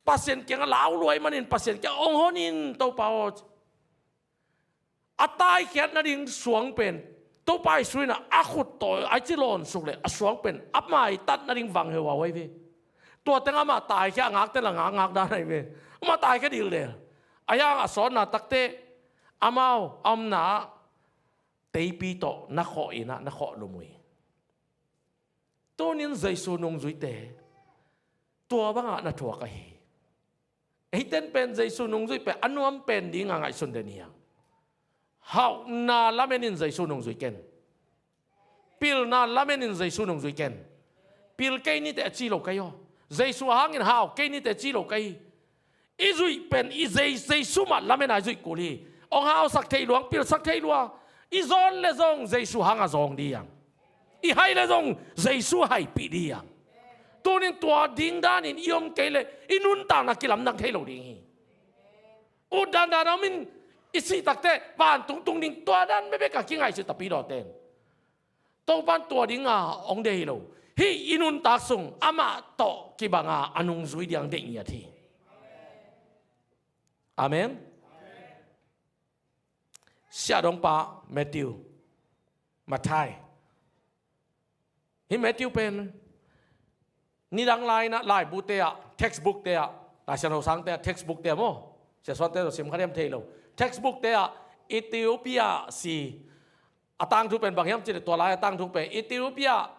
Pasian kiangah lau lua ahih manin Pasian kiangah hong hon in, Topa aw. A taikhiat nading suang pen Topa Jesu in ah a khut tawh a ci lawn suk leh a suang pen a maitat nading vang heuhau ahi ve. Tua teng amah taikhia, a ngakte la ngakngak dan ahi ve. Amah taikhia dildel. Ahi hang a sawtna takte, amau a omna ah teipi tawh na khawh in ah, na khawhlum uh hi. Tunin Jesu nungzuite tua bangah na thuak ahi hi. Eiten pen Jesu nungzui pen a nuam pen dinga ngaihsun den hi hang. Hauhna lamen in Jesu nungzui ken. Pilna lamen in Jesu nungzui ken. Pil kei nite a ci lo ka hi aw. Jesu a hangin hau kei nite a ci lo ka hi. I zuih pen i Jei-, Jesu mah lamen a i zuih kul hi. Hong hausak thei lua, hong pilsak thei lua. I zawn leh zong Jesu hanga zawng ding hi hang. I hai leh zong Jesu haipih ding hi hang. Tunin tua ding danin i om kei leh i nuntakna kilamdang thei lo ding hi. Ut dandan a om in, i sih takte vantung tung ding, tua dan bekbek a kingaihsut a, pi dawten. Topan tua dinga hong deih hi lo. Hih i nuntak sung amah tawh kibanga a nungzui ding deih ngiat hi. Amen. Siahdongpa Matthew, Matthai. Hih Matthew pen nidang lai-in ah laibute ah, textbookte ah, Laisiangtho sangte ah, textbookte ah maw, Sia Suante tawh sim kha diam thei lo. Textbookte ah Ethiopia si a tangthu pen bang hiam cih leh, tua lai a tangthu pen Ethiopia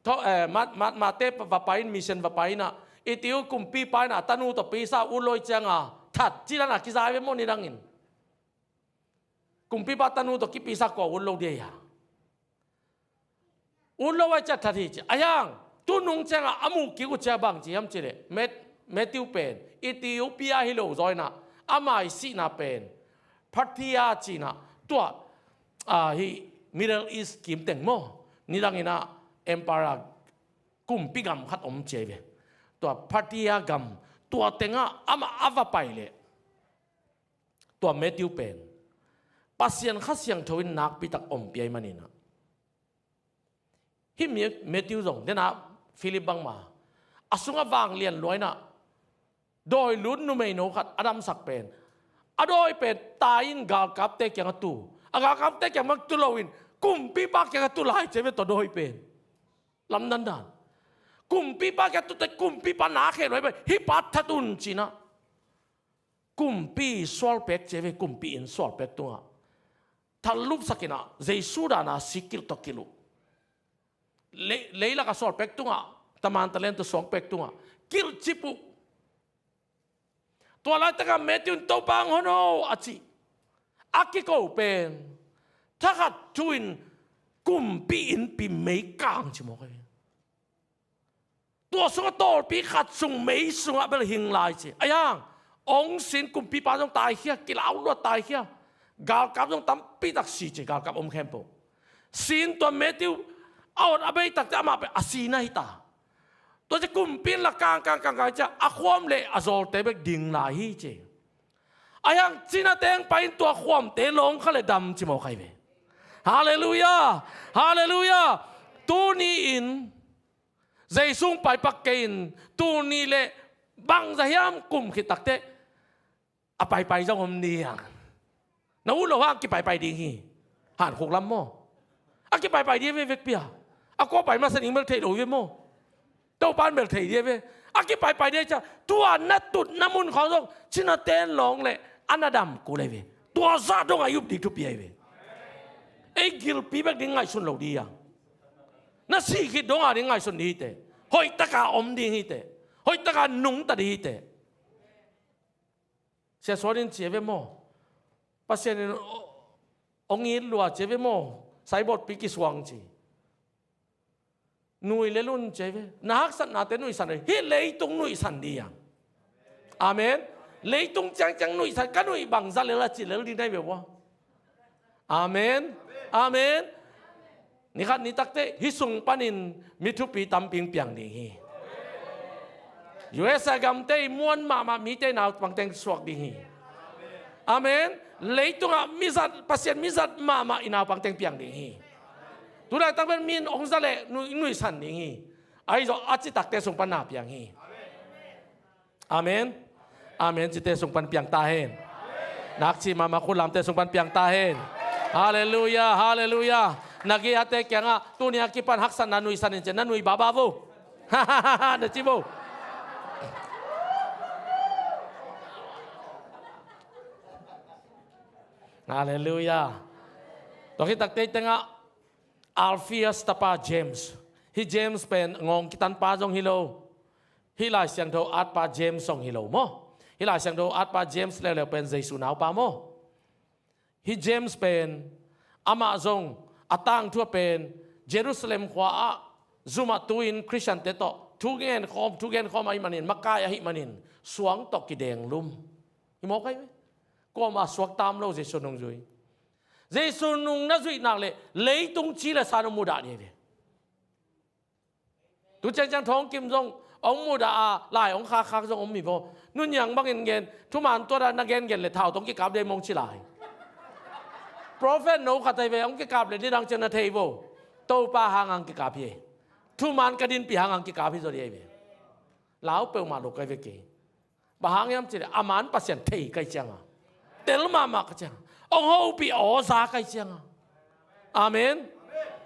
tho-, eh, mat, mat, mate va pai in, mission va pai in ah, Ethiopia kumpipa in ah a tanu tawh pisa ut lo ahih cianga that ci dan a kiza hi ve maw nidangin. Kumpipa tanu tawh kipisa kua ut lo dia hi a. Ut lo ahih ciang that hi ci. Ahi hang tu nung ciangah a muh kik uh ciang bang ci hiam cih leh, Mat-, Matthew pen Ethiopia hi lo zaw in ah, ama i sihna pen Parthia ci-in ah, tua, ah, hih Middle East kim teng maw, nidangin ah emperor, kumpi gam khat om ci hi ve. Tua Parthia gam, tua tengah amah a va pai leh, tua Matthew pen Pasian Kha Siangtho in nakpi tak ompih ahih manin ah, hih Mi-, Matthew zong, den ah Philip bangmah, a sungah vanglian lua in ah, dawi lut numeino khat a damsak pen, a dawi pen tai-in galkapte kiangah tu, a galkapte kiangah tu loin kumpipa kiangah tu lai ci hi ve tua dawi pen. Lamdang dan. Kumpipa kiangah tu teh kumpipa na khel lua hi ve, hih pa that un ci-in ah, kumpi sual pek ci hi ve, kumpi inn sual pek tungah thal lupsak in ah, Jesu dan a si kilh tawh kilh uh. Lei-, leilak a sual pek tungah, taman talent tawh suang pek tungah kilhcip uh. Tua laitakah Matthew in Topa hong hon o a cih a kiko pen thakhat thu-in kumpi innpi meikang ci mawk ahi. Tua sungah tawlpi khat sung mei sungah bel hing lai ci. Ahi hang hong sin kumpipa zong taikhia, kilau luat taikhia. Galkap zong tampitak si ci, galkap om khempeuh. Sin tua Matthew a ot a bei takte amah pen a sina hita. Tua ci kumpi in la kang kang kang kang ci a khuam le a zawlte bek ding lai hi ci. Ahi hang Cina teng pai in tua khuamte lawng kha le dam ci mawk ahi ve. Halleluiah. Halleluiah. Tuni-in Jesu hong paipak kei in tuni le bangzah hiam kum khit takteh a paipai zong om ni a. Na ut loh hang kipaipai ding hi. Hankhuk lam maw? A kipaipai ding hi ve vekpi a. A kua pai masa ding bel thei lo hi ve maw? Topa in bel thei ding hi ve. A kipaipai ding hi cia tua na tutna mun khawng zong Cina ten lawng le a na dam kul ahi ve. Tua zah dongah i up ding thupi ahi ve. Ei gilpi bek ding ngaihsun lo ding hi a. Na sih khit dongah ding ngaihsun ding hi teh. Hoihtaka om ding hi teh. Hoihtaka nungta ding hi teh. Sia Suan in ci a ve maw? Pasian in hong it lua ci a ve maw? Saibawtpi kisuang ci. Nui le lun ci a ve. Na haksatnate nuihsan le hih leitung nuihsan ding hi a. Amen. Leitung ciangciang nuihsan, ka nuih bangzah lel a ci lel ding na hi ve ua. Amen. Amen. Nikhat ni takteh hih sung panin mi thupi tampi hong piang ding hi. U S A gamte i muan mahmah mite naupang teng suak ding hi. Amen. Leitungah mizat, Pasian mizat mahmah i naupang teng piang ding hi. Tulaitak pen mi in hong za leh nui, nuihsan ding hi. Ahi zong a citakte sung pan na piang hi. Amen. Amen cite sung pan piang ta hen. Nakci mahmah khut lamte sung pan piang ta hen. Halleluiah, halleluiah. Na gei-ate kiangah tuni a kipan haksatna nuihsan in ci a, na nui baba vo. Na ci vo. Halleluiah. Tua khit takteh tengah Alphaeus tapa James. Hih James pen ngawng kitanpa zong hi lo. Hih Lai Siangtho atpa James zong hi lo maw? Hih Lai Siangtho atpa James leuleu pen Jesu naupa maw? Hih James pen amah zong a tangthu a pen Jerusalem khua-ah zumah tu-in Khristiante tawh thu genkhawm, thu genkhawm ahih manin, makai ahih manin suang tawh kidenglum. Hi mawk ahi ve. Kuamah suak tam lo Jesu nungzui. Jesu nung na zuih nak leh leitung ci le sa nong mudah ding hi ve. Tu ciangciang Thawng Kim zong hong mudah a, lai hong khakkhak zong om hi vaw. Nuniang bangin gen, thuman tuat a na gengen le thau tawh hong kikap ding mong ci lai. Prophet no khat ahi ve, hong kikap le nidang ciang na thei vaw. Topa hang hong kikap hi. Thuman ka dinpi hang hong kikap hi zaw ding ahi ve. Lau peuhmah lo ka hi ve kei. Bang hang hiam cih leh a man Pasian thei ka hih cianga, tel mahmah ka hih cianga, hong hopih aw za ka hih cianga. Amen.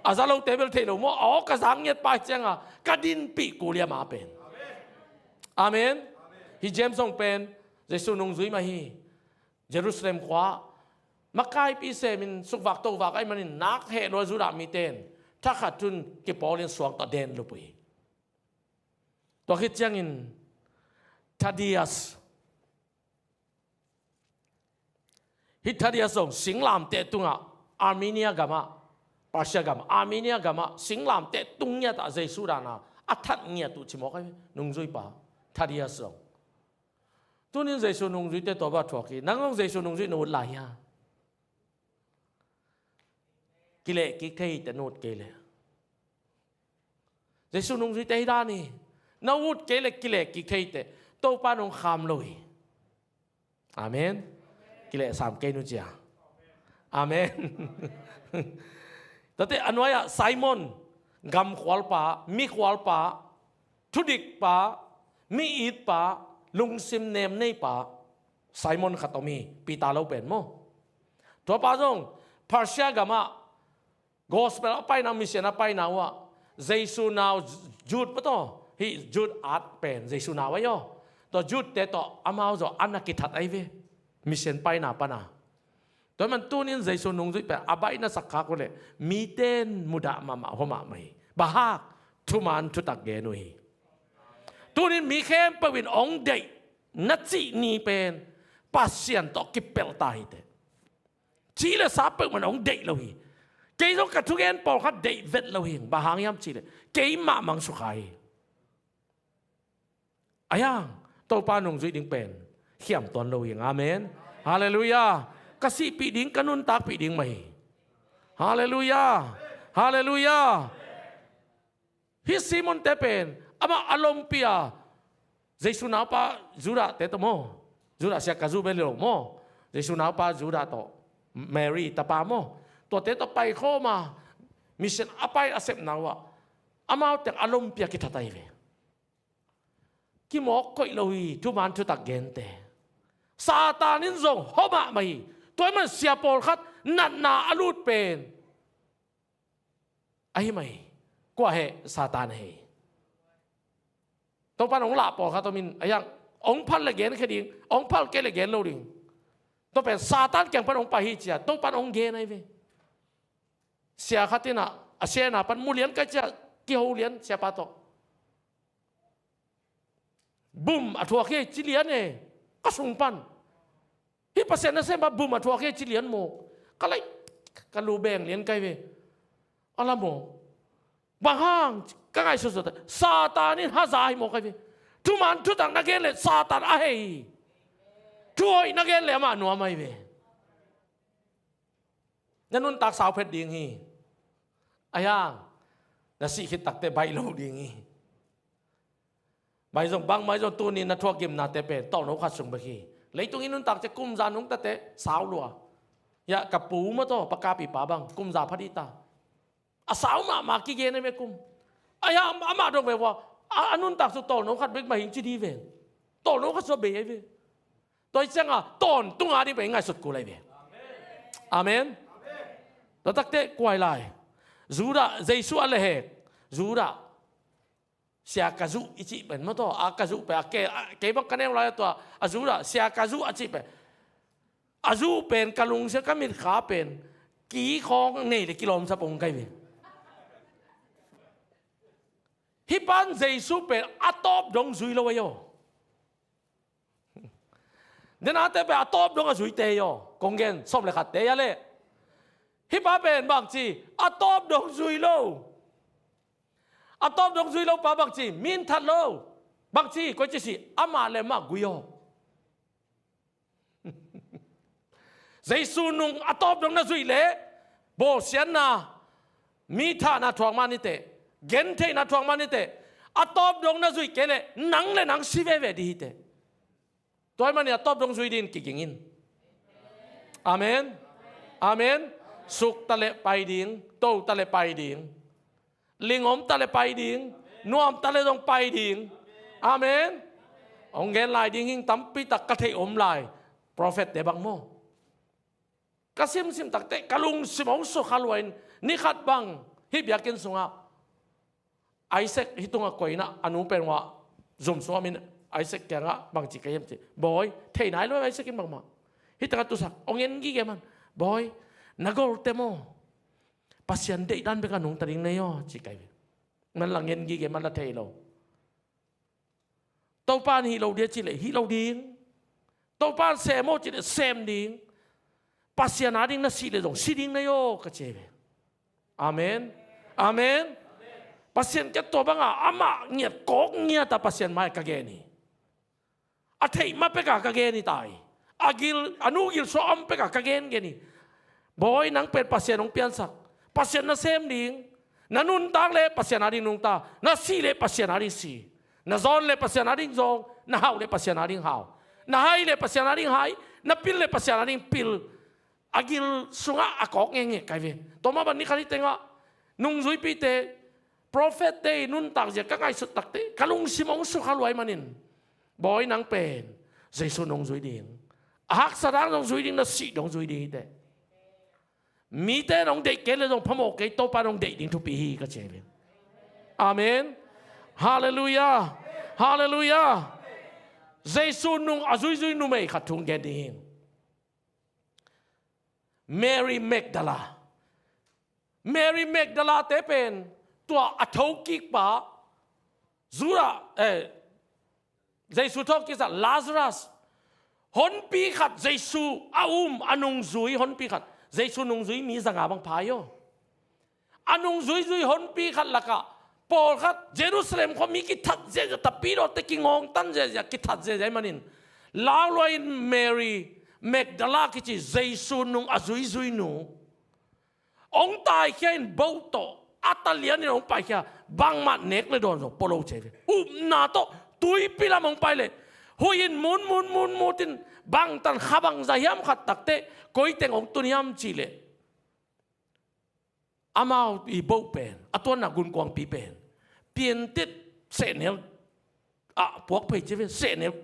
A za lote bel thei lo maw, aw ka za ngiat pa hih cianga ka dinpih kul hi a, ama pen. Amen. Hih James zong pen Jesu nungzui mah hi. Jerusalem khua makaipi semin sukvak tovak ahih manin nak heh lua Judah mite in thakhat thu-in kipawlin suang tawh den lup uh hi. Tua khit ciangin Thaddeus, hih Thaddeus zong singlamteh tungah, Armenia gamah, Persia gamah, Armenia gamah singlamteh tung ngiatah Jesu dana a that ngiat uh ci mawk ahi, nungzuipa Thaddeus zong. Tunin Jesu nungzuite tua bang thuak hi. Nang zong Jesu nungzui na ut lai hia? Kileh kik thei hi teh, na ut kei leh. Jesu nungzuite hi dan hi. Na ut kei leh kileh kik thei hi teh, Topa in hong kham lo hi. Amen. Kileh sam kei nu cia. Amen. Tate a nuai-ah Simon, gamkhualpa, mikhualpa, thudikpa, mi-itpa, lungsim nem neipa, Simon khat om hi, Peter lo pen maw. Tuapa zong Persia gamah gospel a paina, mission a paina uh ah Jesu nau Jude maw, tua hih Jude at pen Jesu nau ahi aw. Tua Jude-te tawh amau zong a na kithat ahi ve, mission paina pana. Tua ahih man tunin Jesu nungzuih pen a baihna sak khak uh leh mite in mudah mahmah, hua mahmah hi. Bang hang? Thuman thutak gen uh hi. Tunin mi khempeuh in hong deih, na cih ni pen Pasian tawh kipelh ta hi teh. Ci le sa peuhmah in hong deih lo hi. Kei zong ka thugen pawlkhat deih vet lo hi. Bang hang hiam cih leh keimah mang sukha hi. Ahi hang Topa nungzui ding pen khiam tuan lo hi. Amen. Halleluiah. Ka sihpih ding, ka nuntakpih ding mah hi. Halleluiah. Halleluiah. Hih Simon te pen amah a lompi a, Jesu naupa Judah te tawh maw, Judah sia ka zu bel hi lo maw, Jesu naupa Judah tawh, Mary tapa maw, tuate tawh paikhawm a, mission a pai a sepna uh ah amau teng a lompi a kithat ahi ve. Kimawk koih lo hi, thuman thutak gente. Satan in zong hawmah mah hi. Tua ahih man sia pawlkhat natna a lut pen ahi mah hi. Kua heh? Satan heh. Topan hong lah pawlkhat om in, ahi hang hong phal le genkhia ding, hong phal kei le gen lo ding. Tua pen Satan kiang pan hong pai hi ci-a Topan hong gen ahi ve. Sia khat in ah a siaina pan mu lian kei ci-a kiho lian siapa tawh. Bum a thuak hi ci lian e, ka sung pan. Hih Pasian nasem pa bum a thuak hi ci lian maw. Ka laih, ka lu beng lian kai ve. A la maw. Bang hang, ka ngaihsutsut. Satan in haza hi maw kai ve. Thuman thutak na gen le Satan a hei hi. Thuhoih na gen le amah nuam ahi ve. Na nuntak sau phet ding hi. Ahi hang na sih khit takte baih lo ding hi. Mai zong bang, mai zong tuni na thuak gimnate pen tawlno khat sung bek hi. Leitung i nuntak ciang kum za nungtate sau lua. Hiah ka pu mah tawh, Pa Kapi pa bang kum za pha dih ta. A sau mahmah kigen a me kum. Ahi hang amah dong ve ua, a, a nuntak sung tawlno khat bek mah hing ci dih ven. Tawlno khat sung a bei ahi ve. Tua hi cianga tawntung a ding pen i ngaihsut kul ahi ve. Amen. Tua takte kua hi lai? Judah, Jesu a lehhek Judah. Sia ka zuh i cih pen mah tawh, a ka zuh pen a ke, a, kei bang ka neu lai a tua, a Judah, sia ka zuh a cih pen. A zuh pen ka lungsia ka mitkha pen ki khawng nei le kilawmsa pong kai ve. Hih pan Jesu pen a tawp dong zui lo ahi aw. Denate pen a tawp dong a zuite hi aw. Kong gen sawm le khatte hi a leh. Hih pa pen bangci a tawp dong zui lo. A tawp dong zui lo pa bangci min that lo. Bangci koici si amah le amah gui aw. Jesu nung a tawp dong na zuih leh bawlsiatna, mi thahna thuak mah niteh, gentheihna thuak mah niteh. A tawp dong na zuih kei leh nang le nang si veve dih hiteh. Tua ahih manin a tawp dong zui dingin kiging in. Amen. Amen. Suk ta leh pai ding, to ta leh pai ding. Ling om ta leh pai ding, nuam ta leh zong pai ding. Amen. Hong gen lai ding hing, tampi tak ka theih om lai. Prophet te bang maw. Ka simsim takte ka lungsim hong sukha lua in, ni khat bang hih biakinn sungah Isaac hih tungah koihna a nu pen uah zum sungah min Isaac kiangah bangci ka hiam ci. Bawi, thei nai lo Isaac in bangmah. Hih tengah tusak hong en gige man. Bawi, na golte maw Pasian deihdan bek a nungta ding na hi aw ci kai ve. Man la ngen gige, man la thei lo. Topan hih lo dia ci leh hih lo ding. Topan sem aw ci leh sem ding. Pasian a ding na sih leh zong si ding na hi aw ka ci ve. Amen. Amen. Pasian kiang tua banga amah ngiat kawk ngiata Pasian mai ka gen hi. A theih ma peka ka gen hi ta hi. A gil, a nu gil sua om peka ka gen gen hi. Bawi, nang pen Pasian hong piansak. Pasian na sem ding. Na nuntak le Pasian a ding nungta. Na sih le Pasian a ding si. Na zawn le Pasian a ding zawn. Na hauh le Pasian a ding hau. Na hai le Pasian a ding hai. Na pil le Pasian a ding pil. A gil sungah a kawk ngenge kai ve. Tua mah bang ni khat hi tengah nungzuipite, prophet te i nuntak zia ka ngaihsut takte ka lungsim hong sukha luai manin, bawi, nang pen Jesu nong zui ding. A haksa dang zong zui ding, na sih dong zui ding hiteh. Mite nong deih kei le zong phamawh kei, Topa nong deih ding thupi hi ka ci ve. Amen. Halleluiah. Halleluiah. Jesu nung a zuizui numei khat thu gen ding hi. Mary Magdala. Mary Magdala te pen tua a thokikpa Judah, eh, Jesu thawhkiksa Lazarus, honpi khat Jesu a um, a nungzui honpi khat, Jesu nungzui mi zanga bang pha hi aw. A nungzuizui honpi khat lakah pawlkhat Jerusalem khua mi kithat ziahziah, tapidawte kingawngtan ziahziah, kithat ziahziah ahih manin, lau lua-in Mary Magdala kici Jesu nung a zuizuinu hong taikhia in boh tawh a talianin hong paikhia, bangmah nek le dawn zong pua lo ci hi ve. Upna tawh tuipi lam hong pai leh huih in mut mut mut mut in bangtan kha bangza hiam khat takteh koi teng hong tun hiam cih leh amau i boh pen, a tuanna gunkuangpi pen piantit sehnel ah puak phei ci hi ve, sehnel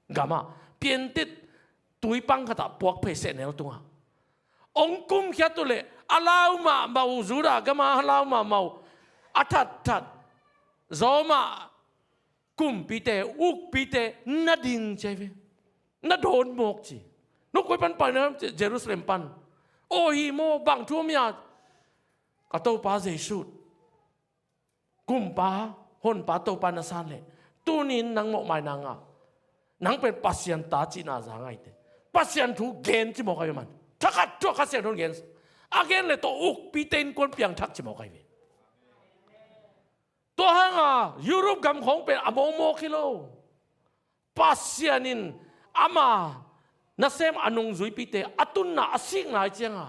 gamah piantit tuipang khatah puak phei sehnel tungah hong kumkhiat uh leh a lau mahmah uh, Judah gamah a lau mahmah uh, a thatthat Roma kumpite, ukpite na ding ci hi ve. Na dawn mawk ci. No koi pan pai na hiam? Jerusalem pan. Aw hi maw, bang thu om hia? Ka Topa Jesu, Kumpa, Honpa Topa na san leh tuni-in nang mawhmai nang a, nang pen Pasian ta cihna za ngaite. Pasian thu gen ci mawk ahi ve man. Thakhat thu a Kha Siangtho in gen. A gen leh tua ukpite innkuan piangthak ci mawk ahi ve. Tua hanga Europe gam khawng pen a mawkmawk hi lo. Pasian in ama nasem a nungzuipite a tunna a sikna hi cianga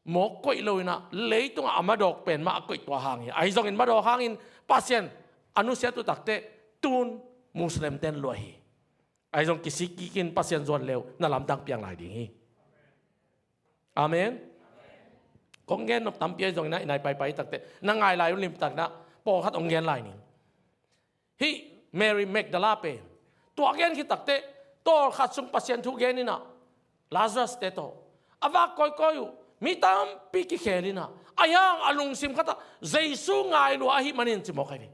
mawk koih lo inah leitungah a madawk pen mah a koih tua hang hi. Ahi zongin madawk hangin Pasian a nusiat uh takteh tun Muslim ten luah hi. Ahi zong kisik kikin Pasian zuan leu na lamdang piang lai ding hi. Amen. Kong gen nop tampi ahi zongin ah i nai paipai takteh na ngai lai uh limtakna pawlkhat hong gen lai ning. Hih Mary Magdala pen tua gen khit takteh tawlkhat sung Pasian thu gen inah Lazarus te tawh a vak kawikawi uh mi tampi kikhel inah, ahi hang a lungsim khatah Jesu ngai lua ahih manin ci mawk ahi ve.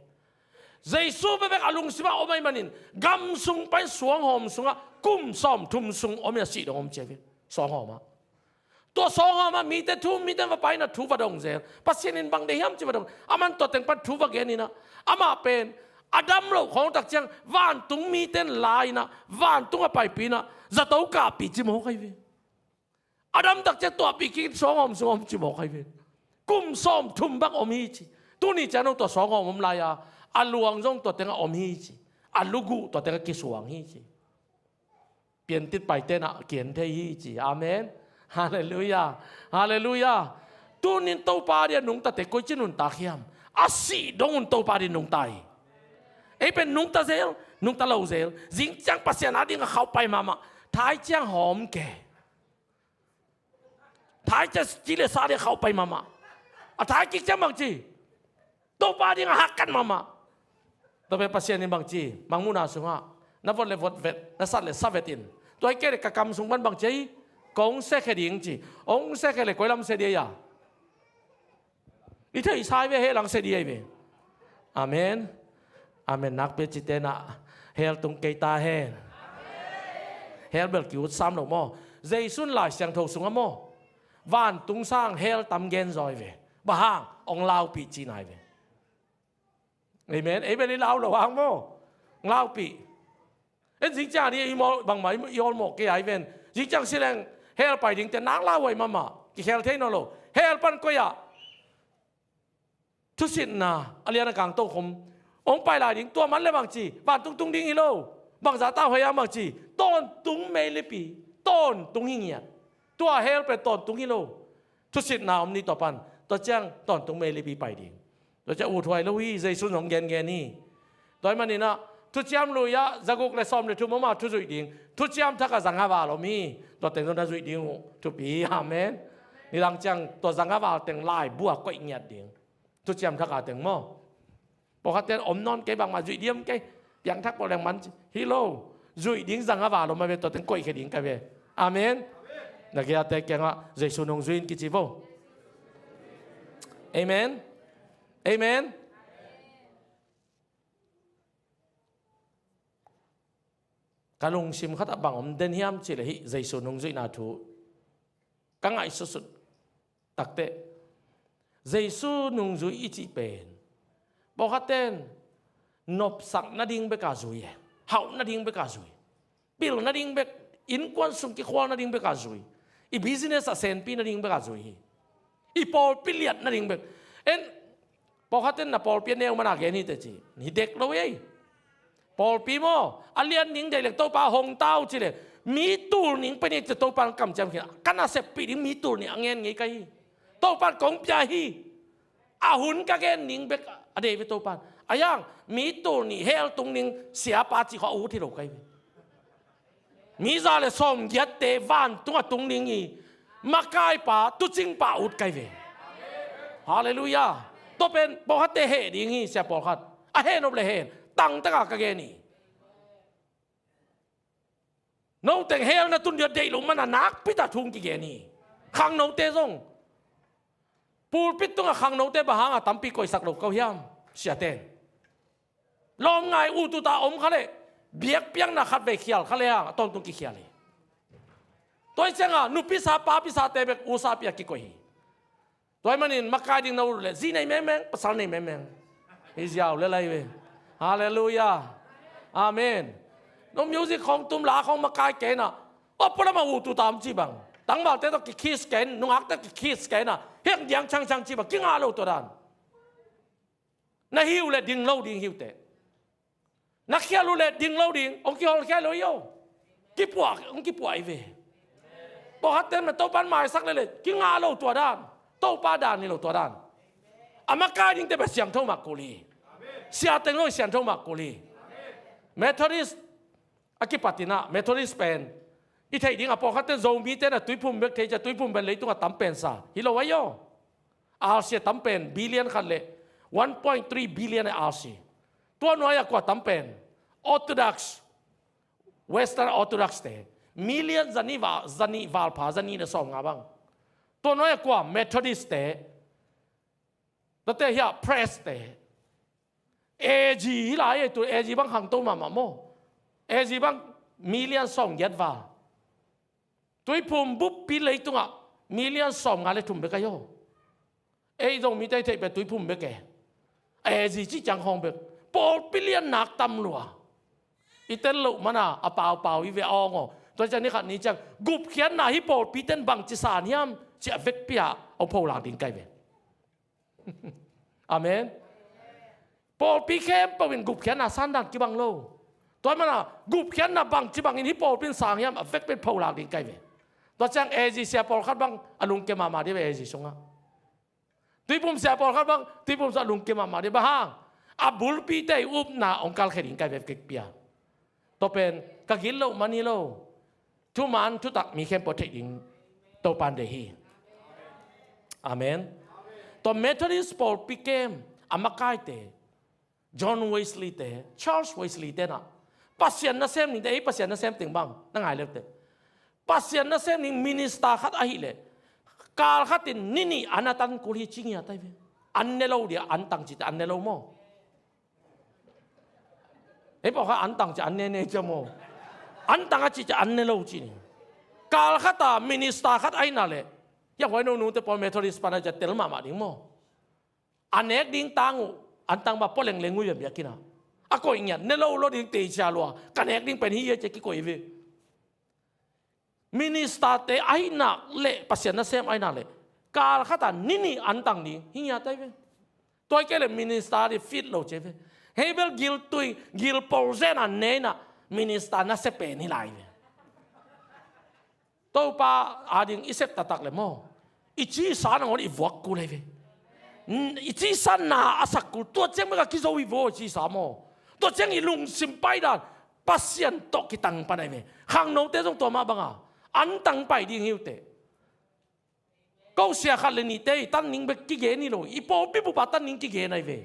Jesu bekbek a lungsimah om ahih manin gam sung pan suanghawm sungah kum sawmthum sung om inah sih dong om ci ahi ve. Suanghawmah. Tua suanghawmah mite thu, mite va pai inah thu va dong zel. Pasian in bang deih hiam ci va dong. Aman tua teng pan thu va gen inah amah pen a dam loh khawng tak ciang vantung mite in la inah vantung a paipih inah zato kahpih ci mawk ahi ve. A dam tak ciang tuahpih kik in suanghawm sung om ci mawk ahi ve. Kum sawmthum bang om hi ci. Tuni ciang dong tua suanghawm om lai a, a luang zong tua tengah om hi ci. A luguh tua tengah kisuang hi ci. Piantit paite inah kian thei hi ci. Amen. Halleluiah. Halleluiah. Tunin Topa ding a nungtate koici nuntak hiam? A sih dong un Topa ding nungta hi. Ei pen nungta zel, nungta lo zel. Zing ciang Pasian a ding a khauh pai mahmah. Thai ciang hawm ke. Thai ciang ci le sa ding a khauh pai mahmah. A thai kik ciang bang ci? Topa ding a hakkan mahmah. Tua pen Pasian in bang ci, mangmuhna sungah na vot le vot vet, na sat le sa vet in. Tua hi kei le ka kam sung pan bang ci hi, kong sekhia ding ci. Hong sekhia le koi lam se ding a? I theihsa hi ve, hell lam se ding ahi ve. Amen. Amen. Nakpi a cite inah hell tung kei ta hen. Hell bel ki-ut sam lo maw? Jesu in Lai Siangtho sungah maw, vantung sang hell tam gen zaw hi ve. Bang hang? Hong laupih cihna hi ve. Amen. Ei bel i lau lo hang maw, hong laupih. En zing ciang a ding i mawl bangmah i awl mawh kei a hi ven. Zing ciang si leng hell pai dingte nak lau huai mahmah. Kikhel thei nawn lo. Hell pan koi ah thusitna a lian a kang tokhom hong pai lai ding. Tua man le bang ci? Vantung tung ding hi lo. Bangzah ta huai hiam bang ci? Tawntung meilipi. Tawntung hi ngiat. Tua hell pen tawntung hi lo. Thusitna om ni tua pan. Tua ciang tawntung meilipi pai ding. Tua ciang ut huai lo hi, Jesu in hong gengen hi. Tua ahih manin ah Thuciam Lui ah zaguk le sawm le thum om a thu zuih ding. Thuciam Thak ah zanga val om hi. Tua teng zong na zuih ding uh thupi hi. Amen. Nidang ciang tua zanga val teng laibu ah koih ngiat ding. Thuciam Thak a teng maw. Pawlkhatte in om nawn kei, bangmah zuih ding om kei. Piangthak pawh leng man ci. Hi lo. Zuih ding zanga val om a ve, tua teng koihkhia ding ka ve. Amen. Na kiate kiangah Jesu nungzui in kici vo. Amen. Amen. Ka lungsim khatah bang om den hiam cih leh hih Jesu nungzuihna thu ka ngaihsutsut takteh, Jesu nungzui i cih pen pawlkhatte in nopsak nading bek a zui e. hauh nading bek a zui. Pil nading bek, innkuan sung kikhual nading bek a zui. I business a senpi nading bek a zui hi. I pawlpi liat nading bek. En, pawlkhat in na pawlpi a neu man a gen hi teh ci. Hi dek lo ei. Pawlpi maw, a lian ning deih leh Topa hong ta un ci leh, mi tul ning pen hi ci Topa in kamciam khin. Ka naseppih ding mi tul nih a ngen ngei ka hi. Topa in kong pia hi. A hun ka gen ning bek a deih ve Topa in. A yang, mi tul nih hell tung ning siapa cih khawng a ut hi lo ka hi ve. Mi za le sawmgiatte vantung a tung ning hi. Makaipa, tuucingpa ut ka hi ve. Halleluiah. Tua pen pawlkhatte heh ding hi, sia pawlkhat. A heh nop le hen, tangtaka ka gen hi. Noteng hell na tun dia deih lo man a nakpi tak thu kigen hi. Khangnote zong. Pulpit tungah khangnote bang hanga tampi koihsak lo ko hiam, siate in. Lawm ngai, ut ut a om kha leh, biakpiakna khat vei khial kha leh hang, a tawntung kikhial hi. Tua hi ciangah, nupisa, papisate bek usa pia kikoih hi. Tua hi manin, makai ding na ut uh leh, zi nei mengmeng, pasal nei mengmeng. Hi ziau le lai ve. Halleluiah. Amen. No music khawng tum la khawng makai kei na. Opera ma ut ut a om ci bang. Tangvalte tawh kikiss kei, nungakte kikiss kei na. Heng diang changchang ci bang, kinga lo tua dan. Na hi uh leh ding lo ding hi uh teh. Na khial uh leh ding lo ding, hong kihawlkhia lo hi o. Kipuah, hong kipuah hi ve. Pawlkhatte in Topa in maisak leh leh, kinga lo tua dan. Topa dan hi lo tua dan. A makai dingte bel siangtho mah kul hi. Sia teng lo hi siangtho mah kul hi. Methodist a kipat in ah, Methodist pen i theih ding a pawlkhatte in Zomite in a Tuiphum bek thei cia, Tuiphum pen leitungah tam pen sa. Hi lo ahi aw. R C a tam pen billion khat le one point three billion a R C. Tua nuai-ah kua tam pen Orthodox, Western Orthodox te, million zanih val, zanih valpha, zanih le sawmnga bang. Tua nuai-ah kua Methodist te, tuate hiah Pres te. A G hi lai ei, tu A G bang khangto mahmah maw. A G bang million sawmgiat val. Tuiphum buppi leitungah million sawmnga le thum bek ahi aw. Ei Zomite i theih pen Tuiphum bek e. A G cih ciang khawng bek. Pawlpi lian nak tam lua. I tel loh mana a paupau i ve awng aw. Tua ciang ni khat ni ciang gupkhiatna hi pawlpite in bangci san hiam, ci a vekpi-ah a pholak ding ka hi ve. Amen. Pawlpi khempeuh in gupkhiatna san dan kibang lo. Tua mana gupkhiatna bangci bangin hi pawlpi in sang hiam a vekpi-in pholak ding ka hi ve. Tua ciang A G sia pawlkhat bang a lungkia mahmah ding ve A G sungah. Tuiphum sia pawlkhat bang Tuiphum sungah a lungkia mahmah ding, bang hang a bulpite i upna hong kalkhia ding ka hi ve vekpi-a. Tua pen ka gilo man hi lo. Thuman thutak mi khempeuh theih ding Topa in deih hi. Amen. Tua Methodist pawlpi kem a makaite, John Wesley te, Charles Wesley te na, Pasian nasem ningte, ei Pasian nasem teng bang na ngai leute, Pasian nasem ning minister khat ahih leh kal khatin ni nih an a tan kul hi ci ngiat ahi ve. An ne lo dia, an tang cite an ne lo maw? Ei pawlkhat an tang ci an ne ne cia maw? An tang a ci cia an ne lo ci ni. Kal khata minister khat ahi na leh, hia huai no nute pawl Methodist pan a cia tel mahmah ding maw? A nek ding tang uh, an tang ba pua lengleng uh hi a biakinn ah. A koih ngiat ne lo lo ding tei cia lua, ka nek ding pen hi a cia kikoih ve. Minister te ahi nak leh, Pasian nasem ahi nak leh, kal khat a ni nih an tang ding hi ngiat ahi ve. Tua hi kei leh minister ding fit lo ci ve. Hei bel giltui, gilpol zen a nei na, minister nasia pen hi lai ve. Topa ading i sep taktak leh maw, i cisa nangawn i vuak kul ahi ve. I cisa na a sak kul, tua ciang bek a kizo hi vaw i cisa maw. Tua ciang i lungsim paidan Pasian tawh kitang pan ahi ve. Khangnote zong tua mah banga an tang pai ding hi uh teh. Ko sia khat le nihte i tan ning bek kigen hi lo, i pawlpi bupa tan ning kigen ahi ve.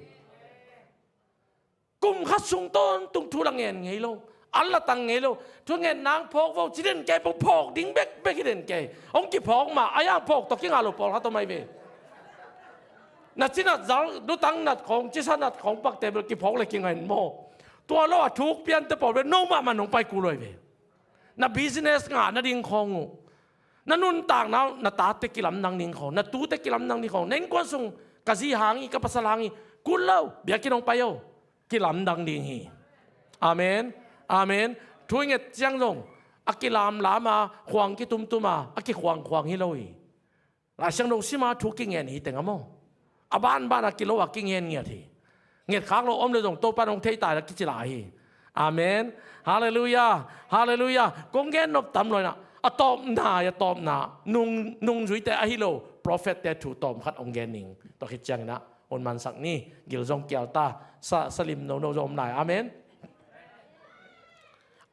Kum khat sung tawntung thu la ngen ngei lo, an la tang ngei lo. Thu ngen nang phawk vo ci den kei, phawk ding bekbek hi den kei. Hong kiphawk mah a, yang phawk tawh kinga lo pawlkhat om ahi ve. Na cinat zal, lutang nat khawng, cisa nat khawng pakte bel kiphawk le kinga in maw. Tua lo a thuk piante pawl bel no mahmah nong pai kul lo ahi ve. Na business ngah nading khawng uh, na nuntakna uh, na tate kilamdang ding khawng, na tute kilamdang ding khawng, na innkuan sung ka zi hang hi, ka pasal hang hi, kul lo, biakinn hong pai o, kilamdang ding hi. Amen. Amen. Thu i nget ciang zong a kilamlam a, khuang kitumtum a, a kikhuangkhuang hi lo hi. Lai Siangtho sim a thu kingen hi teng a maw, a banban a kilo a kingen ngiat hi. Nget khak lo om le zong Topa in hong theitai la kici lai hi. Amen. Halleluiah. Halleluiah. Kong gen nop tam lo inah, a tawpna, a tawpna nung, nungzuite ahi lo, prophet-te thu tawm khat hong gen ning. Tua khit ciang inah hun mansak ni, gil zong kial ta, sa, sa lim nono zong om lai. Amen.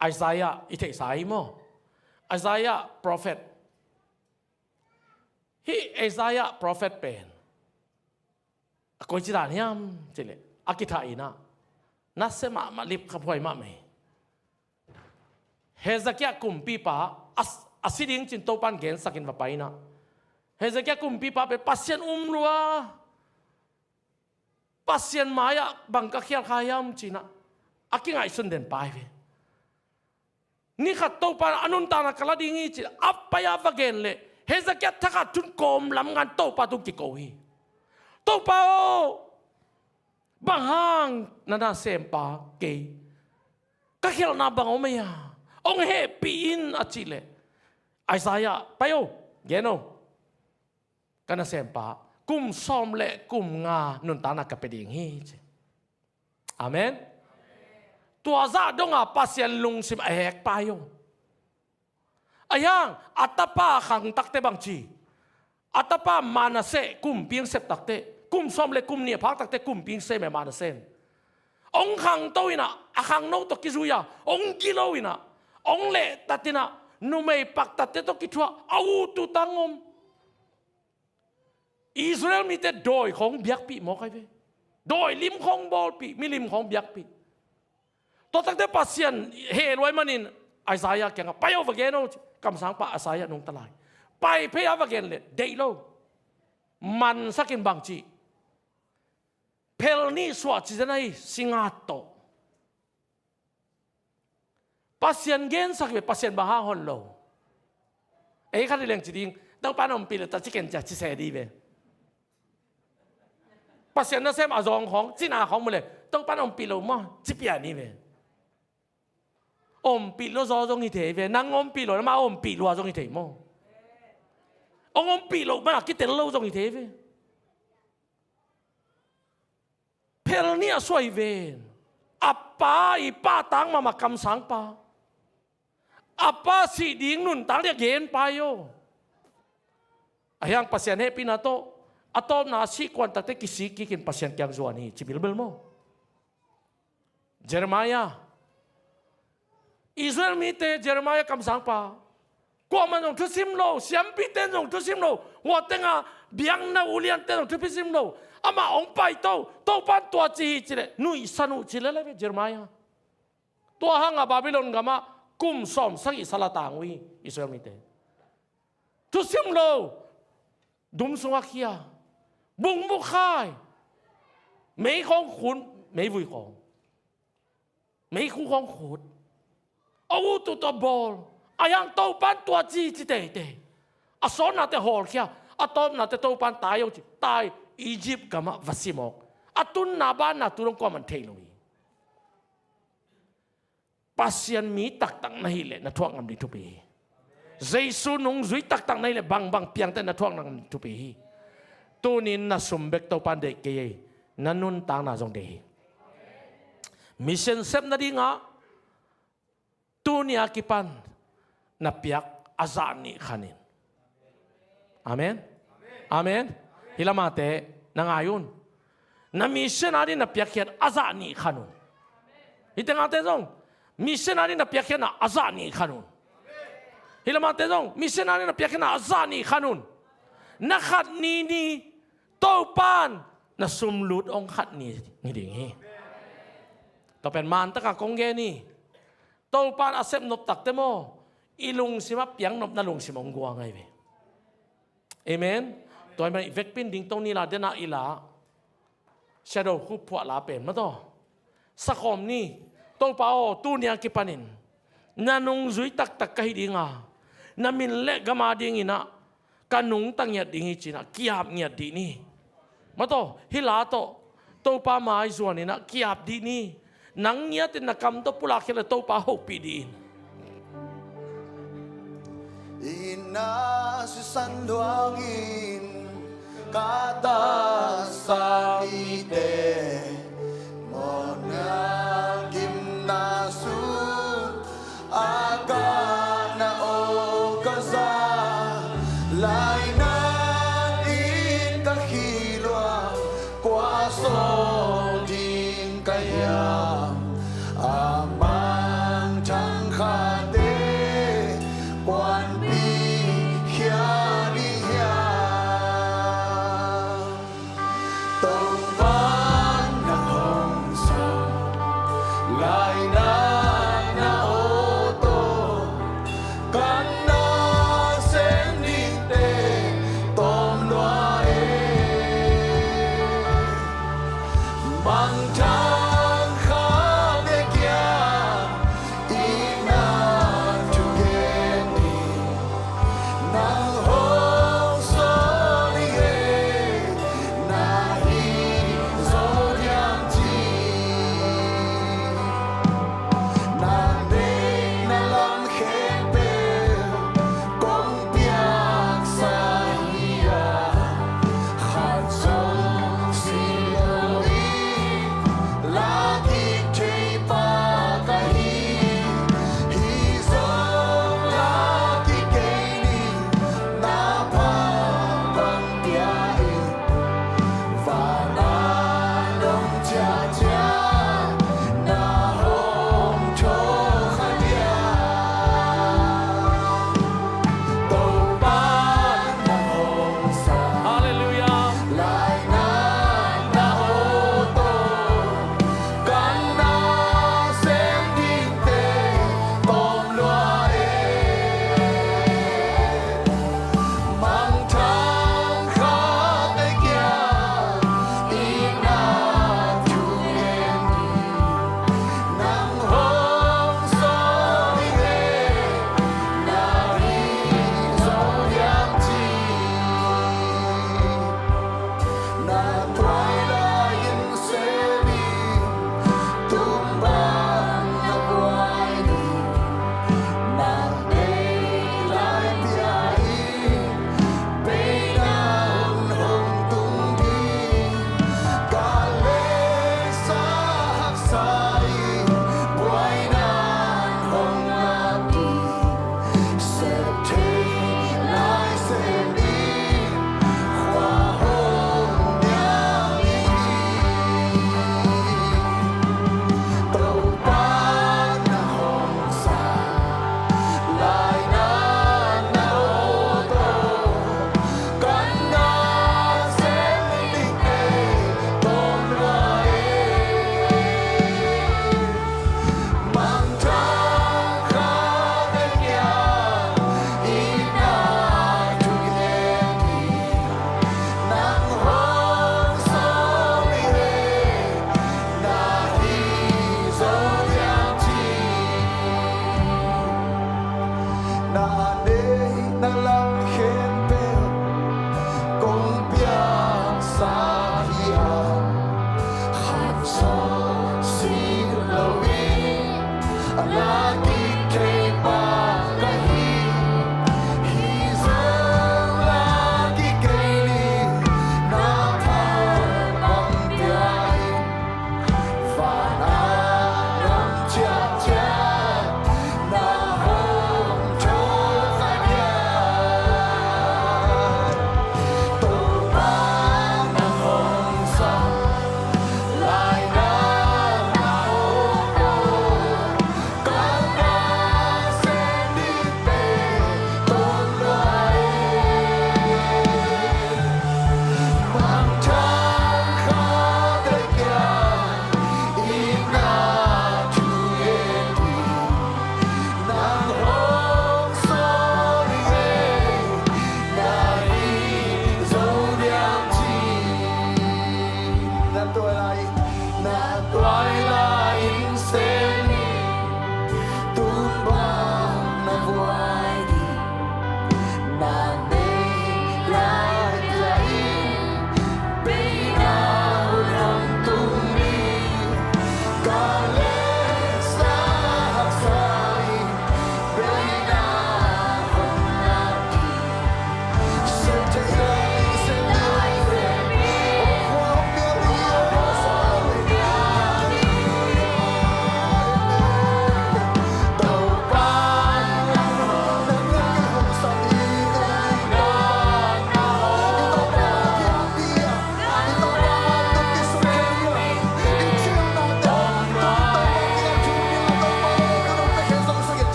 Isaiah i theihsa hi maw? Isaiah prophet. Hih Isaiah prophet pen a koici dan hiam cih leh, a kithah inah, nasia mahmah, lipkhaphuai mahmah hi. Hezekiah kumpipa a, a si ding ci-in Topa in gensakin va pai inah, Hezekiah kumpipa pen Pasian um lua, Pasian mai-ah bang ka khial kha hiam ci-inah a kingaihsun den pa hi ve. Ni khat Topa in a nuntakna ka la ding hi ci-in a pai-a va gen leh, Hezekiah thakhat thu-in kawmlam ngan Topa tung kiko hi. Topa aw, bang hang na nasempa kei, ka khialhna bang om ei a, hong hehpih in a cih leh, Isaiah, pai o, gen o, ka nasempa kum sawm le kum nga nuntakna ka pia ding hi ci. Amen. Tua zah donga Pasian lungsim a hek pa hi o. Ahi hang a tapa a khang takte bang ci? A tapa Manasseh kumpi hong sep takte, kum sawm le kum nih a phak takte kumpi hong sem e Manasseh in. Hong khangto inah, a khangno tawh kizui a, hong gilo inah, hong lehtat inah, numei paktatte tawh kithuah, a ut ut a hong om. Israel mite dawi khawng biakpih mawk ahi ve. Dawi lim khawng bawlpih, milim khawng biakpih. Tua takte Pasian heh luai manin Isaiah kiangah, pai o, va gen o ci. Kamsangpa Isaiah nungta lai. Pai phei a va gen leh deih lo. Mansakin bang ci? Phel nih suah ci zen ahi, singat tawh. Pasian gensak ve, Pasian bang hang hon lo. Ei khat i leng ci ding, Topa in ompih lo ta ci ken cia ci se di ve. Pasian nasem a zawng khawng, cina khawng mu le, Topa in ompih lo maw, ci pian hi ve. Ompih lo zaw zong hi thei ve, nang ompih lo, ma ompih lua zong hi thei maw. Ong ompih lo mana kitel lo zong hi thei ve. Phel nih a suai ven. A pa, i pa tang mahmah kamsangpa. A pa sih ding nuntak ding a genpa hi aw. Ahi hang Pasian hehpihna tawh a tawpna a sih kuan takte kisik kikin Pasian kiang zuan hi ci bilbil maw? Jeremiah. Israel mite Jeremiah kamsangpa, kuamah zong thusim lo, siampite zong thusim lo, hua tenga biakna uliante zong thupi sim lo. Amah hong paito, Topan tua ci hi cileh nuihsan uh cileh le ve Jeremiah. Tua hanga Babylon gamah kum sawm sagih sal a tang uh hi Israel mite. Thusim lo, dum sungah khia, bungmuk khai, mei khawng khun, meivui khawng, meikhu khawng khut, a ut ut a bawl. Ahi hang Topan tua ci ci teitei. A sawtnate hawlkhia, a tawpnate Topan tai aw ci, tai, Egypt gamah va si mawk. A tunna banna tu dong kuaman thei lo hi. Pasian mi taktak na hileh na thuak ngam ding thupi hi. Jesu nungzui taktak na hileh bangbang piangte na thuak ngam ding thupi hi. Tunin na sum bek Topan deih kei ei, na nuntakna zong deih hi. Mission sep nadingah tuni a kipan na piak a zah nih khanin. Amen. Amen. Hih lamate na ngai un. Na missionary na piakkhiat a zah nih khan un. Hih tengate zong missionary na piakkhiatna a zah nih khan un. Hih lamate zong missionary na piakkhiatna a zah nih khan un. Na khat ni ni Topan na sumlut ong khat ni ngi ding hi. Tua pen mantaka kong gen hi. Topan a sep nop takte maw, i lungsimah piang nopna lungsim hong guang ahi ve. Amen. Tua hi man i vekpin ding tong nila dena i la shadow khup phuah la pen mataw sakhawm ni. Topa aw, tuni a kipanin na nungzui taktak ka hi dinga, na min le gama dinginah ka nungta ngiat ding hi cinah ki-ap ngiat dih ni. Mataw hih la tawh Topa mai zuaninah ki-ap dih ni. Nang ngiatin na kam tawh pulak khia le Topa hopih dih in. I na sisan luangin ka tasak ite, mawhna gimna sung a ka na aw ka za, lainat in ka khih luang, kua sawl ding ka hiam, a mangthang khate kuanpih khia ding hiam. Topa na hong sam, lainat na aw tawh, ka na sem dingte tawm lua e. Mangthang khate kiang i na thugen in, nang hong sawl ding e, na hi zaw diam ci.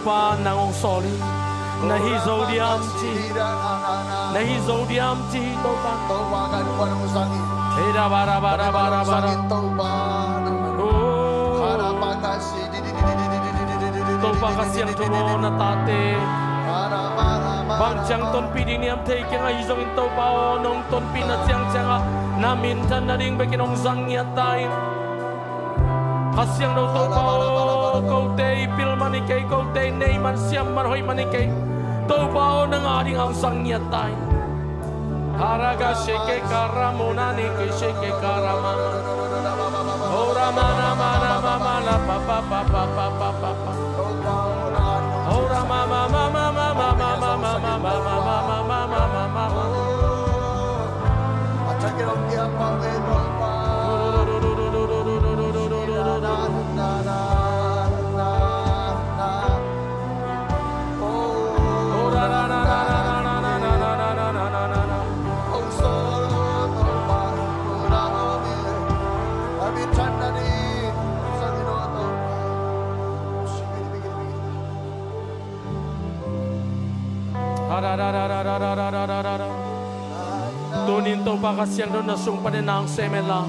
Pa nang hong sawl hi. Na hi zo diam ci. Na hi zo diam ci Topa. Topa ka hong zang hi. Hei da ba da ba da ba da ba da. Topa ka siangtho aw, na tate bang ciang tonpih ding niam thei keng ahi zongin Topa aw, nong tonpih na ciangciang ah na minthan nading bekin hong zang ngiat ta in. Kha Siangtho Topa aw, kote i pil man hi kei, kote i nei man, siam man, hoih man hi kei. Topa aw, nang ading hong zang ngiat ta in. Haraga sheke karamona neke sheke karama. Ora mana mana mama la pa pa pa pa pa pa pa pa. Ora mama mama mama mama mama mama mama mama mama. Tunin Topa Kha Siangtho na sung panin na hong sem hen la,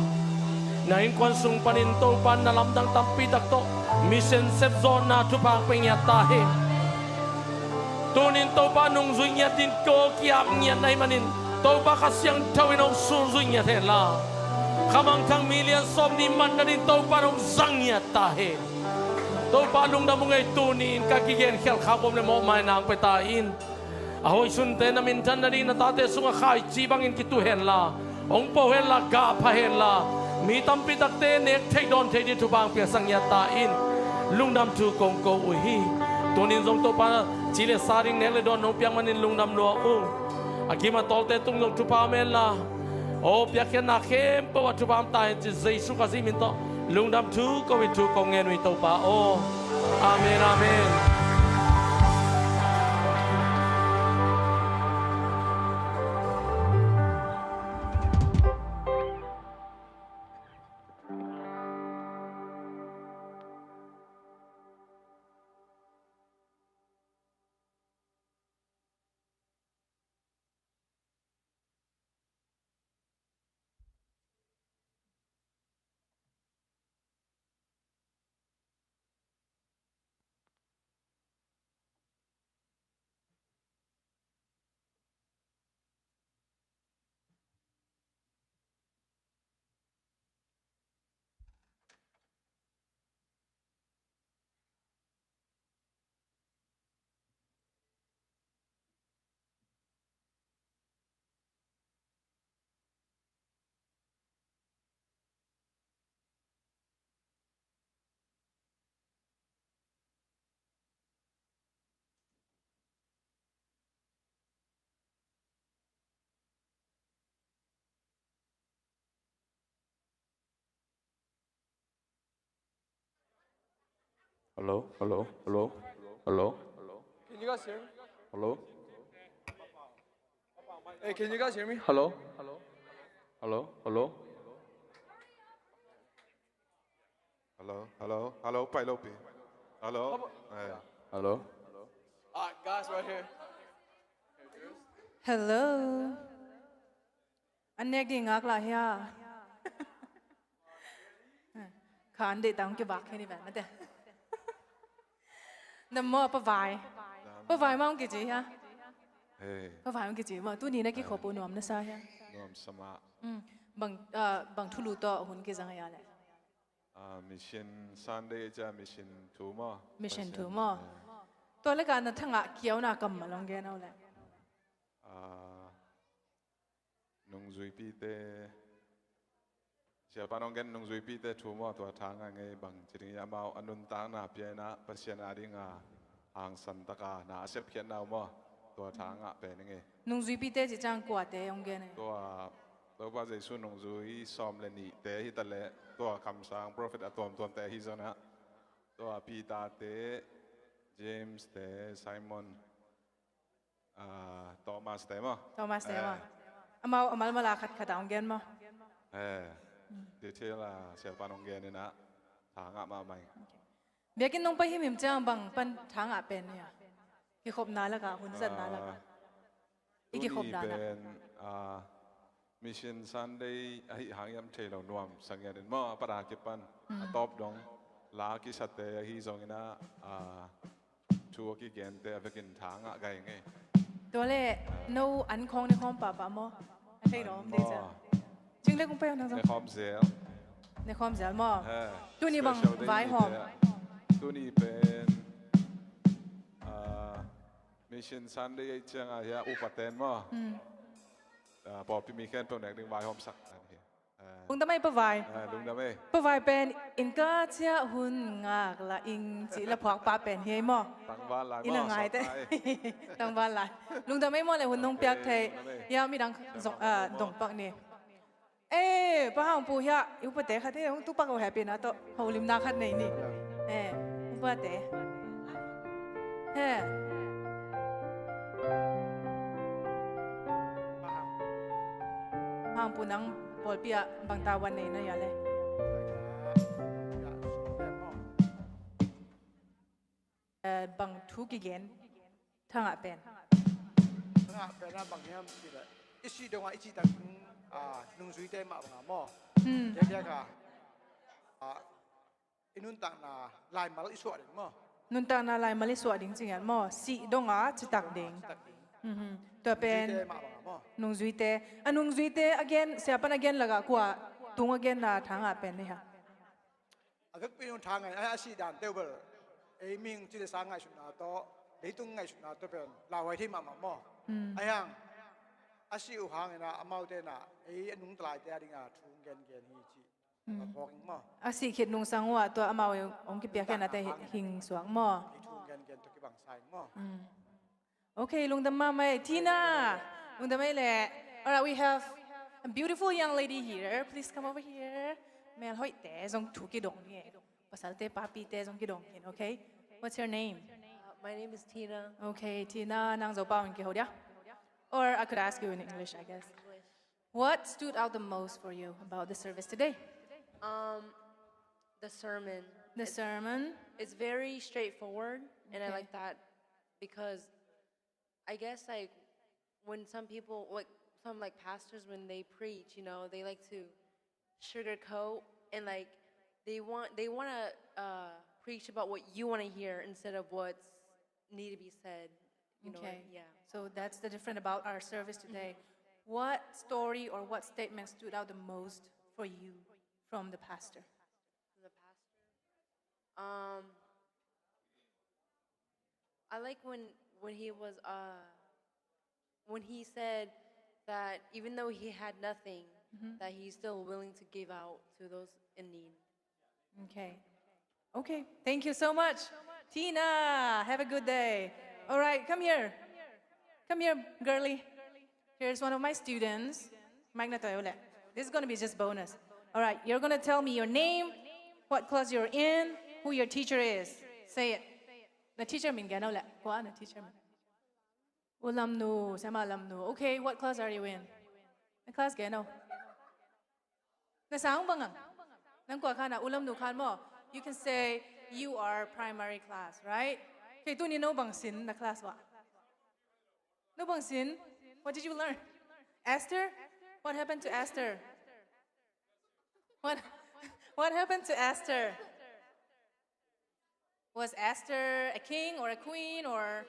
na innkuan sung panin Topa na lamdang tampi tak tawh mission sepzawhna thupha hong pia ngiat ta hen. Tunin Topa nungzui ngiat in ko kiap ngiat na hih manin Topa Kha Siangtho in hong sungzui ngiat hen la, kha mangthang mi lian sawm nih man nading Topa in hong zang ngiat ta hen. Topa lungdam ung ei, tuni in ka kigen khial khak om le mawhmai nang pia ta in. A hoih sunte na minthan nading na tate sungah khaici bangin kitu hen la, hong po hen la, gah pha hen la, mi tampi takte nek theih dawn theih ding thupha hong piaksak ngiat ta in. Lungdam thu kong ko uh hi. Tunin zong Topa ci le sa ding nek le dawn nong piak manin lungdam lua ung. A gim a tawlte tung zong thupha om hen la, aw piakkhiatna khempeuh ah thupha om ta hen ci Jesu Khazih min tawh lungdam thu ko in thu kong ngen uh hi Topa aw. Amen, amen. Hello, hello, hello, hello. Can you guys hear me? Hello? Hey, can you guys hear me? Hello? Hello? Hello? Hello? Hello, hello, hello, pai lo pi. Hello. Hello. Hey. Hello. Alright, guys, right here. Hello. An nek ding ngak lah hia. Kha an deih tang kibak khe ni ven mate. Na maw pa vai. Pa vai mah hong kici hia. Hey. Pa vai hong kici maw. Tuni na kikhop uh nuam na sa hia. Nuam sa mah. Mm. Bang, ah, bang thulu tawh hun kizang hia le. Ah, Mission Sunday ca Mission thu maw. Mission thu maw. Tua leka na thangah kiauna kammal hong gen aw le. Ah, nungzuipite, siapa nong gen nungzuipite thu maw, tua thangah ngei bang ci ding hi amau a nuntakna piaina Pasian a dinga hangsan taka na a sepkhiatna uh maw, tua thangah pen i ngei. Nungzuipite ci ciang kuate hong gen e? Tua Topa Jesu nungzui sawm le nihte hi taleh tua kamsang prophet a tuamtuamte hi zonah, tua Peter-te, James-te, Simon, ah, Thomas-te maw? Thomas-te maw? Amau a malmal a khatkhat a hong gen maw? Eh, detail a siapa nong gen inah thangah mahmah ing. Biakinn nong pai himhim ciang bang pan tha ngah pen hia? Kikhopna lakah, hun zatna lakah. I kikhopna na. Tuni pen, ah, Mission Sunday ahi hang hiam thei lo nuam sa ngianin maw, a pat a kipan. A tawp dong la kisate ahi zongin ah, ah, thu a kigente a vekin tha ngah gai ngei. Tua le, no an khawng ne khawm pahpah maw? A thei lo om dei cia. Cing le kung pai hong nang zong. Ne khawm zel. Ne khawm zel maw? Tuni bang special day vaihawm. Tuni pen, ah, Mission Sunday ahi ciangah hia upaten maw? Ah, pawlpi mi khempeuh nek ding vaihawm sak an hi. Lungdam ei, Pa Vai. Lungdam ei. Pa Vai pen, inn ka ciah hun ngak la ing cih la phuak pa pen hi ei maw? Tangval lai maw? Ina ngai te. Tangval lai. Lungdam ei maw le hun nong piak thei. Ya, midang dong pak ni. Eh, Pa Hang Pu hia, i upate khat ei, hong tupak uh happy na tawh. Holimna khat nei ni. Eh, upate. He. Hang Pu nang pawlpi ah bang tawan nei na hia le? Eh, bang thu kigen thangah pen. Thangah pen ah bang hiam cih leh i sih dongah i cihtak ding, ah, nungzuite mah bangah maw? Kiakiak ah, ah, i nuntakna laimal i suah ding maw? Nuntakna laimal i suah ding cingiat maw? Sih dongah citak ding. Citak ding. Tua pen nungzuite mah bangah maw? Nungzuite. A nungzuite a gen, siapan a gen lakah kua tung a genna thangah pen ni ha? A vekpi nung thangah a sih dan teuh bel ei mihing ci le sa ngaihsutna tawh, leitung ngaihsutna tawh pen lauhuai thei mahmah maw? A hiang a sih uh hangin ah amaute na ei a nungta laite a dinga thu gengen hi cih. A sih khit nungsang uh ah tua amau hong kipiak hian ate hing suak maw? Ei thu gengen tawh kibang sa ing maw? Okay, lungdam mahmah ei. Tina, lungdam ei leh. Alright, we have a beautiful young lady here. Please come over here. Mel hoihte zong thu kidong ni ei. Pasalte papite zong kidong hi, okay? What's your name? Uh, my name is Tina. Okay, Tina, nang Zopau in kiho dia? Or I could ask you in English, I guess. English. What stood out the most for you about the service today? Um, the sermon. The sermon? It's very straightforward, and I like that because I guess, like, when some people, like, some, like, pastors, when they preach, you know, they like to sugarcoat and, like, they want, they wanna, uh, preach about what you wanna hear instead of what's need to be said. You know, yeah. So that's the different about our service today. What story or what statement stood out the most for you from the pastor? From the pastor? Um, I like when, when he was, uh, when he said that even though he had nothing, that he's still willing to give out to those in need. Okay. Okay. Thank you so much. Tina, have a good day. All right, come here. Come here, girly. Here's one of my students. Mike na toy ule. This is gonna be just bonus. All right, you're gonna tell me your name, what class you're in, who your teacher is. Say it. Na teacher min gen ule. Kua na teacher min? U Lamnu, Sema Lamnu. Okay, what class are you in? Na class gen o. Na sang bang a? Nang kua khan a, U Lamnu khan maw? You can say you are primary class, right? Okay, tuni no bang sin na class uh ah? No bang sin? What did you learn? Esther? What happened to Esther? What, what happened to Esther? Was Esther a king or a queen, or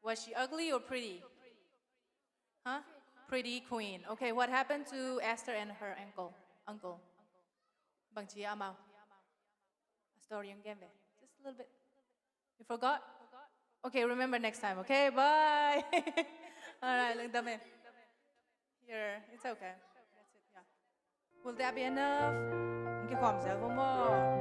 was she ugly or pretty? Huh? Pretty queen. Okay, what happened to Esther and her uncle? Uncle. Bang ci amau. A story hong gen ve. Just a little bit. You forgot? Okay, remember next time, okay? Bye. All right, lungdam e. Here, it's okay. That's it, yeah. Will that be enough? Hong kikhawm zel vo maw?